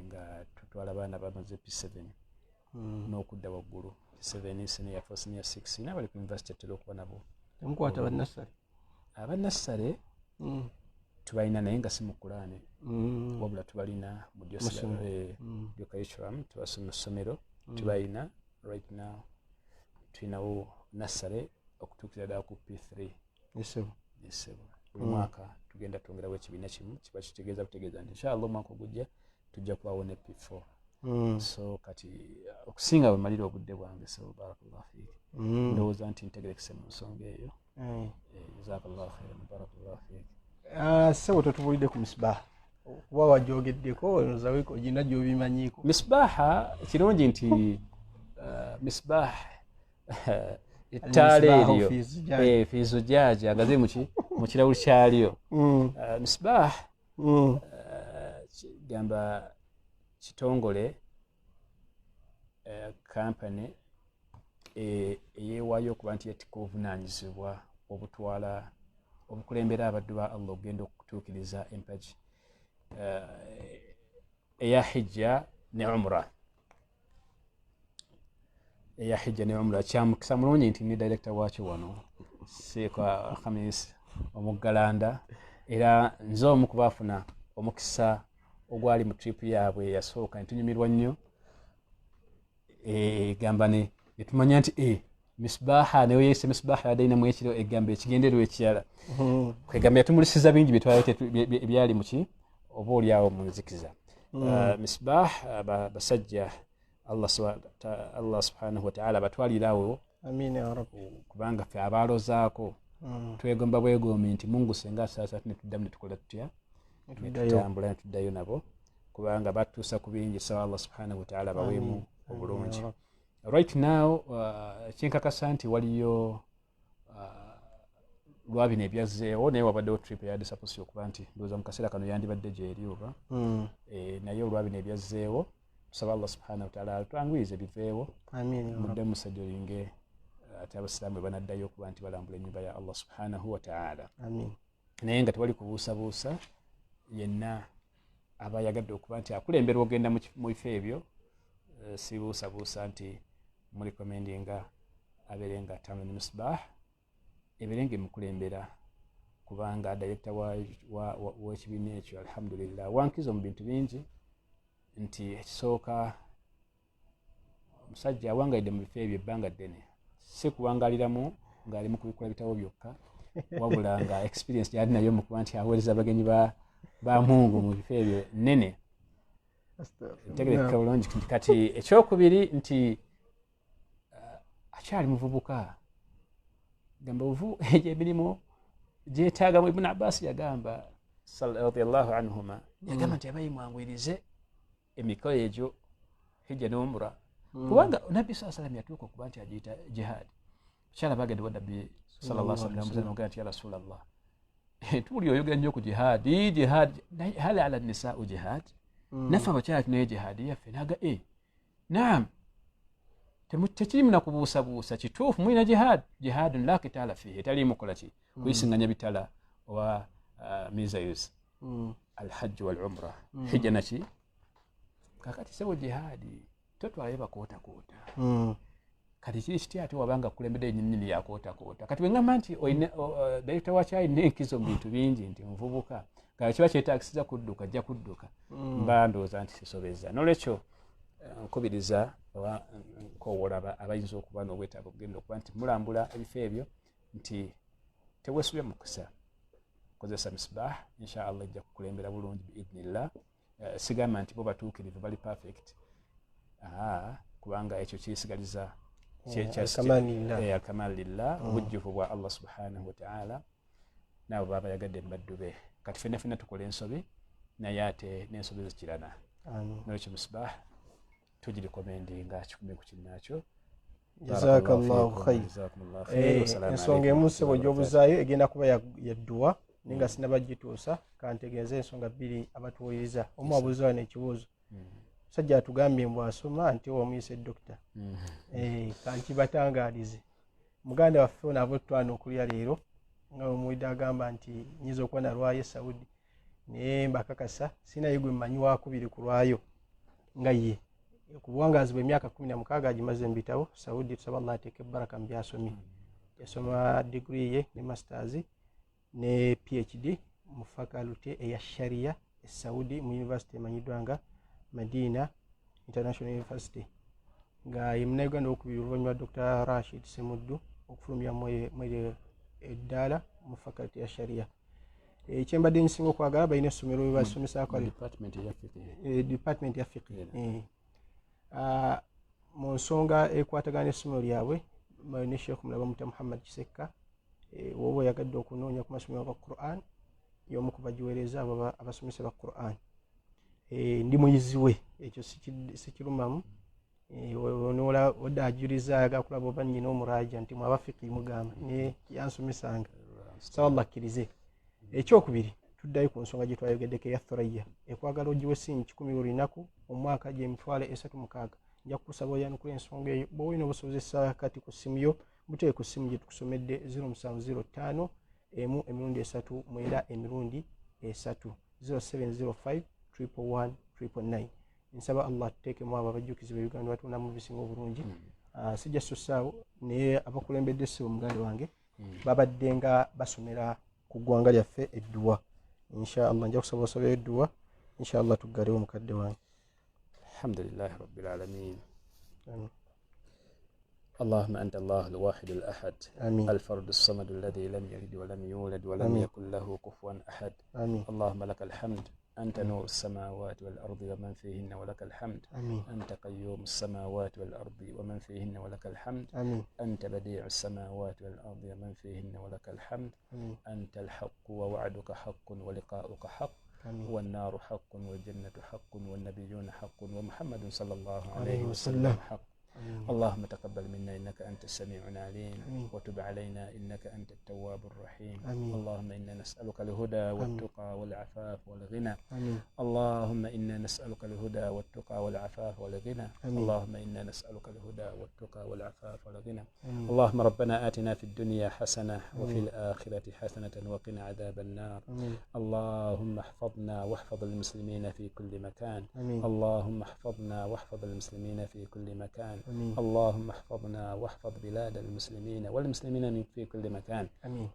nga tutwala abaana bamaze P7 n'okudda waggulu, P7, senior 4, senior 6, n'abali ku university tutera okuba nabo. Temukwata bannassale? Abannassale tubalina, naye nga si mu Kulaane, wabula tubalina mu curriculum, tubasoma mu ssomero, tubalina. Right now tulinawo nassale okutuukira ddala ku P3. Esebo buli mwaka tugenda twongerawo ekibiina kimu, kiba kitegeeza butegeeza nti inshallah omwaka ogujja tujja kubawo ne P4. So kati okusinga bwe malira obudde bwange. So barakallahu fiik, ndowooza nti ntegerekese mu nsonga eyo. Jazakallahu khairan, barakallahu fiik. Ssebo, totubulidde ku Misbaha, kuba wagyogeddeko ozaweko ogina gyobimanyiiko. Misbaha kirungi nti misbah ettaala eryo fi zujaja nga ziri mu kirawuli kyalyo. Misbah gamba kitongole, kampany eyeewaayo okuba nti yetikka obuvunaanyizibwa obutwala obukulembera abaddu ba Allah okugenda okutuukiriza empagi eya hijja ne umra, eya hijja ne umra. Kyamukisa mulungi nti ni director wakyo wano Seeka Khamis Omuggalanda, era nze omu kubaafuna omukisa ogwali mu trip yaabwe eyasooka, netunyumirwa nnyo. Egamba ne netumanya nti Misbaha naye yese Misbaha yadde ayinamu ekiro egamba ekigendererwa ekirala. Kwegamba yatumulisiza bingi ebyali muki oba oliawo mu nzikiza. Misbah basajja Allah subhanahu wataala batwalirawo, kubanga ffe abalozaako twegomba bwegombi nti Mungu senga asaasa netuddamu netukola tutya, netutambula netuddayo nabo, kubanga batuusa ku bingi. Sawa Allah subhanahu wataala baweemu obulungi. Right now kyenkakasa nti waliyo lwabino ebyazzeewo, naye wabaddewo trip eyadde supposed okuba nti ndowooza mu kaseera kano yandibadde gyeri oba naye olwabino ebyazzeewo, tusaba Allah subhanahu wataala twanguyirize biveewo, mudde musejolinge ate abasiraamu bwe banaddayo okuba nti balambula ennyumba ya Allah subhanahu wataala. Naye nga tewali kubuusabuusa, yenna aba ayagadde okuba nti akulemberwa ogenda mu bifo ebyo, sibuusabuusa nti murecommendinga abeere nga atambula ne Misbah, ebeere nga emukulembera, kubanga director w'ekibiina ekyo alhamdulillah wankizo mu bintu bingi, nti ekisooka omusajja awangalidde mu bifo ebyo ebbanga ddene, si kuwangaliramu ng'ali mu kubikula bitabo byokka, wabula nga experience gyali nayo mu kuba nti aweereza abagenyi ba Mungu mu bifo ebyo nnene, ntegereka bulungi. Kati ekyokubiri nti akyali muvubuka, gamba egyo emirimu gyetaagamu. Ibuni Abbas yagamba radiallahu anhuma, yagamba nti abayi mwanguyirize Emikolo egyo hijja ne umra, kubanga Nabbi saa salam yatuuka okuba nti agiyita jihad. Kyala bagenda wa Nabbi sallallahu alaihi wasallam nti ya Rasulallah, tuli oyogera nnyo ku jihadi, jihad hal ala nisaau jihad, naffe abakyala tunaye jihadi yaffe? Naga naam, tekirimu nakubuusabuusa, kituufu mulina jihad, jihadun la kitaala fihi, etaliimu kukola ki, kuyisinganya bitala oba missiles, alhajju wal umra, hijja naki. Kakati sebo jihadi totwalayo bakootakoota. Kati kiri kitya ate wabanga kulembedde nyinnyini yakootakoota? Kati bwe nti director wa kyalina enkizo mu bintu bingi nti nvubuka, nga kiba kyetaagisiza kudduka ajja kudduka, mba ndowooza nti sisobeza. Nolwekyo nkubiriza oba nkowoola abayinza okuba n'obwetaago okugenda okuba nti mulambula ebifo ebyo nti teweesubye mukisa, kozesa Misbah, insha Allah ejja kukulembera bulungi biidhnillah. Sigamba nti bo batuukirivu bali perfect, kubanga ekyo kisigaliza alkamal lillah, obujjuvu bwa Allah subhanahu wataala naabo baba yagadde mubaddu be. Kati fenna fenna tukola ensobi, naye ate n'ensobi zikirana. Nolwekyo Misbah tugirecommendinga 100 ku kinnaakyo. Jazakallahu khair. Ensonga emu ssebo gy'obuzaayo egenda kuba yadduwa, naye nga sinabagituusa kantegeeze ensonga bbiri abatuwuliriza. Omu abuuza wano ekibuuzo, musajja atugambye mbu asoma nti wamuyise dokita, kankibatangaalize. Muganda waffe ono aba otutwana okulya leero nga omuwulidde agamba nti nyinza okuba nalwayo e Saudi, naye mbakakasa sinaye gwe mmanyi wakubiri ku lwayo nga ye. Ku buwangaazi bwe emyaka 16 agimaze mu bitabo Saudi. Tusaba Allah ateeke baraka mu byasomye. Yasoma diguri ye ne masters ne PhD mu faculty eya Sharia e Saudi mu university emanyiddwa nga Madina International University, nga ye Munnayuganda owokubiri oluvannyuma lwa Dr Rashid Semuddu okufulumya mwere eddaala mu faculty ya Sharia. Ekyembadde nsinga okwagala, balina essomero we basomesaako department ya fiqh. Mu nsonga ekwatagana n'essomero lyabwe ne Sheikh mulaba muta Muhammad Kisekka, woba oyagadde okunoonya ku masomero ga Quran, y'omu ku bagiweereza abo abasomesa ba Quran. Ndi muyizi we, ekyo sikirumamu. Odda ajuliza ayagala kulaba oba nnyina omuraja nti mwabafiki mugamba, naye yansomesanga. Saba Allah akkirize. Ekyokubiri, tuddayo ku nsonga gye twayogeddeko eya Thuraya, ekwagala ogiwe singi 100 buli lunaku, omwaka gy'emitwalo 306. Nja kukusaba oyanukula ensonga eyo bw'oba olina obusobozi essaawa kati ku ssimu yo, buteeke ku ssimu gye tukusomedde 0705 1 emirundi 3 9 emirundi 3, 0705 111 999. Nsaba Allah tuteekemu abo abajjukizi b'ebigambo batuunamu bisinga obulungi. Sijja sussaawo, naye abakulembedde ssebo muganda wange babadde nga basomera ku ggwanga lyaffe edduwa. Insha Allah nja kusaba osabeyo edduwa, insha Allah tuggalewo mukadde wange. Alhamdulillahi rabbil alamin. اللهم أنت الله الواحد الأحد، آمين. الفرد الصمد الذي لم يلد ولم يولد ولم آمين. يكن له كفوا أحد. آمين. اللهم لك الحمد، أنت نور السماوات والأرض ومن فيهن ولك الحمد. آمين. أنت قيوم السماوات والأرض ومن فيهن ولك الحمد. آمين. أنت بديع السماوات والأرض ومن فيهن ولك الحمد. آمين. أنت الحق ووعدك حق ولقاؤك حق. آمين. والنار حق والجنة حق والنبيون حق ومحمد صلى الله عليه عليه وسلم. وسلم حق. آمين. اللهم تقبل منا إنك أنت السميع العليم. آمين. وتب علينا إنك أنت التواب الرحيم. آمين. اللهم إنا نسألك الهدى والتقى والعفاف والغنى. آمين. اللهم إنا نسألك الهدى والتقى والعفاف والغنى. آمين. اللهم إنا نسألك الهدى والتقى والعفاف والغنى. آمين. اللهم ربنا آتنا في الدنيا حسنة وفي آمين. الآخرة حسنة وقنا عذاب النار. آمين. اللهم احفظنا واحفظ المسلمين في كل مكان. آمين. اللهم احفظنا واحفظ المسلمين في كل مكان. آمين. اللهم احفظنا واحفظ بلاد المسلمين والمسلمين في كل مكان. آمين.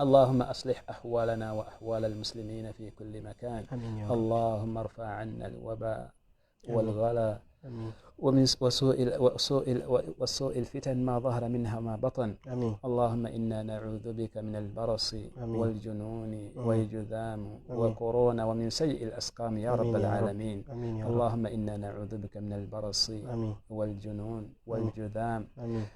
اللهم أصلح أحوالنا وأحوال المسلمين في كل مكان. آمين يا رب. اللهم ارفع عنا الوباء آمين. والغلا آمين. ومن وسوء الفتن ما ظهر منها وما بطن. آمين. اللهم إنا نعوذ بك من البرص آمين. والجنون آمين. والجذام آمين. وكورونا ومن سيء الأسقام يا رب آمين يا رب. العالمين. آمين يا رب. اللهم إنا نعوذ بك من البرص آمين. والجنون والجذام آمين.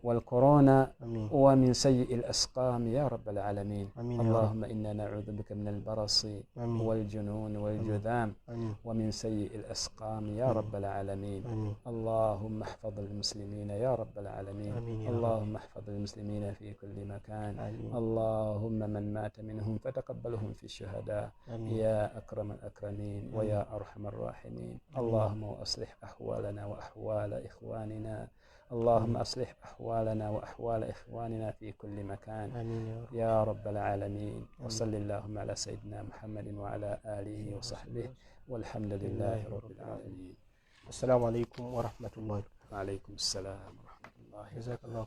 والكورونا آمين. ومن سيء الأسقام يا رب العالمين. آمين يا رب. اللهم إنا نعوذ بك من البرص آمين. والجنون والجذام آمين. ومن سيء الأسقام يا رب العالمين. آمين. اللهم احفظ المسلمين يا رب العالمين. آمين يا رب. اللهم احفظ المسلمين في كل مكان. آمين. اللهم من مات منهم فتقبلهم في الشهداء. آمين. يا أكرم الأكرمين ويا أرحم الراحمين. اللهم وأصلح أحوالنا وأحوال إخواننا. اللهم أصلح أحوالنا وأحوال إخواننا في كل مكان. آمين يا رب. يا رب العالمين. وصل اللهم على سيدنا محمد وعلى آله وصحبه، والحمد لله رب العالمين. السلام عليكم ورحمة الله. وعليكم السلام ورحمة الله. جزاك الله.